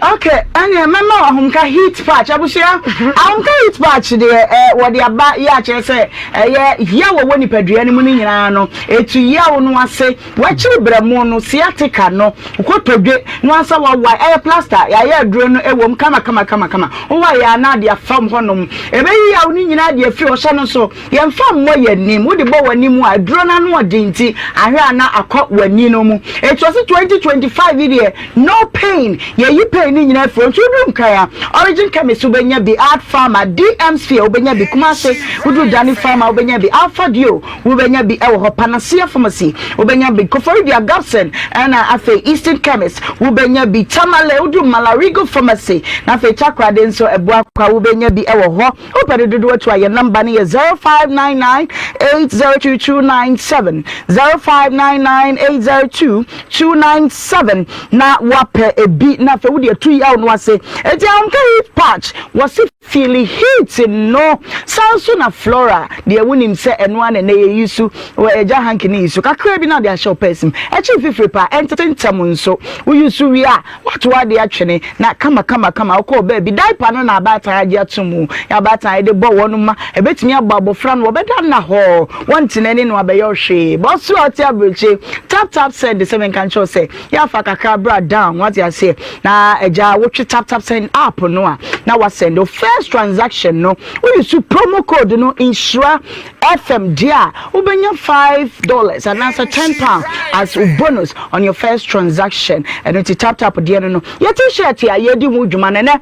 Ok, ɛneɛ mɛma wo ahomka heat patch. Abusua, ahomka heat patch deɛ eh, wɔde aba yɛ akyerɛ sɛ ɛyɛ yaw a ɛwɔ nipadua no mu no nyinaa no, ɛtu yaw no ase. Wakyiri berɛmo no, sciatica no, kotodwe no ansa wawae, ɛyɛ plaster, yɛayɛ aduro no ɛwɔ mu kama kama kama kama. Wowae a na ade afam hɔnom. Ɛbɛyi yaw no nyinaa de afiri hɔ. Hyɛ no nso. Yɛmfa mmɔ yɛn anim. Wode bɔ w'anim a, aduro no ano ɔden nti, ahwɛ a na akɔ w'ani no mu. Enti ɔse 2025 yi deɛ, no pain. Yɛyi pain no nyinaa firi hɔ. Nti woduru Nkran a, Origin Chemist wobɛnya bi, Art Pharma, DM Sphere wobɛnya bi, Kumasi woduru Dani Pharma wobɛnya bi, Alpha Dio wobɛnya bi wɔ hɔ, Panacea Pharmacy wobɛnya bi, Koforidua Gabson ɛna afei Eastern Chemist wobɛnya bi, Tamale woduru Malarigo Pharmacy na afei Takoradi nso Abuakwa wobɛnya bi wɔ hɔ. Wopɛ no dodoɔ tu a yɛn namba no yɛ 0599 802297 0599 802297 na wapɛ ebi na afei wode atu yaw no ase. Eti ahomka heat patch wɔse feeli heat no san so na flora deɛ wonim sɛ ɛno ara na ɛnɛ yɛyi so wɔ agya hanky ne yi so kakra bi na de ahyɛ wo pɛs mu ɛkyi mfifiri paa ɛntete ntɛm nso woyi so wie a Woato w'ade atwene na kama kama kama wokɔɔ baabi. Diaper no na abaatan agye ato mu. Yɛn abaatan a yɛde bɔ wɔn mma. Ɛbɛtumi abɔ abɔfra no, wɔbɛda nnahɔɔ. Wɔnte n'ani na wabɛyɛ wo hwee. Bɔso a ɔte abirekyire. Tap tap send sɛ menka nkyerɛ wo sɛ yɛafa kakra bra down wate aseɛ na agya wotwe tap tap send app no a na wasend wo first transaction no woyi so promo code no nhyira FM deɛ a wobɛnya $5 anaasɛ £10 as wo bonus on your first transaction. Ɛno nti tap tap deɛ no no yɛ t-shirt a yɛdi ho dwuma no ɛnɛ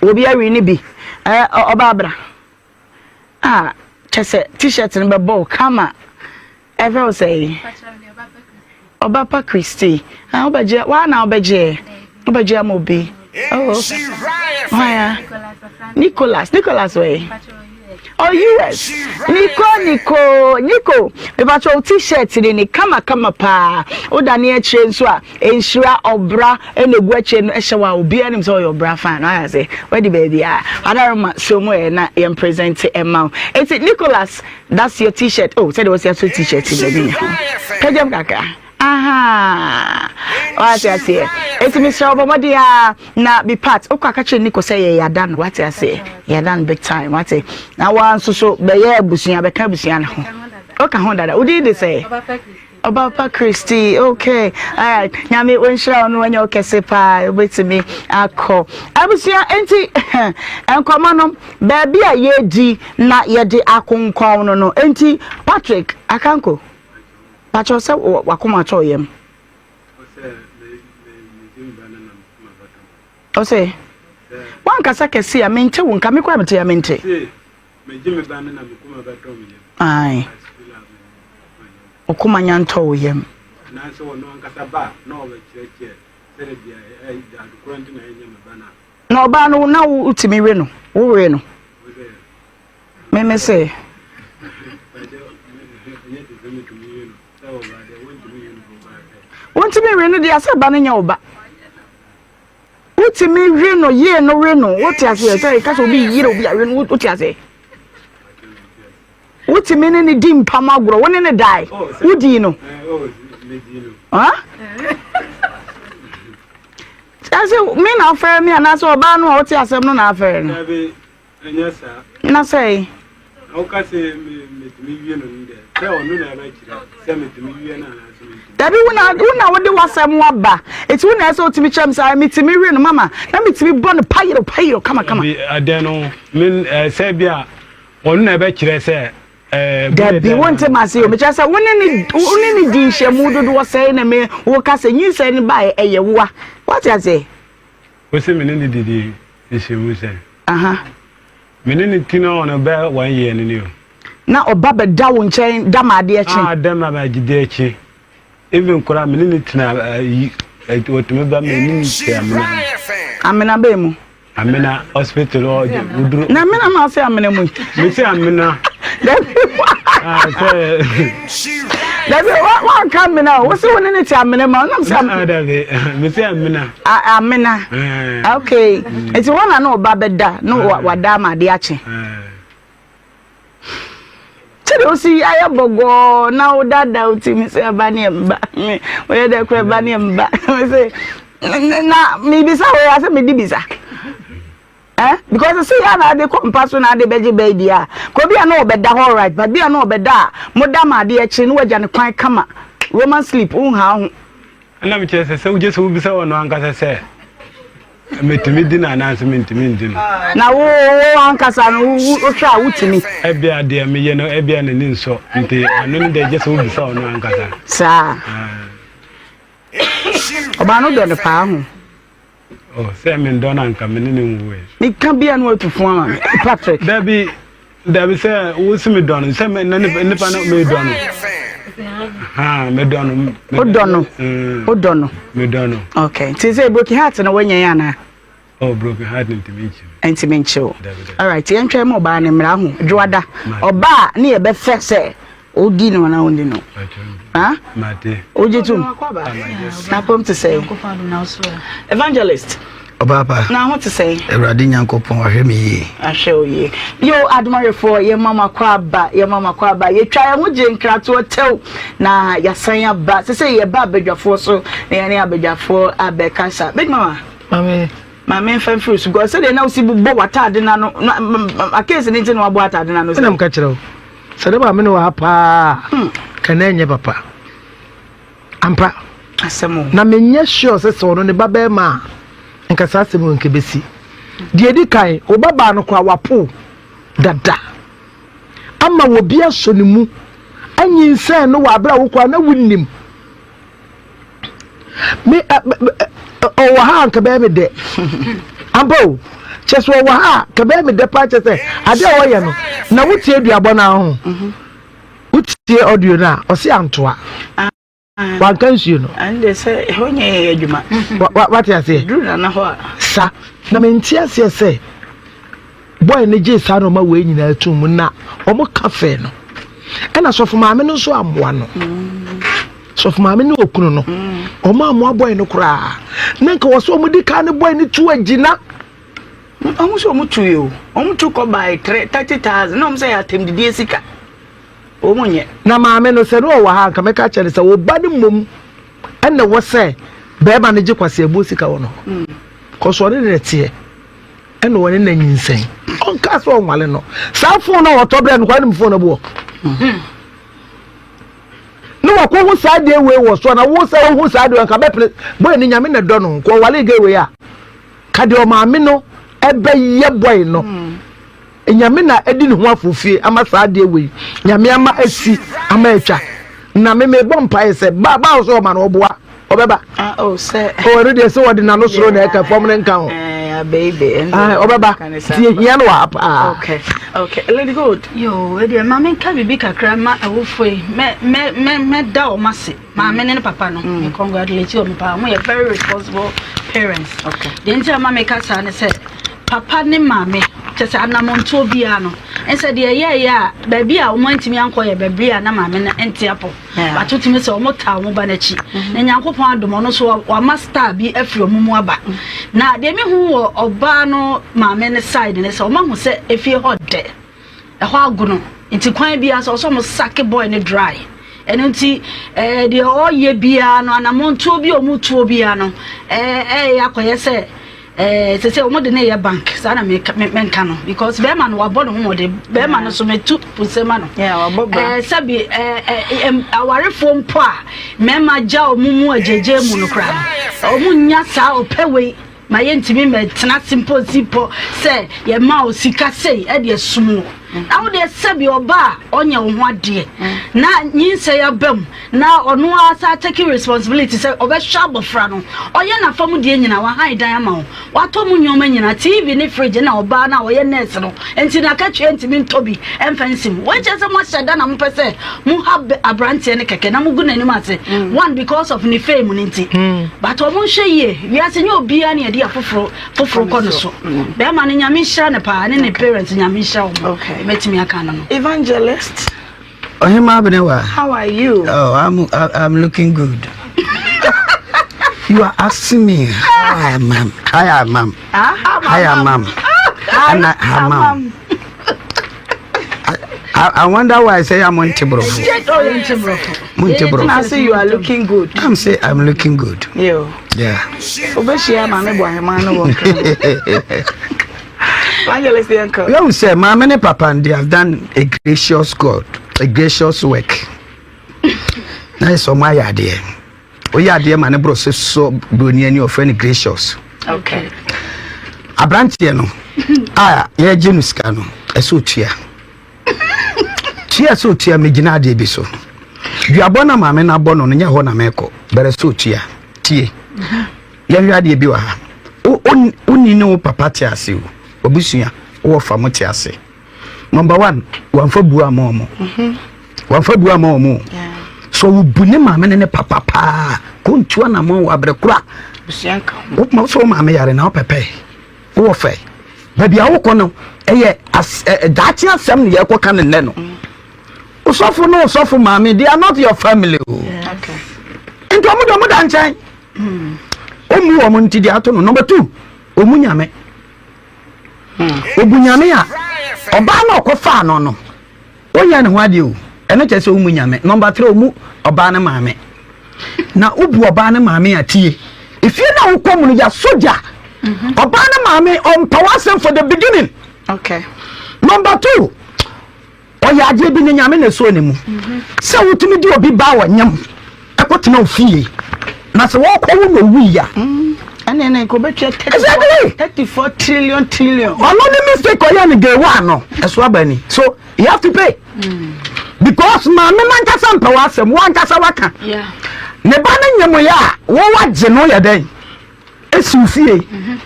obi awi ne bi ɔba abra a kyɛ sɛ t-shirt no bɛbɔ wo kama. Ɛfrɛ wo sɛ ɔba pa Christy. Ah, wobɛgye waa na wobɛgye wobɛgye ama obi. Oh, hwan Nicholas Nicholas wei. Oh, US. Nico Nico Nico. Mepakyɛ wo t-shirt ne ne kama kama paa. Woda ne akyire nso a nhyira ɔbra ɛna egu akyire no ɛhyɛ wa obiara nim sɛ ɔyɛ ɔbra fan. Wayɛ sɛ wadi baabi a. Adaroma so mu ɛ na yɛn present ɛma wo. Eti Nicholas that's your t-shirt. Oh, sɛ de wɔsi aso t-shirt baabi nya. Pɛgyam kakra. Aha. Wate aseɛ. Eti mesrɛ wo bɔ mmɔden a na be part. Wokɔ aka kyerɛ Nico sɛ yɛ yɛada no. Wate aseɛ. Yɛada no big time. Wate. Na wa nso so bɛyɛ abusua bɛka abusua no ho. Woka ho dada. Wodin de sɛ? Ɔbapa Christy. Okay. Alright. Nyame wɔnhyira wo no wanya wo kɛse paa. Wobɛtumi akɔ. Abusua enti nkɔmmɔ no baabi a yɛdi na yɛde akonkɔn no no. Enti Patrick Akanko. Pakyɛw sɛ wakoma atɔ yam. Ɔsɛ wankasa kɛse a mente wo nka me kora mete a mente. Ae. Okoma nya ntɔ wo yam. Na ɔbaa no na wotumi we no wowe no. Meme se. Wontumi nwe no deɛ sɛ ba no nyɛ wo ba. Wotumi we no yie no we no wote aseɛ sɛ ɛka sɛ obi yere obi awe no wote aseɛ. Wotumi ne ne di mpam agorɔ wo ne ne dae wodii no. Sɛ me na afɛre me anaasɛ ɔbaa no a wote asɛm no na afɛre no. Ɛnyɛ saa. Na sɛe. Na woka sɛ metumi wie no no deɛ, sɛ ɔno na ɛbɛkyerɛ sɛ metumi wie no anaasɛ mentumi. Dabi, wo na wo na wode w'asɛm aba. Eti wo na ɛsɛ wotumi kyerɛ me sɛ metumi wie no mama na metumi bɔ no payero payero kama kama. Dabi, adeɛ no me sɛ bi a ɔno na ɛbɛkyerɛ sɛ Dabi, wonte m'ase o. Mekyerɛ sɛ wo ne ne wo ne ne di nhyɛmu dodoɔ sɛe na me woka sɛ nyinsɛn no baeɛ ɛyɛ woa. Wate aseɛ? Wose me ne no didi nhyiamu sɛn? Aha. Me ne no ti no ɔno bɛ one year no ni o. Na ɔba bɛda wo nkyɛn da ma adeɛ kye? Ah, da ma adeɛ kye. Even koraa me ne no tena ayi, wɔtumi ba me ne no te amena. Amena bɛn mu? Amena hospital hɔ de woduru. Na amena na ɔsɛ amena mu. Mese amena. Dabi. Ah, sɛ. Dabi wa wanka amena o. Wose wo ne ne te amena mu. Nam sɛ. Ah, dabi. Mese amena. Amena. Eh. Okay. Nti wɔn na na ɔba bɛda na wada ama ade akye. Sɛdeɛ wosi ayɛ bɔgɔɔ na wodaadaa wo ti mi sɛ ɛba ne ɛmba woyɛ dɛ kora ɛba ne ɛmba sɛ na mebisa wo yɛ sɛ medi bisa eh because sɛ yɛ na ade kɔ mpa so na ade bɛgye bɛyi deɛ a kɔ bi a na ɔbɛda hɔ right but bi a na ɔbɛda a moda ma adeɛ akyi na wagya ne kwan kama roman sleep wonha ho. Ɛna mekyerɛ sɛ sɛ wogye sɛ wobisa wɔ no ankasa sɛ Metumi di no anaasɛ mentumi ndi no? Na wo wo ankasa no wohwɛ a wotumi? Ebia deɛ meyɛ no ebia n'ani nsɔ nti ɛno no deɛ gye sɛ wobisa ɔno ankasa. Saa. Ɔbaa no dɔ no paa ho. Oh, sɛ mendɔ no anka me ne no nwuiɛ. Meka bia no atu fo ama me Patrick. Dabi Dabi sɛ wosi mi dɔ no sɛ me na nipa no mi dɔ no ha mi dɔ no. O dɔ no o dɔ no. Mi dɔ no. Okay nti sɛ broken heart na wɔnyɛ yɛn anaa. Oh broken heart ntumi nkyew. Ntumi nkyew. Alright yɛn twɛn mu ɔbaa ne mmara ho dwoada ɔbaa ne yɛ bɛ fɛ sɛ odi no anaa ondi no. Ha? Mate. Ogye tum. N'apɔm te sɛ. Evangelist. Ɔbaapa. Na ho te sɛn? Awurade Nyankopɔn ahwɛ me yie. Ahwɛ wo yie. Yo, adomawefoɔ, yɛma mo akɔ aba, yɛma mo akɔ aba. Yɛtwa yɛn ho gye nkratoɔ tɛw na yɛasan aba. Sɛ sɛ yɛba abadwafoɔ so na yɛne abadwafoɔ abɛkasa. Big mama. Mame. Maame nfa mfiri so because sɛdeɛ na wosi bobɔ w'ataade no ano na akeesi ne nti na wabɔ ataade no ano. Ɛna mka kyerɛ wo sɛ ne maame no wɔ ha paa ka na ɛnyɛ papa. Ampa. Na menyɛ sure sɛ sɛ ɔno ne ba bɛrima a nka saa asɛm nka bɛsi. Deɛ ɛdi kan, wo ba baa no koraa wapo dada ama obi asɔ ne mu anyinsɛn no wɔ abere a wo koraa na wonnim. Me ɔwɔ ha a nka bɛyɛ me dɛ. Ampa o. Kyɛ sɛ ɔwɔ ha a nka bɛyɛ me dɛ paa kyɛ sɛ adeɛ a wɔyɛ no na wotie aduabɔ no ho. Wotie audio no a, ɔse antoa. Wanka nsuo no. Ɛnde sɛ ɛhɔ nyɛ yɛ adwuma. Wate aseɛ? Duru nana hɔ a. Sa. Na mente aseɛ sɛ boy no gyee saa nneɛma wei nyinaa tum mu na wɔn ka fɛ no. Ɛna sɔfo maame no nso ammoa no. Sɔfo maame ne okunu no. Wɔn ammoa boy no koraa. Na nka wɔ sɛ wɔn di kan ne boy no tu agyina. Wɔn sɛ wɔn tu yi o. Wɔn tu kɔ by 30,000 na wɔn sɛ yɛ atɛmdidie sika. Wɔn nyɛ. Na maame no, sɛ na ɔwɔ ha a, anka mɛka akyerɛ no sɛ wo ba no mmom na ɛwɔ sɛ barima no gye kwaseabuo sika wɔ no hɔ. Kɔso ɔne no teɛ ɛna ɔne no anyinsɛn. Ɔnkaa sɛ ɔnwale no. Saa fon no a ɔtɔ brɛ no koraa nim fon no boɔ. Ne wakɔhu saa deɛ wei wɔ so na wo sɛ wohu saa deɛ nka bɛpene bɔyɛ no nyame na dɔ no nka ɔwale gɛ wei a ka deɛ ɔmaame no ɛbɛyɛ bɔyɛ no. Nyame na adi ne ho afofie ama saa adeɛ wei Nyame ama asi ama atwa na me mebɔ mpaeɛ sɛ ba ba sɛ ɔma no ɔboa ɔbɛba ah, oh, sɛ oh, ɛno deɛ sɛ wɔde n'ano soro na ɛka fam no nka ho eh, ah, ɔbɛba nti ehia no wɔ ha paa okay okay Lady Gold yo ɛdeɛ ma menka biribi kakra ma awofo yi mɛ mɛ mɛ mɛda wɔn ase maame ne ne papa no mm. me congratulate wɔn paa wɔn yɛ very responsible parents okay deɛ nti a ma meka saa ne sɛ Papa ne maame, kyerɛ sɛ anammɔntuo biara no, nsɛ deɛ ɛyɛeɛ a baabi a wɔn antumi ankɔ yɛ baabi a na maame no nte apɔ. But wotumi sɛ wɔn taa wɔn ba no akyi. Mm-hmm. Na Nyankopɔn adom ɔno nso wama star bi afiri wɔn mu aba. Mm. Na deɛ mehu wɔ ɔbaa no maame no side ne sɛ wɔn ahu sɛ efie hɔ dɛ. Ɛhɔ agono nti kwan biara so ɔsɛ ɔmo sake boy no dry ɛno nti ɛɛ deɛ ɔyɛ biara no anamɔntuo bi a ɔmo tuo biara no ɛɛ ɛyɛ akɔyɛ sɛ ɛɛ sɛ sɛ ɔmo de ne yɛ bank saa na meka menka no because bɛrima no wabɔ ne ho mɔden bɛrima no so metu puse ma no ɛɛ sɛbi ɛɛ ɛɛ awarefoɔ mpo a mmarima gya ɔmo mu agyegye mu no koraa no ɔmo nya saa ɔpɛ wei Ma yɛntumi mmɛtena ase mpo nsi pɔ sɛ yɛma wo sika sei de asum wo. Na wo deɛ sɛbi ɔba a ɔnyɛ wo ho adeɛ na nyinsɛn aba mu na ɔno ara san take responsibility sɛ ɔbɛhwɛ abɔfra no. Ɔyɛ n'afa mu deɛ nyinaa, wahan dan ama wo, watɔ mu nneɛma nyinaa, TV ne fridge na ɔbaa no a ɔyɛ nurse no nti n'akatua ntumi ntɔ bi mfa nsi mu. Wei kyerɛ sɛ moahyɛ da na mopɛ sɛ moha aberanteɛ no kɛkɛ na mogu n'anim ase. One because of ne fame no nti. But ɔmo nhwɛ yie, wiase nyɛ obiara na yɛde afoforo foforo kɔ no so. Bɛrima no Nyame nhyira no paa ne ne parents Nyame nhyira wɔn. Mɛtumi aka no no. Evangelist. Ohima Abenewa. How are you? Oh, I'm looking good. you are asking me how I am. How I am. How I am. How I am. I wonder why I say I'm on Tibrofo. Montebrofo. I say you are looking good. I'm say I'm looking good. Yo. Yeah. Obehyia maame Boahema no wɔ Evangelist Yanko. You say maame ne papa they have done a gracious God, a gracious work. Na yɛ sɛ ɔmo ayɛ adeɛ. Oyɛ adeɛ ma ne boro so so broni ani ɔfrɛ no gracious. Okay. Aberanteɛ no a yɛgye no sika no ɛsɛ otua. Tua sɛ otua megyina adeɛ bi so. Duabɔ na maame no abɔ no no nyɛ hɔ na mɛkɔ bɛrɛ sɛ otua. Tie. Yɛhwɛ adeɛ bi wɔ ha. Wonni ne wo papa te ase o. Wabusua wowɔ fa mo te ase. Number one, wamfa buo ama wɔn. Mhm. Wamfa buo ama wɔn o. So wobu ne maame ne ne papa paa. Kontu anamɔ wɔ abere koro a. Woma sɛ wo maame yare na wopɛpɛ. Wowɔ fɛ. Baabi a wokɔ no ɛyɛ daakye asɛm na yɛkɔka ne nnɛ no. Mm. Osɔfo ne osɔfo maame they are not your family o. Nti ɔmo de ɔmo da nkyɛn. Ɔmu wɔn nti deɛ ato no. Number two, ɔmu nyame. Obu nyame a ɔbaa no ɔkɔfaa no no ɔnyɛ ne ho adeɛ o ɛno kyerɛ sɛ ɔmu nyame nɔmba 3 ɔmu ɔbaa no maame na wobu ɔbaa no maame a tie efie no a wokɔ mu no yɛ sogya mhm. ɔbaa no maame ɔmpa w'asɛm for the beginning okay. number 2 ɔyɛ adeɛ bi ne nyame na ɛsɔɔ ne mu mhm. sɛ wotumi di obi ba wɔ nyam ɛkɔ. wakɔtena ofie na sɛ wɔkɔwo na owui a. Ɛnna ɛnna nka obetua Exactly. 34 trillion trillion. Ɔno ne mistake ɔyɛ no day one no ɛso aba ni so you have to pay. Because maame nankasa mpɛ w'asɛm wankasa waka. Ne ba no nyɛ mo yɛ a wɔwɔ gye no yɛ dɛn esi wo fie.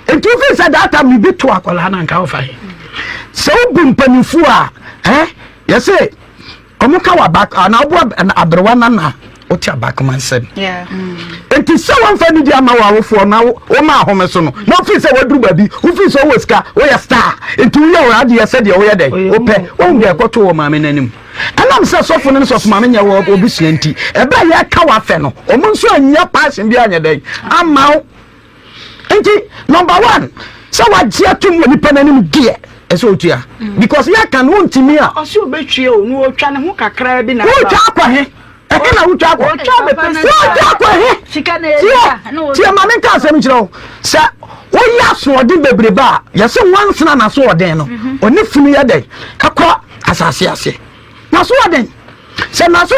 Nti wofi sɛ that time biribi to akwadaa no anka wofa he. Sɛ wobu mpanyinfoɔ a eh yɛsɛ Ɔmo ka wɔ abak anaa ɔbo aberewa nana wote abakoma nsɛm. Nti sɛ wɔmfa nidi ama wɔ awofoɔ na woma ahome so no na wofii sɛ waduru baabi wofii sɛ wowɔ sika woyɛ star nti woyɛ wɔ adeɛ sɛdeɛ woyɛ dɛn wopɛ wohu deɛ ɛkɔto wɔ maame no anim ɛnam sɛ sɔfo no ne sɔfo maame nyɛ wɔ obusua nti ɛbɛ yɛ ka wafɛ no ɔmo nso annya passion bi anyɛ dɛn ama wo nti number one sɛ wagye atum wɔ nipa n'anim deɛ ɛsɛ otua mm. because yɛ kan wontumi a. ɔsi obetwie o na otwa ne ho kakra bi na. wotwa akɔ he ɛhe na wotwa akɔ wotwa abɛpɛ sika wotwa akɔ he tie tie maame nka asɛm nkyerɛ wo sɛ woyɛ asoɔden bebrebe a yɛsɛ nwansena n'asoɔden no mhm. ɔne funu yɛ dɛn ɛkɔ asase ase n'asoɔden sɛ n'aso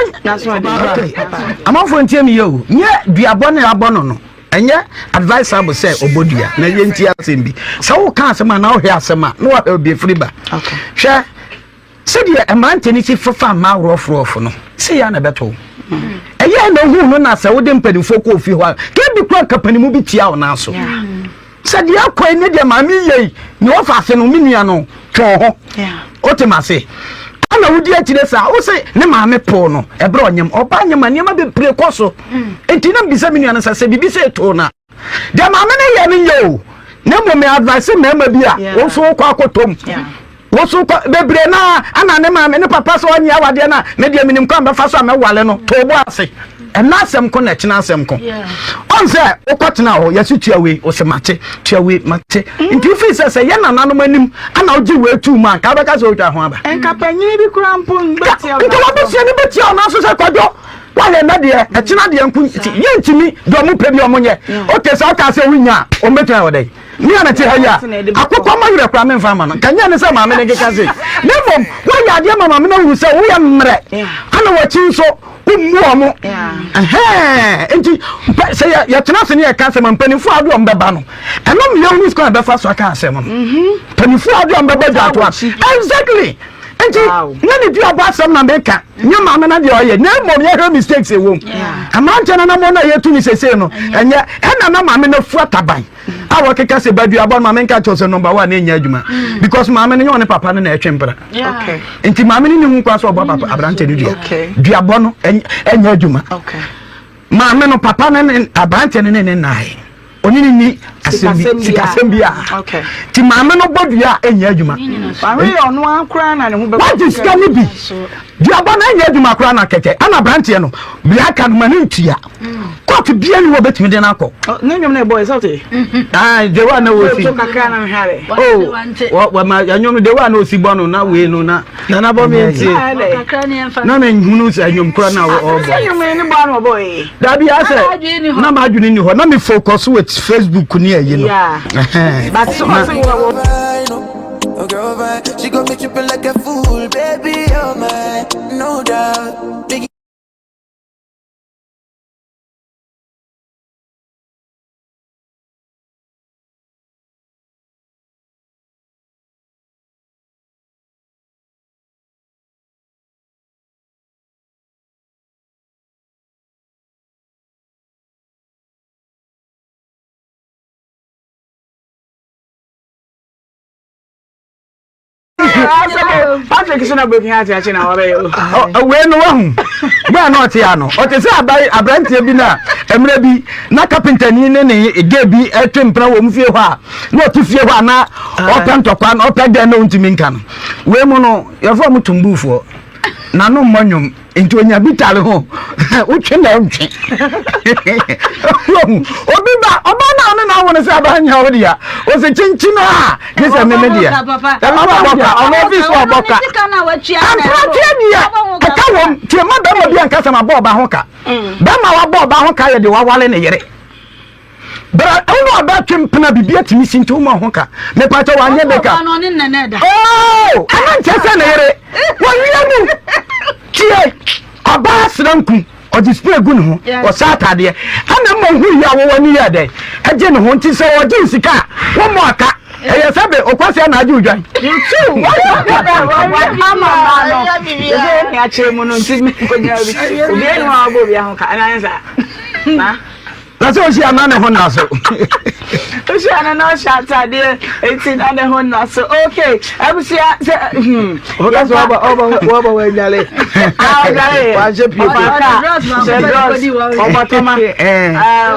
amanfoɔ ntie mi yɛ o nyɛ duabɔ ne abɔ no no Ɛnyɛ advisable sɛ ɔbɔ dua na yɛnti asɛm bi. Sɛ woka asɛm a na wohwɛ asɛm a na wahwɛ obi afiri ba. Hwɛ sɛdeɛ mmerante no si fefa mmaa worɔforɔfo no sɛ yɛ na ɛbɛto wo. Ɛyɛ na ohu no na sɛ wode mpanimfoɔ kɔ ofie hɔ a kɛbi kura nkapanimu bi tia wo nan so. Sɛ deɛ akɔ yi ne deɛ maame yɛ yi ne wɔfa ase no me nua no twɛn ho. Wote ma se ana wodi akyire saa wo se ne maame poo no ɛberɛ ɔnyem ɔba nyem a nneɛma bebree kɔ so mm. nti na mbisa me nua no sɛ sɛ biribi sɛ ɛtoo no a deɛ maame no yɛ no nyɛ o na mmom me advice mmarima bi a wɔn nso wokɔ akɔtɔm wɔn nso kɔ bebree naa ana ne maame ne papa sɛ ɔnyɛ awadeɛ no a me deɛ menim kwan bɛfa so a mɛwale no too bo ase ɛna asɛm ko na ɛkyena asɛm ko ɔn sɛ wokɔtena hɔ yɛse tua wei ɔsɛ mate tua wei mate nti wofii sɛ sɛ yɛ nananom anim ana wogye wei tuu mu a nka wobɛka sɛ wotwa ho aba nka panyini bi kora mpo bɛtia nka wabɛsua ne bɛtia wo nanso sɛ kwadwo woayɛ nna deɛ ɛkyena deɛ nko nti yɛntumi deɛ ɔmo pɛ bi ɔmo nyɛ oke sɛ woka sɛ wonya a ɔmbɛtumi ayɛ ɔdɛn Me a mete ha yi a, akokɔ ma werɛ koraa memfa mma no. Nka nyɛ ne sɛ maame no nkeka sei. Na mmom, woayɛ adeɛ ma maame no ahunu sɛ woyɛ mmerɛ. Ana wakyi nso, wommu ɔmo. Ɛhɛn, nti sɛ yɛtena ase ne yɛka asɛm a, mpanimfoɔ a wode wɔn bɛba no, ɛno mmea hunu kwan a bɛfa so aka asɛm no. Mpanimfoɔ a wode wɔn bɛba dwatoa. Exactly. Nti, na ne duabɔ asɛm na meka, nyɛ maame no deɛ ɔyɛ, na mmom yɛhwɛ mistakes ɛwɔ mu. Mmeranteɛ no anamɔ no a yɛtu no sesei no, ɛnyɛ, ɛna na maame no afu ataban. a wɔkeka sɛ baduabɔ no maame nka kyerɛ sɛ number one ɛnyɛ adwuma mm. because maame no nyɛ ɔne papa no na ɛtwe mpra nti maame no ne ho kwa sɛ ɔbɔ papa aberante no dua duabɔ no ɛnyɛ adwuma maame no papa no ne aberante no ne ne nnae ɔne ne ni asɛm bi sikasɛm bi a nti maame no bɔ dua a ɛnyɛ adwuma wagye sika no bi duabɔ no ɛnyɛ adwuma koraa na kɛkɛ ɛna aberanteɛ no bia aka no ma ne ntua kɔɔto bia ni wɔ bɛtumi de no akɔ ne nnwom no ɛbɔ ɛsɛ wote ah, dewa na wɔsi to kakra na mehwɛ ade oh wɔma nnwom no dewa na ɔsi bɔ no na wei no na nana bɔ me ntie na menhunu sɛ nnwom kora na ɔbɔ sɛ nnwom no ne bɔ na ɔbɔ yi dabi asɛ na m'adwene ni hɔ na me focus with Facebook ne ayi no yeah but so ɔsɛ wɔ Oh girl, vibe. She got me tripping like a fool, baby, you're mine, no doubt. Biggie. Patrick so na broken heart akyi na wabɛyɛ o. Wei no wahu bɛɛ na ɔte ano ɔte sɛ abayi aberanteɛ bi na mmerɛ bi na kapentani ne ne gay bi ɛtwe mpena wɔ mu fie hɔ a na ɔte fie hɔ a na ɔpɛ ntɔkwa na ɔpɛ dɛn na ɔntumi nka no wei mu no yɛfrɛ ɔmo tumbuufoɔ na no mmɔ nnwom nti onya bi tare ho wotwe na ɔntwe obi ba ɔba na ɔne na awo no sɛ aba nya wo dea ɔsɛ kyinkyin a gye sɛ meme deɛ ɛma ma bɔka ɔno ɔfi so ɔbɔka amprateɛ deɛ ɛka wɔm tie ma bɛrima bi anka sɛ mabɔ ɔba ho ka bɛrima wabɔ ɔba ho ka yɛ de wawale ne yere Bra ɛwo ɔbɛ twe mpena bibi atumi si nti woma ho ka mepa kyɛ wanyɛ makeup oh ɛna nkyɛ sɛ ne yere wɔwia mu tie ɔbaa sra nku. Ɔde spray gu ne ho, ɔhyɛ ataadeɛ. Ɛna mma ohuu yi a wɔwɔ ani yɛɛ dɛn? Ɛgye ne ho. Nti sɛ ɔgye wo sika a, wommɔ aka. Ɛyɛ sɛ be ɔkwasea na agye wo dwan. Ama ɔbaa no, ɛsɛ yɛ nea akyerɛ mu no nti menkɔgyina obi. Obiara ni hɔ a ɔbɔ obiara ho ka, ɛna anyɛ saa. Na? Na sɛ ɔhyia na ne ho nna so. Ɔhyia no na ɔhyɛ atadeɛ nti na ne ho nna so. Okay, abusua sɛ hmm. Ɔka sɛ ɔba ɔba ɔba wanyale. Ah ɔdwale. Wanhyɛ pie pie. Hyɛ drɔs ɔbɔtɔma.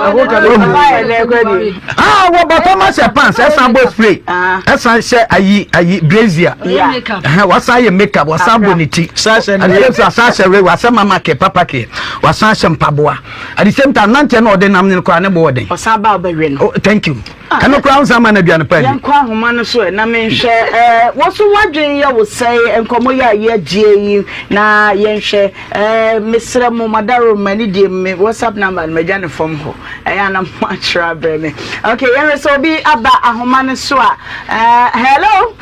Ɛho ka bɛ hu. Ɔba yɛ dɛ kɔ di. Ah wɔbɔtɔma hyɛ pants ɛsan bɔ spray ɛsan hyɛ ayi ayi brazier. Wasan yɛ makeup wasan bɔ ne ti. Wasan hyɛ wei wasan mama kɛ papa kɛ wasan hyɛ mpaboa. At the same time, nanteɛ na ɔde nam no koraa ne bo wɔ den. Ɔsan ba ɔbɛwe no. Oh, thank you. Ah, ɛno koraa nsa ma no aduane pa ni. Yɛnkɔ ahoma no so ɛ na menhwɛ ɛɛ wɔ so wadwen yɛ wo sɛe nkɔmmɔ yi a yɛagyie yi na yɛnhwɛ ɛɛ mesrɛ mo madaro ma ne die me WhatsApp number no magya ne fam hɔ ɛyɛ ana mo akyerɛ abrɛ me. Okay, yɛhwɛ sɛ obi aba ahoma no so a ɛɛ hello.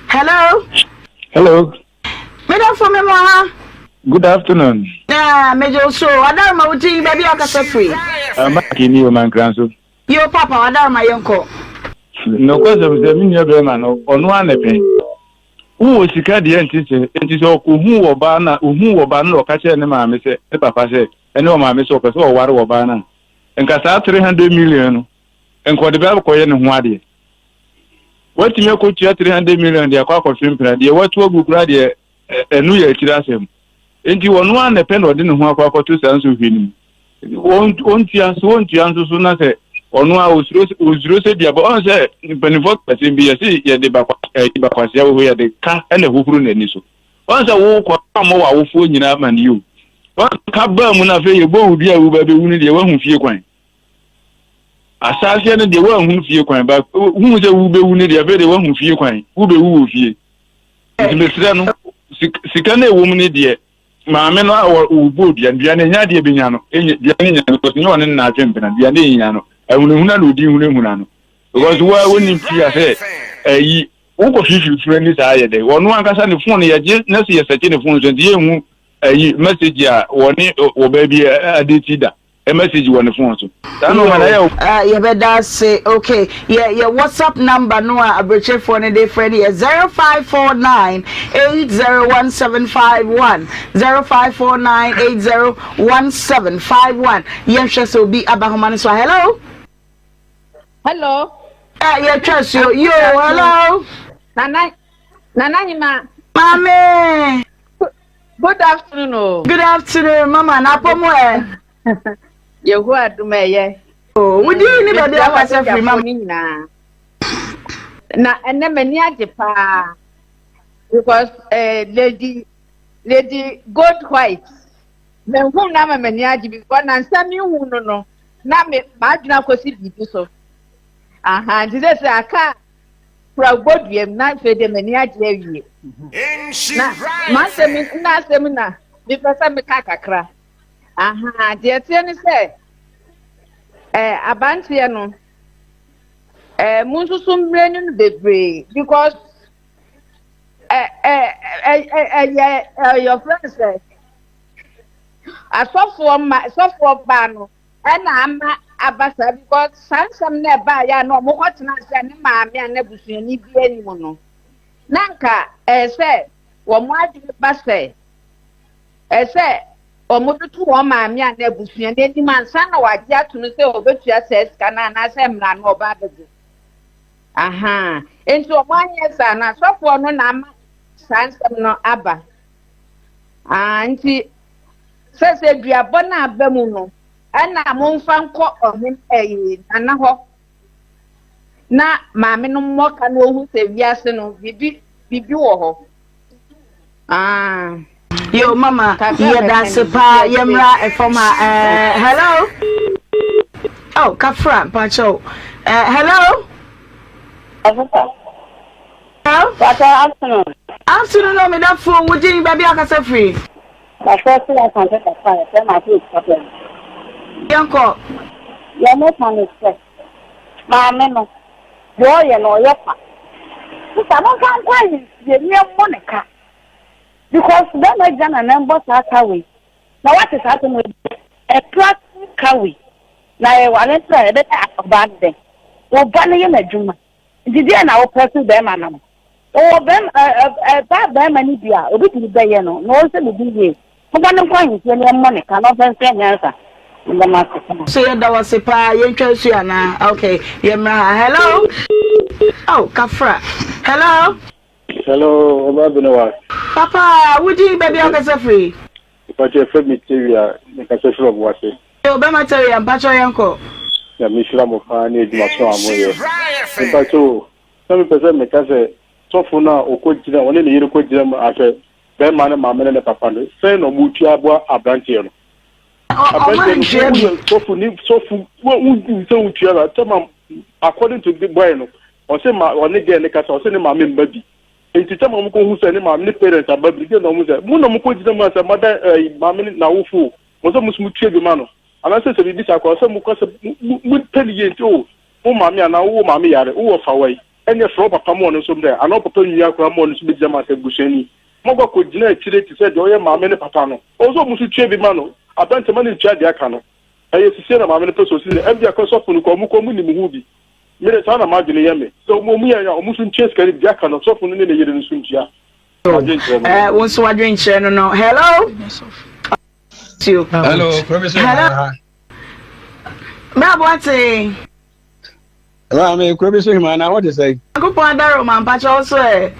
Hello. Hello. Me dɔfo me mo ha. Good afternoon. Na megye wo so. Wadaroma wo din baabi a ɔkasa firi. Uh, Mark ni o mankran so. Yo papa wadaroma yɛnkɔ. Nokwasɛm sɛ me nua bɛrima no ɔno ara na pɛ. Wowɔ sika deɛ nti sɛ nti sɛ ɔkɔhu wɔ baa na ohu wɔ baa no na ɔka kyerɛ ne maame sɛ ne papa sɛ ɛne ɔmaame sɛ ɔpɛ sɛ ɔware wɔ baa no a nka saa 300 million no nka ɔde bɛkɔyɛ ne ho adeɛ. Watumi akɔtua 300 million de akɔ akɔtwe mpena deɛ watu agu koraa deɛ ɛno yɛ akyiri asɛm. Enti ɔno ara na ɛpɛ na ɔde ne ho akɔ akɔto saa nsohwɛ no mu. Ɔntua so ɔntua nso so na sɛ ɔno a ɔsuro ɔsuro sɛ duaba ɔn sɛ mpanimfoɔ asɛm bi yɛse yɛde bakwasea wɔ hɔ yɛde ka na ɛhohoro n'ani so. Ɔn sɛ wokɔ ammɔ w'awofoɔ nyinaa amanneɛ o. Ɔn ka baa mu no afei yɛbɔ wo dua a woba bɛwu no deɛ woahu fie kwan. Ahyɛaseɛ no deɛ woanhunu fie kwan ba wohu sɛ wobɛwu no deɛ afei deɛ woahu fie kwan wobɛwu wɔ fie nti mesrɛ no sika no ɛwɔ mu no deɛ maame no a wɔbɔ dua dua no ɛnya adeɛ bɛnya no ɛnya dua no nya no because nyɛ ɔne nna atwe mpena dua no ɛnya no ahunahuna na ɔdi hunahuna no because wo a wonim fie a sɛ ɛyi wokɔ fifiri funu ani saa yɛ dɛ ɔno ankasa ne phone yɛgye na sɛ yɛsɛkye ne phone so nti yɛnhu ɛyi message a wɔne ɔbaa bi ade ti da message wɔ ne phone so. Saa nneɛma no ɛyɛ o. Ah, yɛbɛda ase. Okay, yɛ yɛ WhatsApp number no a aburokyerefoɔ no de frɛ no yɛ 0549 801751 0549 801751. Yɛnhwɛ sɛ obi aba homa no so a. Hello. Hello. Ah, yɛtwa suo. Yo, hello. Nana, Nana Nyima. Maame. Good afternoon o. Good afternoon mama na apɔ mu ɛ. Yehowa adum ɛyɛ. O wo din ne baabi akasa firi mama. Ne nyinaa. Na ɛnɛ m'ani agye paa because eh, lady lady gold white mehu na ama m'ani agye because nansa mehu no no na me m'adwene akɔsi biribi so. Aha nti sɛ sɛ aka kura bɔdua mu na afei deɛ m'ani agye awie na m'asɛm nna asɛm na mepɛ sɛ meka kakra aha deɛ ɛteɛ ne sɛ ɛɛ abanteɛ no ɛɛ mo nso so mmerɛ no no bebree because ɛ ɛ ɛ ɛyɛ ɛyɛ ɔfrɛ no sɛ asɔfoɔ mma asɔfoɔ baa no. Ɛna ama aba saa because saa nsɛm no ɛbaeɛ a na wɔn kɔ tena ase a ne maame a na busuani bi anim no na nka ɛyɛ sɛ wɔn adwene ba sɛ ɛyɛ sɛ wɔn de to wɔn maame a na abusua no anim ansa na wɔagye ato no sɛ wɔbɛtua saa sika no anaasɛ mmara no ɔba abɛgye aha nti wɔn anyɛ saa na asɔfoɔ no na ama saa nsɛm no aba ah nti Sɛ sɛ duabɔ no aba mu no, ɛna momfa nkɔ ɔhen ɛyi nana hɔ na maame no mmɔ ka na ohu sɛ wiase no biribi biribi wɔ hɔ. Ah. Yo mama yɛda ase paa yɛmmra ɛfam ha eh, hello oh kafra mpakyɛw eh, hello hello Papa afternoon. Afternoon no meda fo wo din baabi akasa firi. Papa sɛ asante kasa a yɛfrɛ no ase papa bi. Yɛnkɔ. Deɛ mɛka ne sɛ, maame no, deɛ ɔyɛ no ɔyɛ kwa. Sista momfa nkɔ ahemfie ne yɛmmɔ ne ka. Because bɛrima gyina n'anan bɔ saa ka wei na wate saa asɛm wei ɛpra ka wei na yɛware nso a ɛbɛyɛ ɔbaa no dɛn? Wo ba no yɛ n'adwuma nti deɛ na wopɛ so bɛrima no Ɔwɔ bɛrima ɛ ɛ ɛba bɛrima no bi a obetumi bɛyɛ no na ɔnsɛ ne bi yie. Momma no nkɔ ahemfie na yɛmmɔ ne ka na ɔmfa nsua nyansa. Meda mo ase paa. So yɛda wo ase paa yɛntwa nsuo anaa ok yɛmmra ha hello oh kafra hello. Hello ɔbaa Benewa. Papa wo din baabi a wokasa firi. Mpakyɛ yɛfrɛ me Tewia mekasa firi Ɔboase. Yo bɛma Tewia mpakyɛ yɛnkɔ. Nyame nhyira mo paa ne adwuma so a moyɛ. Mpakyɛ o Na mepɛ sɛ meka sɛ sɔfo no a ɔkɔgyina, ɔne ne yere kɔgyina mu asɛ bɛrima no maame ne ne papa no, sɛn na wɔtua aboa aberanteɛ no? Aberanteɛ no, woyɛ sɔfo ne sɔfo, wonim sɛ wotua ba, tɛma according to the boy no, ɔse ma ɔne girl no kasa, ɔse ne maame mma bi. Nti tɛma wɔn kɔhu sɛ ne maame ne parents aba bi, deɛ na wɔn sɛ, mo na mo kɔgyina mu asɛ mada ɛɛ maame ne n'awofo, wɔn sɛ mo nso mo tua bi ma no. Anaasɛ sɛ biribi saa koraa, sɛ mo kɔ sɛ mo mo pɛ ne yie nti o, Wo maame anaa wo maame yare, wo wɔfa wai, ɛneɛ frɛ wo papa ma ɔno nso mmrɛ, anaa wo papa nua koraa ma ɔno nso bɛgyina mu asɛ busuani. Moakɔ akɔgyina akyire te sɛ deɛ ɔyɛ maame ne papa no. Ɔwɔ sɛ ɔmo nso tua bi ma no. Aberanteɛ ma no ntua deɛ aka no. Ɛyɛ sisie na maame no pɛ sɛ ɔsi no. Ɛbia kɔ sɔfo no kɔ, ɔmo kɔ ɔmo nim ho bi. Me deɛ saa na m'adwene yɛ me. Sɛ ɔmo ɔmo yɛ a ɔmo nso ntua sika no bi, deɛ aka no sɔfo no ne ne yere no nso ntua. M'adwenkyerɛ no no. Wo nso w'adwenkyerɛ no no. Hello. Hello, Professor. Hello. Bra Boateng. Maame, kuro bi so hema na wɔte sɛ. Nyankopɔn adaro ma mpakyɛ wo so ɛ.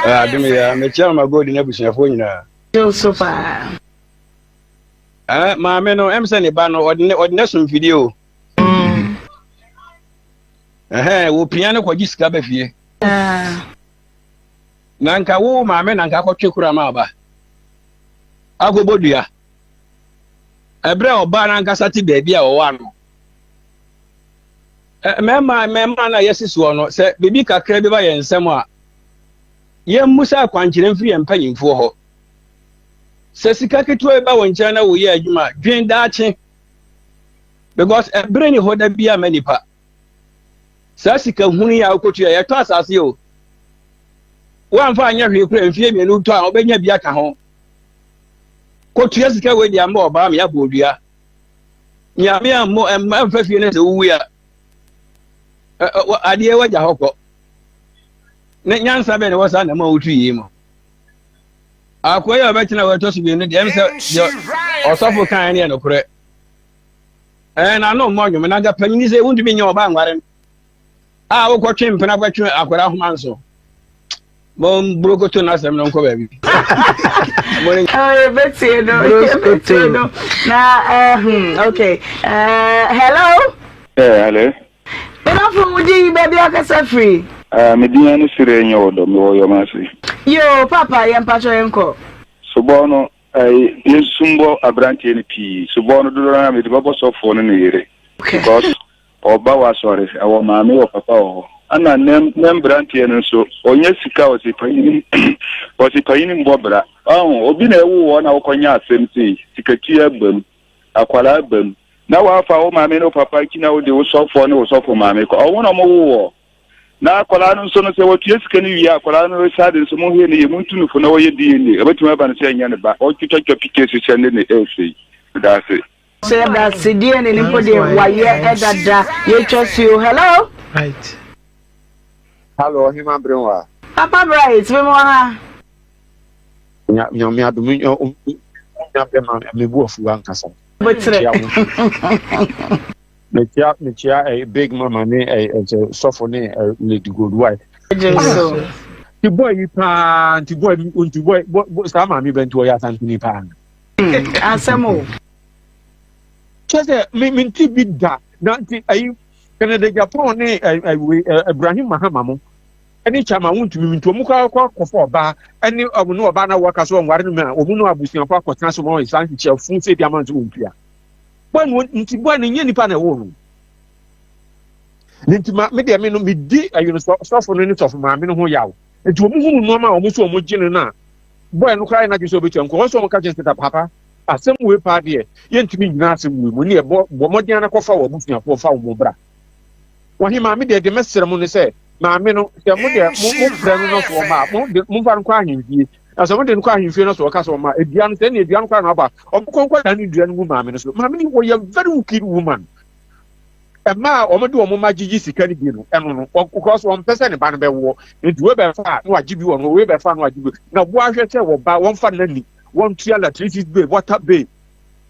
Adom ya, mekyia mama gold ne abusuafoɔ nyinaa. Yo so paa. Eh, maame no, ɛm sɛ ne ba no, ɔde ne ɔde ne som fidie o. Ɛhɛn, wɔpia no kɔgye sika ba fie. Na nka wo maame na nka akɔtwe kora ma aba. Akɔbɔ dua. Ɛberɛ a ɔbaa no ankasa te baabi a ɔwɔ ano. Mmarima mmarima no a yɛasi soɔ no, sɛ biribi kakra bi ba yɛn nsam a, yɛmmusa akwankyerɛ mfiri yɛn mpanyimfoɔ hɔ. Sɛ sika ketewa bi ba wo nkyɛn na woyɛ adwuma a, dwen daakye. Because ɛberɛ ni hɔ da bi ama nipa. Saa sika hunu yi a wokɔtua yɛtɔ asase o. Woamfa anyɛ hwee kora mfie mmienu tɔ a wobɛnya bi aka ho. Kɔtua sika wei de ama ɔbaa me abɔ odua. Nyame ammɔ ɛmma mfa fie no sɛ wowu a adeɛ wagya hɔ kɔ. Ne nyansa bɛn na ɛwɔ saa nam a wotu yie mu. Akoa yi a ɔbɛtena hɔ ɛtɔ so mmienu deɛ ɛm sɛ deɛ ɔsɔfo kan ne yɛ nokorɛ. Ɛɛ na ano mmɔ nnwom na nka panyin sɛ wontumi nyɛ ɔbaa nware no a wokɔtwe mpena kɔtwe akwadaa homa nso. Mo brokoto n'asɛm no nkɔ baabi. Yɛbɛtie no, yɛbɛtie no. Na eh, hmm, okay. Uh, hello. Eh, hello. Medafo wo din baabi akasa firi. Ah, me din ne Sire nyɛ wɔ dɔ, mewɔ yɔm ase. Yo, papa, yɛn mpatsɔ yɛn kɔ. Sobɔ no, ɛɛ, yɛnsum bɔ aberanteɛ no pii. Sobɔ no dodoɔ no ara mede bɛbɔ sɔfoɔ no ne yere. Because Ɔba w'asɔre, ɛwɔ maame wɔ papa wɔ hɔ. Ɛna nɛ nɛ mbranteɛ no nso ɔnya sika ɔse panyini ɔse panyini mbɔ bra. Ɔho obi na ɛwo wɔ na wokɔ nya asɛm sei, sikatua aba mu, akwadaa aba mu. Na w'afa wo maame ne wo papa akyi na wode wo sɔfoɔ ne wo sɔfo maame kɔ. Ɔho na ɔmo wo wɔ. Na akwadaa no nso no sɛ wɔtua sika no wie a akwadaa no saa de nso monhwɛ no yie montu no fo na wɔyɛ DNA ɛbɛtumi aba no sɛ ɛnyɛ ne ba ɔtwitwatwa pictures sɛ ne ne ɛsei. Medaase. Sɛ yɛda ase deɛ ne nipo deɛ wayɛ ɛdada yɛtwa suo hello. Right. Hello, ɔhema berewa. Papa Bright, me wɔ ha. Nyame adom nya bɛma me bu afu ankasa. Botere. Mekyia mekyia eh, big mama ne eh, eh, sɔfo ne eh, lady gold wife. So. Nti boy yi paa nti boy nti boy saa maame bɛ nti ɔyɛ asanteni paa. Asɛm o. Kyɛ sɛ me me nti bi da na nti ayi Canada Japan ne ɛwe Ibrahim Mahama mo ɛne Chama wontumi nti wɔn kɔ akɔ akɔfɔ ɔbaa ɛne wɔn ne ɔbaa na wɔka so wɔn ware no mu a wɔn no abusuafo akɔtena so ma wɔn nsa nhyehyɛ fun sɛ ebi ama nso wɔn tua bɔn no nti bɔn no nyɛ nipa na ɛwɔ no ne nti ma me deɛ me no me di ɛyi no sɔfo no ne sɔfo maame no ho yaw nti wɔn hunu nneɛma a wɔn nso wɔn gye no na bɔn no koraa yɛ n'adwene sɛ ɔbɛtua nkɔ wɔn nso wɔn ka kyerɛ sɛ papa Asɛm wei paa deɛ, yɛntumi nnyina asɛm wei mu. Ɛnneɛ bɔ, bɔ mmɔden ara kɔfa w'abusuafoɔ fa wɔn bra. Ɔhemaa, me deɛ, deɛ mɛsrɛ mo ne sɛ, maame no, sɛ mo deɛ, mo, mofrɛ no na sɛ ɔba a, mo de, momfa no nkɔ ahemfie. Na sɛ wɔde no kɔ ahemfie no so wɔka sɛ ɔma dua no sɛ ɛne dua no koraa na aba a, wɔkɔ nkɔ dane dua no ngu maame no so. Maame no wɔyɛ very wicked woman. Mmaa a wɔde wɔn mma gyegye sika no bi no, ɛno no, because wɔmpɛ sɛ ne ba no bɛwoɔ. Nti wei bɛfa a na wagye bi wɔ no, wei bɛfa a na wagye bi. Na woahwɛ sɛ wɔba wɔmfa nanny, wɔntua electricity bill, water bill,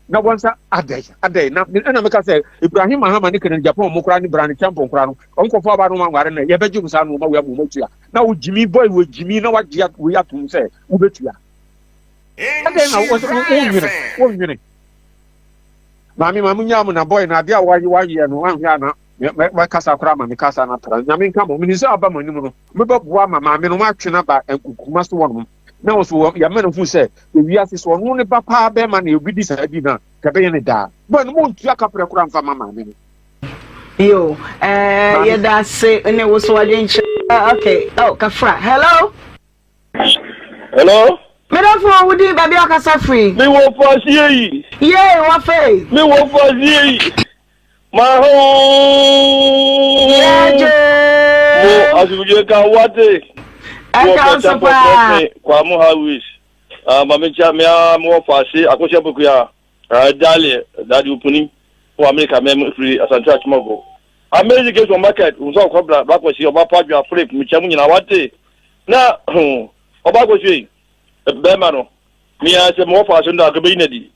na wɔn nsa adɛn adɛn na ɛna meka sɛ Ibrahim Mahama ne Kennedy Japan wɔn koraa ne Brane Champon koraa no wɔn kɔfɔ aba no wɔn anware no yɛbɛgye wɔn saa nneɛma wei ama wɔn atua na wo gyimi boy wɔ gyimi na wagye wei atom sɛ wobɛtua adɛn na wonwene wonwene maame maame nyaa mu na boy na adeɛ a wayɛ wayɛ no anhwɛ ana mɛkasa koraa ma mekasa no atra nyame nka mo menim sɛ aba mo anim no mobɛboa ma maame no moatwe no aba nkukuma so wɔnom na wɔn so yɛma no hu sɛ ewiase so ɔno ne ba paa bɛrima na obi di saa di no a ka ɛbɛyɛ ne daa bɔn no montua kaprɛ koraa mfa ma maame no. Yo, eh, yɛda ase ne wo so adwenkyerɛ. Eh, okay, oh, kafra. Hello? Hello? Medafo, wo din baabi akasa firi? Me wɔ fasie yi. Yee, wafei. Me wɔ fasie yi. Maho. Yɛgye. Mo asomdwe ka wate. Ɛka nso paa. Kwamu highways. Ah, mame nkyia me a me wɔ faase akɔhyɛ pokuya. Ah, dali, dadi opuni. Wɔ Amerika mɛm firi Asante Akyemɔgo. Amazing case on market. Nso ɔkɔ bla bla kwasi ɔba pa dwa flip me kyia mu nyina wate. Na ɔba kwasi bɛrima no. Me ara sɛ mewɔ faase no anka mɛyi no adi.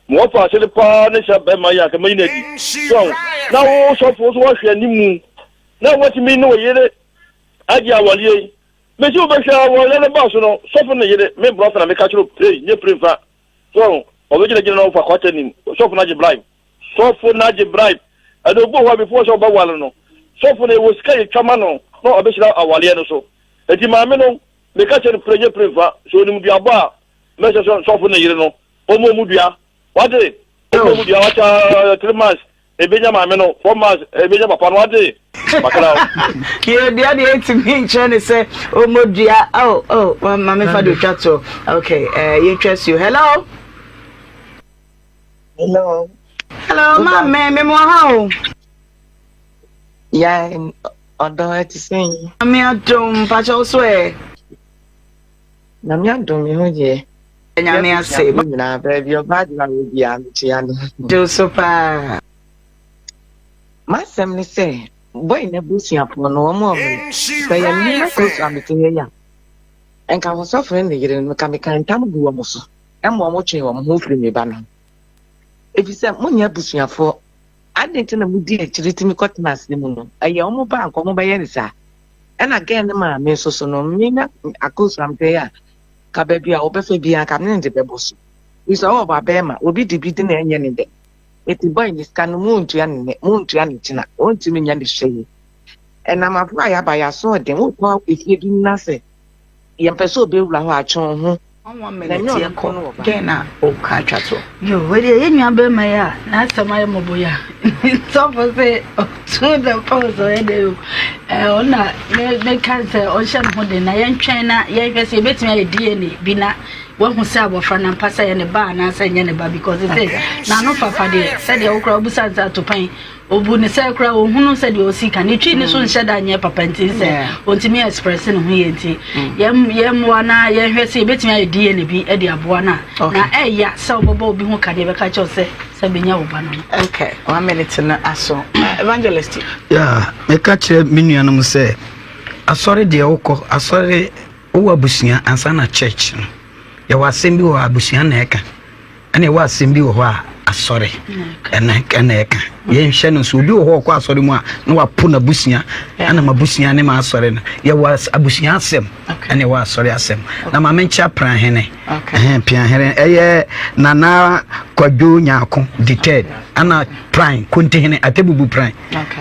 Mewɔ faase no paa ne sɛ bɛrima yi anka mɛyi no adi. So na wo sɔfo so wɔhwɛ anim na wɔatumi ne wo yere agye awɔleɛ yi. Mesi wobɛhwɛ awɔleɛ no ba so no, sɔfo ne yere, me brɔfo na meka kyerɛ pray, nye pray mfa. So ɔbɛgyinagyina na ɔfa kwata nim, sɔfo no agye bribe. Sɔfo no agye bribe. Ɛna obi wɔ hɔ a before sɛ ɔbɛwale no, sɔfo no ɛwɔ sika yɛtwa ma no na ɔbɛhyira awaleɛ no so. Enti maame no Meka kyerɛ no pire nye pire mfa. Sɛ onim duabɔ a, mɛhyɛ sɛ sɔfo ne yere no, ɔmmɔ mu dua. Wate? Ɔmmɔ mu dua. Wakyɛ 3 months, ebenya maame no, 4 months, ebenya papa no. Wate? Makra wo. Yɛ dua deɛ ɛtumi nkyerɛ ne sɛ ɔmmɔ dua. Oh, oh, maame fa de otwa to. Okay, uh, yɛntwa suo. Hello? Hello. Hello, maame, me mo ha o. Yeah, ɔdɔ ɛte sɛn? Nyame adom, mpakyɛ wo so ɛ? Nyame adom me ho yɛ. Nyame ase. Mo nyinaa baabi ɔbaa de awɔ biara mekyia no. Gye wo so paa. M'asɛm ne sɛ boy n'abusuafoɔ no wɔn a wɔn sɛ yɛ me na kɔ so a mete ha yi a nka ɔsɔfo ne ne yere no nka meka ntam gu wɔn so ɛma wɔn twe wɔn ho firi me ba no ho efisɛ monyɛ abusuafoɔ. Adɛn nti na mudi akyiri tumi kɔtena ase mu no? Ɛyɛ wɔn ba a anka wɔbɛyɛ no saa. Ɛna girl no maame nso so no, me na Akosua mepɛ yi a, ka baabi a wɔbɛfa biara anka me ne no de bɛbɔ so. Firi sɛ ɔwɔ ba bɛrima, obi de bi di na ɛnyɛ ne dɛ. Eti boy ne sika no montua no nnɛ, montua no kyena, ɔntumi nyɛ no hwee. Ɛnam afo a yɛaba yɛasoɔden, wokɔ efie bi mu na sɛ yɛmpɛ sɛ obewura hɔ a, twe wo ho. One minute yɛkɔ dɛn na ɔka atwa toɔ. Yo, wei deɛ yɛn nua bɛrima yi a n'asɛm ayɛ mmɔbɔ yi a sɔfo sɛ ɔtu the post ɔyɛ dɛ o ɛɛ ɔna meka sɛ ɔnhyɛ ne ho den na yɛntwɛn na yɛnhwɛ sɛ yɛbɛtumi ayɛ DNA bi na wahu sɛ abɔfra no ampa sɛ ɛyɛ ne ba anaasɛ ɛnyɛ ne ba because sɛ n'ano fafa deɛ sɛdeɛ wokora wobusa sɛ atopan Obu no sɛ koraa ohunu sɛdeɛ ɔsi ka ne twi ne so nhyɛ da nyɛ papa nti sɛ ɔntumi express ne ho yie nti yɛmmoa na yɛnhwɛ sɛ yɛbɛtumi ayɛ DNA bi de aboa no a na ɛya sɛ wobɛbɔ obi ho ka deɛ bɛka kyɛw sɛ sɛ bɛnya wo ba no no. Okay, one minute no aso. Evangelist. Yeah, meka kyerɛ me nuanom sɛ asɔre deɛ wokɔ asɔre wowɔ abusua ansa na church no yɛwɔ asɛm bi wɔ abusua na ɛka Ɛna ɛwɔ asɛm bi wɔ hɔ a asɔre ɛna ɛna ɛka yɛnhwɛ no nso obi wɔ hɔ ɔkɔ asɔre mu a na wapo n'abusua ɛna m'abusua ne m'asɔre no yɛwɔ abusua asɛm ɛna ɛwɔ asɔre asɛm na maame nkyɛn prahene ɛhɛn piahene ɛyɛ nana kwadwo nyaako the third ɛna pran kontihene atebubu pran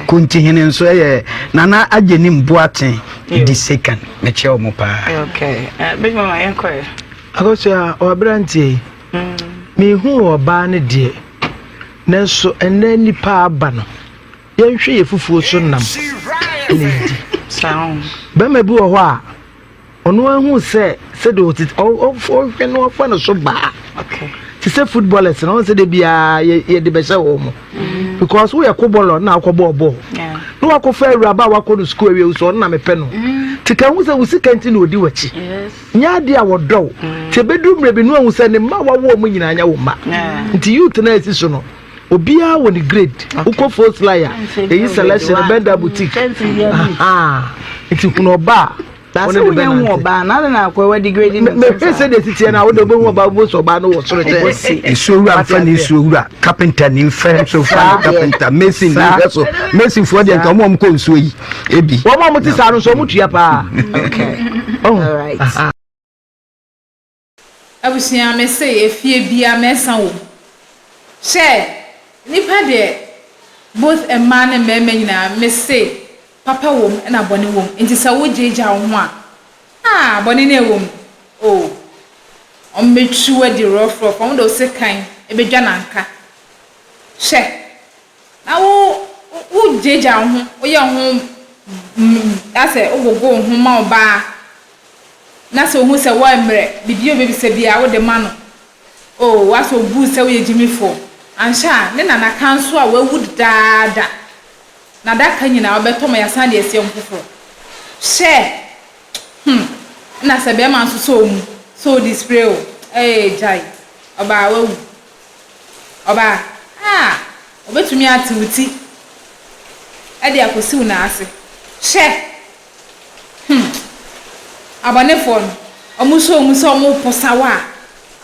kontihene nso ɛyɛ nana agyenim boaten the second mekyɛ wɔn paa. Okay, uh, big mama yɛn kɔ yɛ. Akosua, ɔaberanteɛ yi, menhuu ɔbaa no deɛ, nanso ɛnnɛ nnipa aba no, yɛnhwɛ yɛ fufuo so nam na ɛdi. Bɛrima bi wɔ hɔ a, ɔno ahu sɛ sɛdeɛ ɔte ɔhwɛ no ɔfa no so baa te sɛ footballers na ɔn sɛ de biara yɛde bɛhyɛ wɔn mo mm. Because woyɛ kobɔlɔ na akɔbɔɔ bɔɔl. Na wakɔfa awuraba a wakɔ no sukuu awie so ɔno na mepɛ no. Nti ka hu sɛ wo sika nti na ɔdi w'akyi. Nyɛ adeɛ a wɔdɔ wo. Nti ɛbɛduru mmerɛ bi no ahu sɛ ne mma a wawo wɔn nyinaa nyɛ wo mma. Nti youth no a ɛsi so no, obiara wɔ ne grade. Wokɔ first line a, ɛyi selection, bɛnda boutique. Nti hunu ɔba a Baasa wo nyɛ hu ɔbaa na na akɔ wa degrade ne mehwɛ sɛ deɛ titiɛ na wode wobɛhu ɔbaa wobɛhu sɛ ɔbaa no wɔ soro kyɛ nsuo wura mfa ne nsuo wura carpenter ne mfɛ so fa ne carpenter mason ne mfɛ so mason foɔ deɛ nka wɔn a wɔkɔ nsuo yi ebi wɔn a wɔte saa no nso wɔn tua paa okay all right. Abusua mese efie bia mɛsa wom hyɛ nipa deɛ both mmaa ne mmarima nyinaa mese papa wom ɛna bɔne wom nti sɛ wo gyaagyaa wo ho a ah bɔne no ɛwom oh wɔn bɛtwi wo adi rough rough wɔn de wo sekan ɛbɛdwa nanka hyɛ na wo wo gyaagyaa wo ho woyɛ wo ho asɛ wo gogo wo ho ma ɔbaa Na sɛ ohu sɛ woammrɛ, biribi a obebisa biara wode ma no. Oh, asɛ obu wo sɛ woyɛ gyimifoɔ. Anhwɛ a, ne nana ka nso a wawu dedaada. N'adaka nyinaa wobɛtɔ ma yɛasan de asie ho foforɔ. Hwɛ! Hmm. Ɛna sɛ bɛrima nso sɔ wo mu, sɛ odi spray o, ee gyae. Ɔbaa, wawu. Ɔbaa, ah, obetumi ate wo ti de akɔsi wo nan ase. Hwɛ! Hmm. Abɔnefoɔ no, wɔn sɔ wɔn mu sɛ wɔn reposa wo a,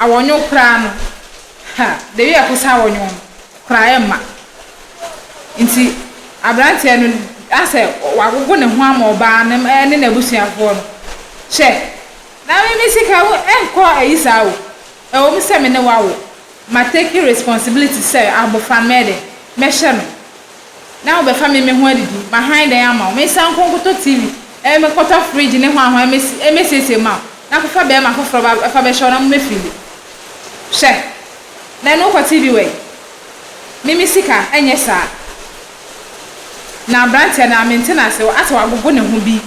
awɔnwo koraa no, ha, the way ɛposa awɔnwo no, koraa ɛmma. Nti, aberanteɛ no, asɛ wagogo ne ho ama ɔbaa no ne n'abusuafoɔ no. Hwɛ, na me me sika wo ɛnkɔ ayi saa o. Ɛwɔ mu sɛ me ne wo awo, ma take responsibility sɛ abɔfra no mɛyɛ dɛn, mɛhyɛ no. Na wobɛfa me me ho adidi, mahan dan ama wo, mensan nkɔ nkɔtɔ TV, menkɔtɔ fridge ne hwanhwan mmɛsiesie mma wo, na kɔfa barima foforɔ ba fa bɛhyɛ wo na mommɛfili. Hwɛ! Na ɛno wokɔ TV wɛn? Me me sika ɛnyɛ saa. Na aberanteɛ no ara mente no ase, asɛ wagogo ne ho bi,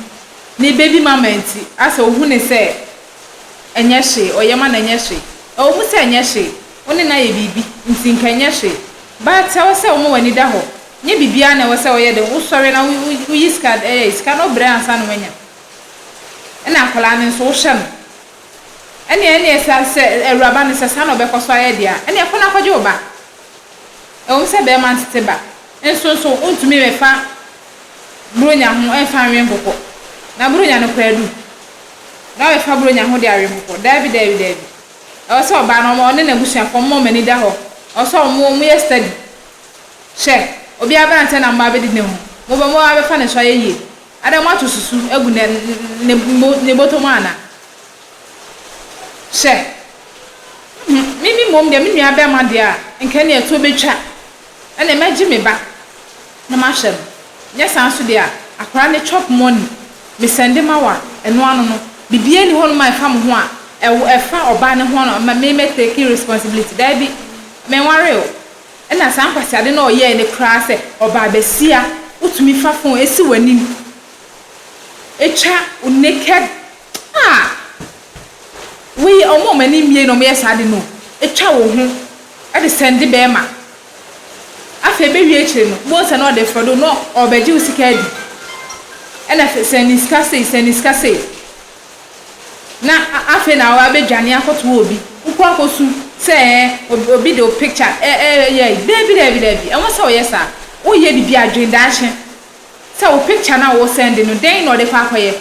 ne baby mama nti, asɛ ɔhu no sɛ ɛnyɛ hwee, ɔyɛ ma no ɛnyɛ hwee. Ɛwɔ mu sɛ ɛnyɛ hwee, wo ne no ayɛ biribi nti nka ɛnyɛ hwee, But ɛwɔ sɛ woma w'ani da hɔ. Nyɛ biribiara na ɛwɔ sɛ woyɛ den. Wosɔre na woyi sika ɛyɛ sika no wobrɛ ansa na woanya. Ɛna akwadaa no nso wohwɛ no. Ɛneɛ ɛneɛ sɛ sɛ awuraba no sɛ saa na ɔbɛkɔ so ayɛ deɛ a, ɛneɛ kɔ na kɔgye wo ba. Ɛwom sɛ bɛrima ntete ba nso nso wontumi mfa buronya ho mfa nwe nkokɔ. Na buronya no koraa adu. Na wabɛfa buronya ho de awe nkokɔ. Daabi daabi daabi. Ɛwɔ sɛ ɔbaa no ɔne n'abusuafoɔ wɔma wɔn ani da hɔ. Ɛwɔ sɛ wɔn wɔyɛ study. Hwɛ, obi aberanteɛ na mmoa bɛdi ne ho. Mobɛ mo abɛfa ne so ayɛ yie. Adɛn moato susu agu ne ne ne bɔtɔ mu anaa? Hwɛ, me me mmom deɛ me nua bɛrima deɛ a, nka ɛnneɛ ɛtoɔ bɛtwa. Ɛnneɛ mɛgye me ba na mahwɛ no. Nyɛ saa nso deɛ a, akwadaa no chop money me sɛnde ma wo a, ɛno ano no, biribiara nni hɔnom a ɛfa mo ho a, ɛwɔ, ɛfa ɔbaa no ho a ma me mɛ take responsibility. Daabi, menwaree wo. Ɛna saa nkwaseade no a ɔyɛɛ no koraa sɛ ɔbaa basia, wotumi fa phone si w'anim twa wo naked, ah! Wei, wɔn a wɔn ani mmue na wɔyɛ saa ade no o, twa wo ho de sɛnde bɛɛma. Afei bɛwie akyire no, wobɛhu sɛ na ɔde frɛ do na ɔrebɛgye wo sika adi. Ɛna afei sɛnde sika sei, sɛnde sika sei. Na afei na wabɛdwane akɔto obi. Wokɔ akɔsu sɛ ɛɛ obi de wo picture ɛyɛ. Daabi daabi daabi, ɛnwɔ sɛ woyɛ saa. Woyɛ biribi a dwen daakye. Sɛ wo picture no a wo sɛnde no, dɛn na ɔde kɔ akɔyɛ?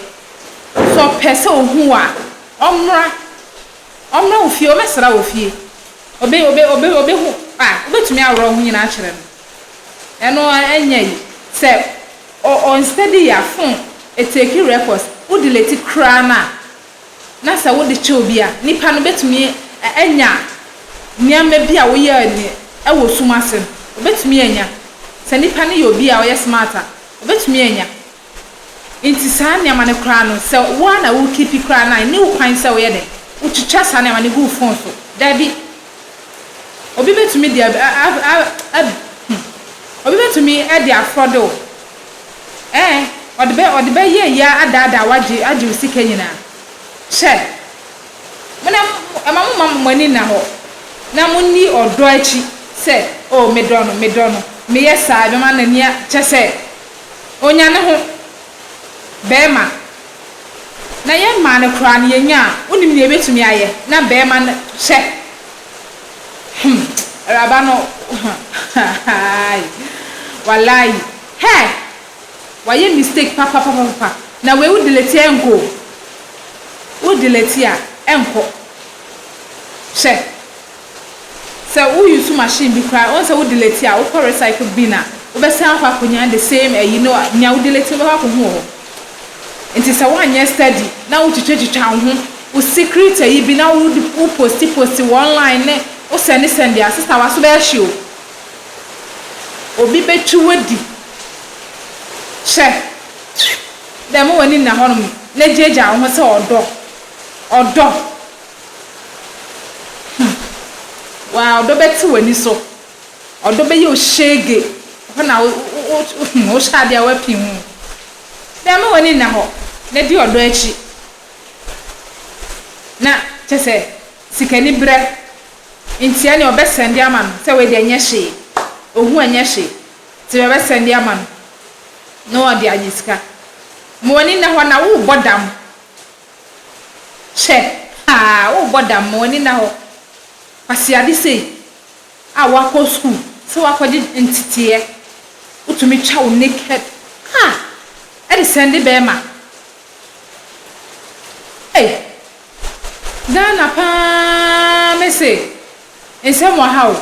Sɛ ɔpɛ sɛ ohu wo a, ɔmmra. Ɔmmra wo fie, ɔmmɛsra wo fie. Obe obe obe obehu a, wobɛtumi aworɔ wo ho nyinaa akyerɛ no. Ɛno ɛnyɛ ayi. Sɛ ɔ ɔnstadi a phone ɛtake records, wo delete koraa no a, na sɛ wode kyɛ obi a, nipa no bɛtumi anya nneɛma bi a woyɛɛ no wɔ sum ase no, obɛtumi anya. Sɛ nipa no yɛ obi a ɔyɛ smart a, obɛtumi anya. Nti saa nneɛma no koraa no, sɛ wo ara na wo keepi koraa no a, nni wo kwan sɛ woyɛ dɛn, wotwitwa saa nneɛma no gu wo phone so. Dabi. Obi bɛtumi de ab a a ab hmm. Obi bɛtumi de afrɔde wo. Ɛɛ, ɔde bɛ ɔde bɛyɛ ayi adaadaa wo agye agye wo sika nyinaa. Hyɛ! Mo na ɛma mo mma mo ani nna hɔ na monni ɔdɔ akyi sɛ, Oh, medɔ no, medɔ no. Meyɛ saa a, ɛbɛma n'ani a, kyerɛ sɛ, onya ne ho barima. Na yɛn mmaa no koraa no, yɛnya a, wonim nea yɛbɛtumi ayɛ na barima no, hwɛ, hmm, awuraba no, haai, walayi, hɛ, wayɛ mistake papapapapa, na wei wo delete a ɛnkɔ o, wo delete a ɛnkɔ, hwɛ. Sɛ wo use machine bi koraa wohu sɛ wo delete a wokɔ recycle bin a wobɛsan akɔ akɔnya the same ayi no nea wo delete no wobɛkɔ akɔhu wɔ hɔ. Nti sɛ woanyɛ steady na wo twitwatwitwa wo ho wo secret ayi bi na wo wo posti posti wɔ online ne wo sɛnde sɛnde a sister w'aso bɛyɛ hye o. Obi bɛtwi wo adi. Hyɛ dɛ ma w'ani nna hɔnom na gyaagyaa wo ho sɛ ɔdɔ ɔdɔ. Hmm. Waa ɔdɔ bɛte w'ani so. Ɔdɔ bɛyɛ wo hyege. Hɔ na wo wo wo hmm wohyɛ adeɛ a woapi ho. Dɛ mma w'ani nna hɔ na di ɔdɔ akyi. Na kyɛ sɛ sikaniberɛ nti ɛneɛ ɔbɛsɛnde ama no sɛ wei deɛ ɛnyɛ hwee. Ohu ɛnyɛ hwee nti ɔbɛsɛnde ama no na ɔde agye sika. Ma w'ani nna hɔ na worebɔ dam. Hwɛ haa worebɔ dam ma w'ani nna hɔ. Kwaseade sei a woakɔ sukuu sɛ woakɔgye nteteɛ wotumi twa wo naked ah ɛde sɛnde bɛɛma ei Ghana paa mese nsɛm wɔ ha o.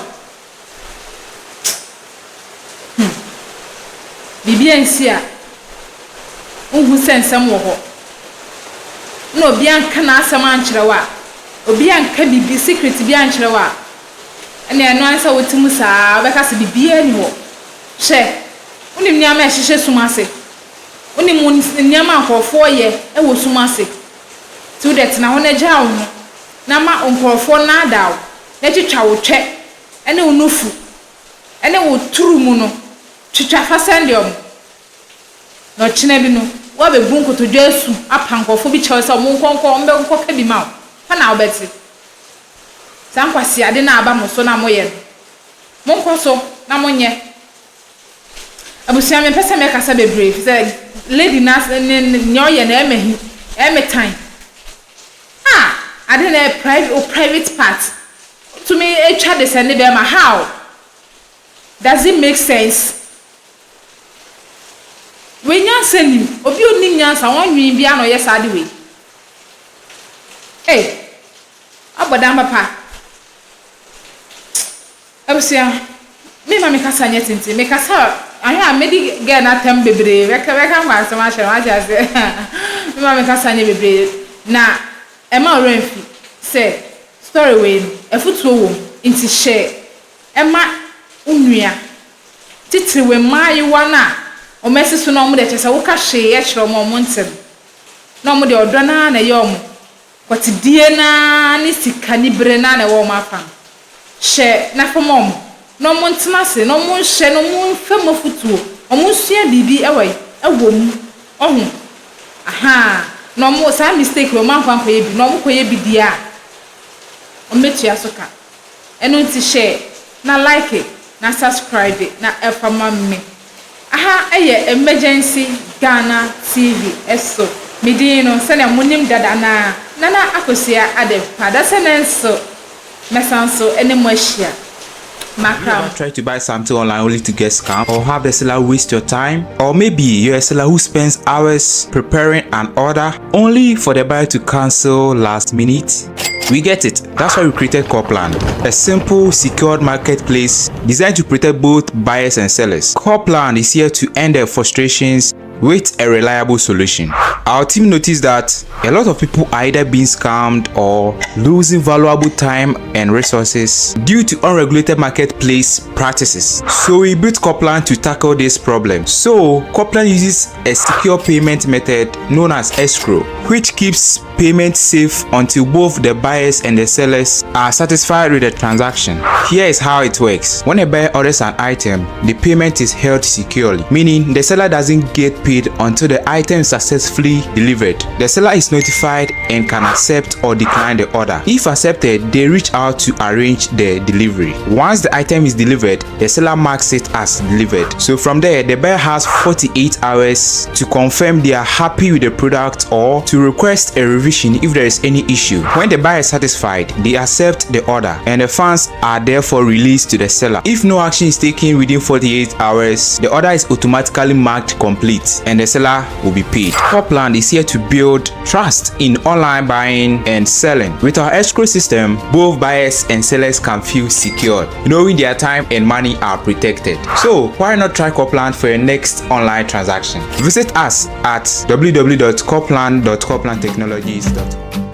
Hmm. Biribi ansi a, wonhu sɛ nsɛm wɔ hɔ. Na obi anka n'asɛm ankyerɛ wo a, obi anka biribi, secret bi ankyerɛ wo a, ɛnna ɛno ara ne sɛ wote mu saa ara, wobɛka sɛ biribiara nni hɔ. Hwɛ, wonim nneɛma a ɛhyehyɛ sum ase. Wonim nneɛma a nkurɔfoɔ yɛ wɔ sum ase. Nti wo deɛ tena hɔ na gyaa wo ho, na ma nkurɔfoɔ nnaadaa wo, na twitwa wo twɛ ne wo nufu ne wo turu mu no, twitwa fa sɛnde wɔn, na ɔkyena bi no, woabɛbu nkotodwe asu apa nkurɔfoɔ bi kyɛw sɛ wɔn nkɔ nkɔ wɔn bɛnkɔka bi ma wo, hɔ na wobɛte. Saa nkwaseade no a aba mo so no a moyɛ no, monkɔ so na monyɛ. Abusua, mempɛ sɛ mɛkasa bebree, ɛfiri sɛ lady no as ne nea ɔyɛ no ɛyɛ me ahi, ɛyɛ me tan. Ah! Ade na ɛyɛ private, wo private part. Wotumi twa de sɛnde bɛrima, how? Does it make sense? Wei nyansa nnim. Obi a ɔnnim nyansa, ɔnnwen biara na ɔyɛ saa ade wei. Ei! Wabɔ dam papa. Abusua, me mma me kasa nyɛ tenten, me kasa a, ahwɛ a mɛdi girl no atɛm bebree, mɛka mɛka nkwansɛm akyerɛ no, wate aseɛ, me mma me kasa nyɛ bebree, na ɛmma wo werɛ mfi sɛ story wei no, afutuo wɔ mu, nti hyɛ ɛma wo nua, titiriw mmaayewa no a wɔn asi so na wɔn deɛ kyerɛ sɛ woka hwee kyerɛ wɔn a wɔn nte no, na wɔn deɛ ɔdɔ no ara na ɛyɛ wɔn. Kɔtedie no ara ne sikanibere no ara na ɛwɔ wɔn afa no. Hyɛ na fa ma wɔn, na wɔntena ase, na wɔnhyɛ, na wɔmfa mu afotuo, wɔnsua biribi wɔ wɔ mu. Wahu? Ahaa. Na wɔn, saa mistake wei, wɔankɔ ankɔyɛ bi, na wɔkɔyɛ bi deɛ a, wɔbɛtua so ka. Ɛno nti hyɛ na like na subscribe na fa ma me. Aha yɛ Emergency Ghana TV so. Me din no, sɛnea monim dada no ara, Nana Akosua Adepa. Dasɛ nso, mɛsan so ne mo ahyia. Have you ever tried to buy something online only to get scammed or have the seller waste your time? Or maybe you're a seller who spends hours preparing an order only for the buyer to cancel last minute? We get it. That's why we created Corplan, a simple, secured marketplace designed to protect both buyers and sellers. Corplan is here to end their frustrations with a reliable solution. Our team noticed that a lot of people are either being scammed or losing valuable time and resources due to unregulated marketplace practices. So we built Coplan to tackle this problem. So Coplan uses a secure payment method known as escrow, which keeps payment safe until both the buyers and the sellers are satisfied with the transaction. Here is how it works. When a buyer orders an item, the payment is held securely, meaning the seller doesn't get paid until the item is successfully delivered. The seller is notified and can accept or decline the order. If accepted, they reach out to arrange the delivery. Once the item is delivered, the seller marks it as delivered. So from there, the buyer has 48 hours to confirm they are happy with the product or to request a revision if there is any issue. When the buyer is satisfied, they accept the order and the funds are therefore released to the seller. If no action is taken within 48 hours, the order is automatically marked complete and the seller will be paid. Copland is here to build trust in online buying and selling. With our escrow system, both buyers and sellers can feel secured, knowing their time and money are protected. So, why not try Copland for your next online transaction? Visit us at www.copland.coplandtechnologies.com.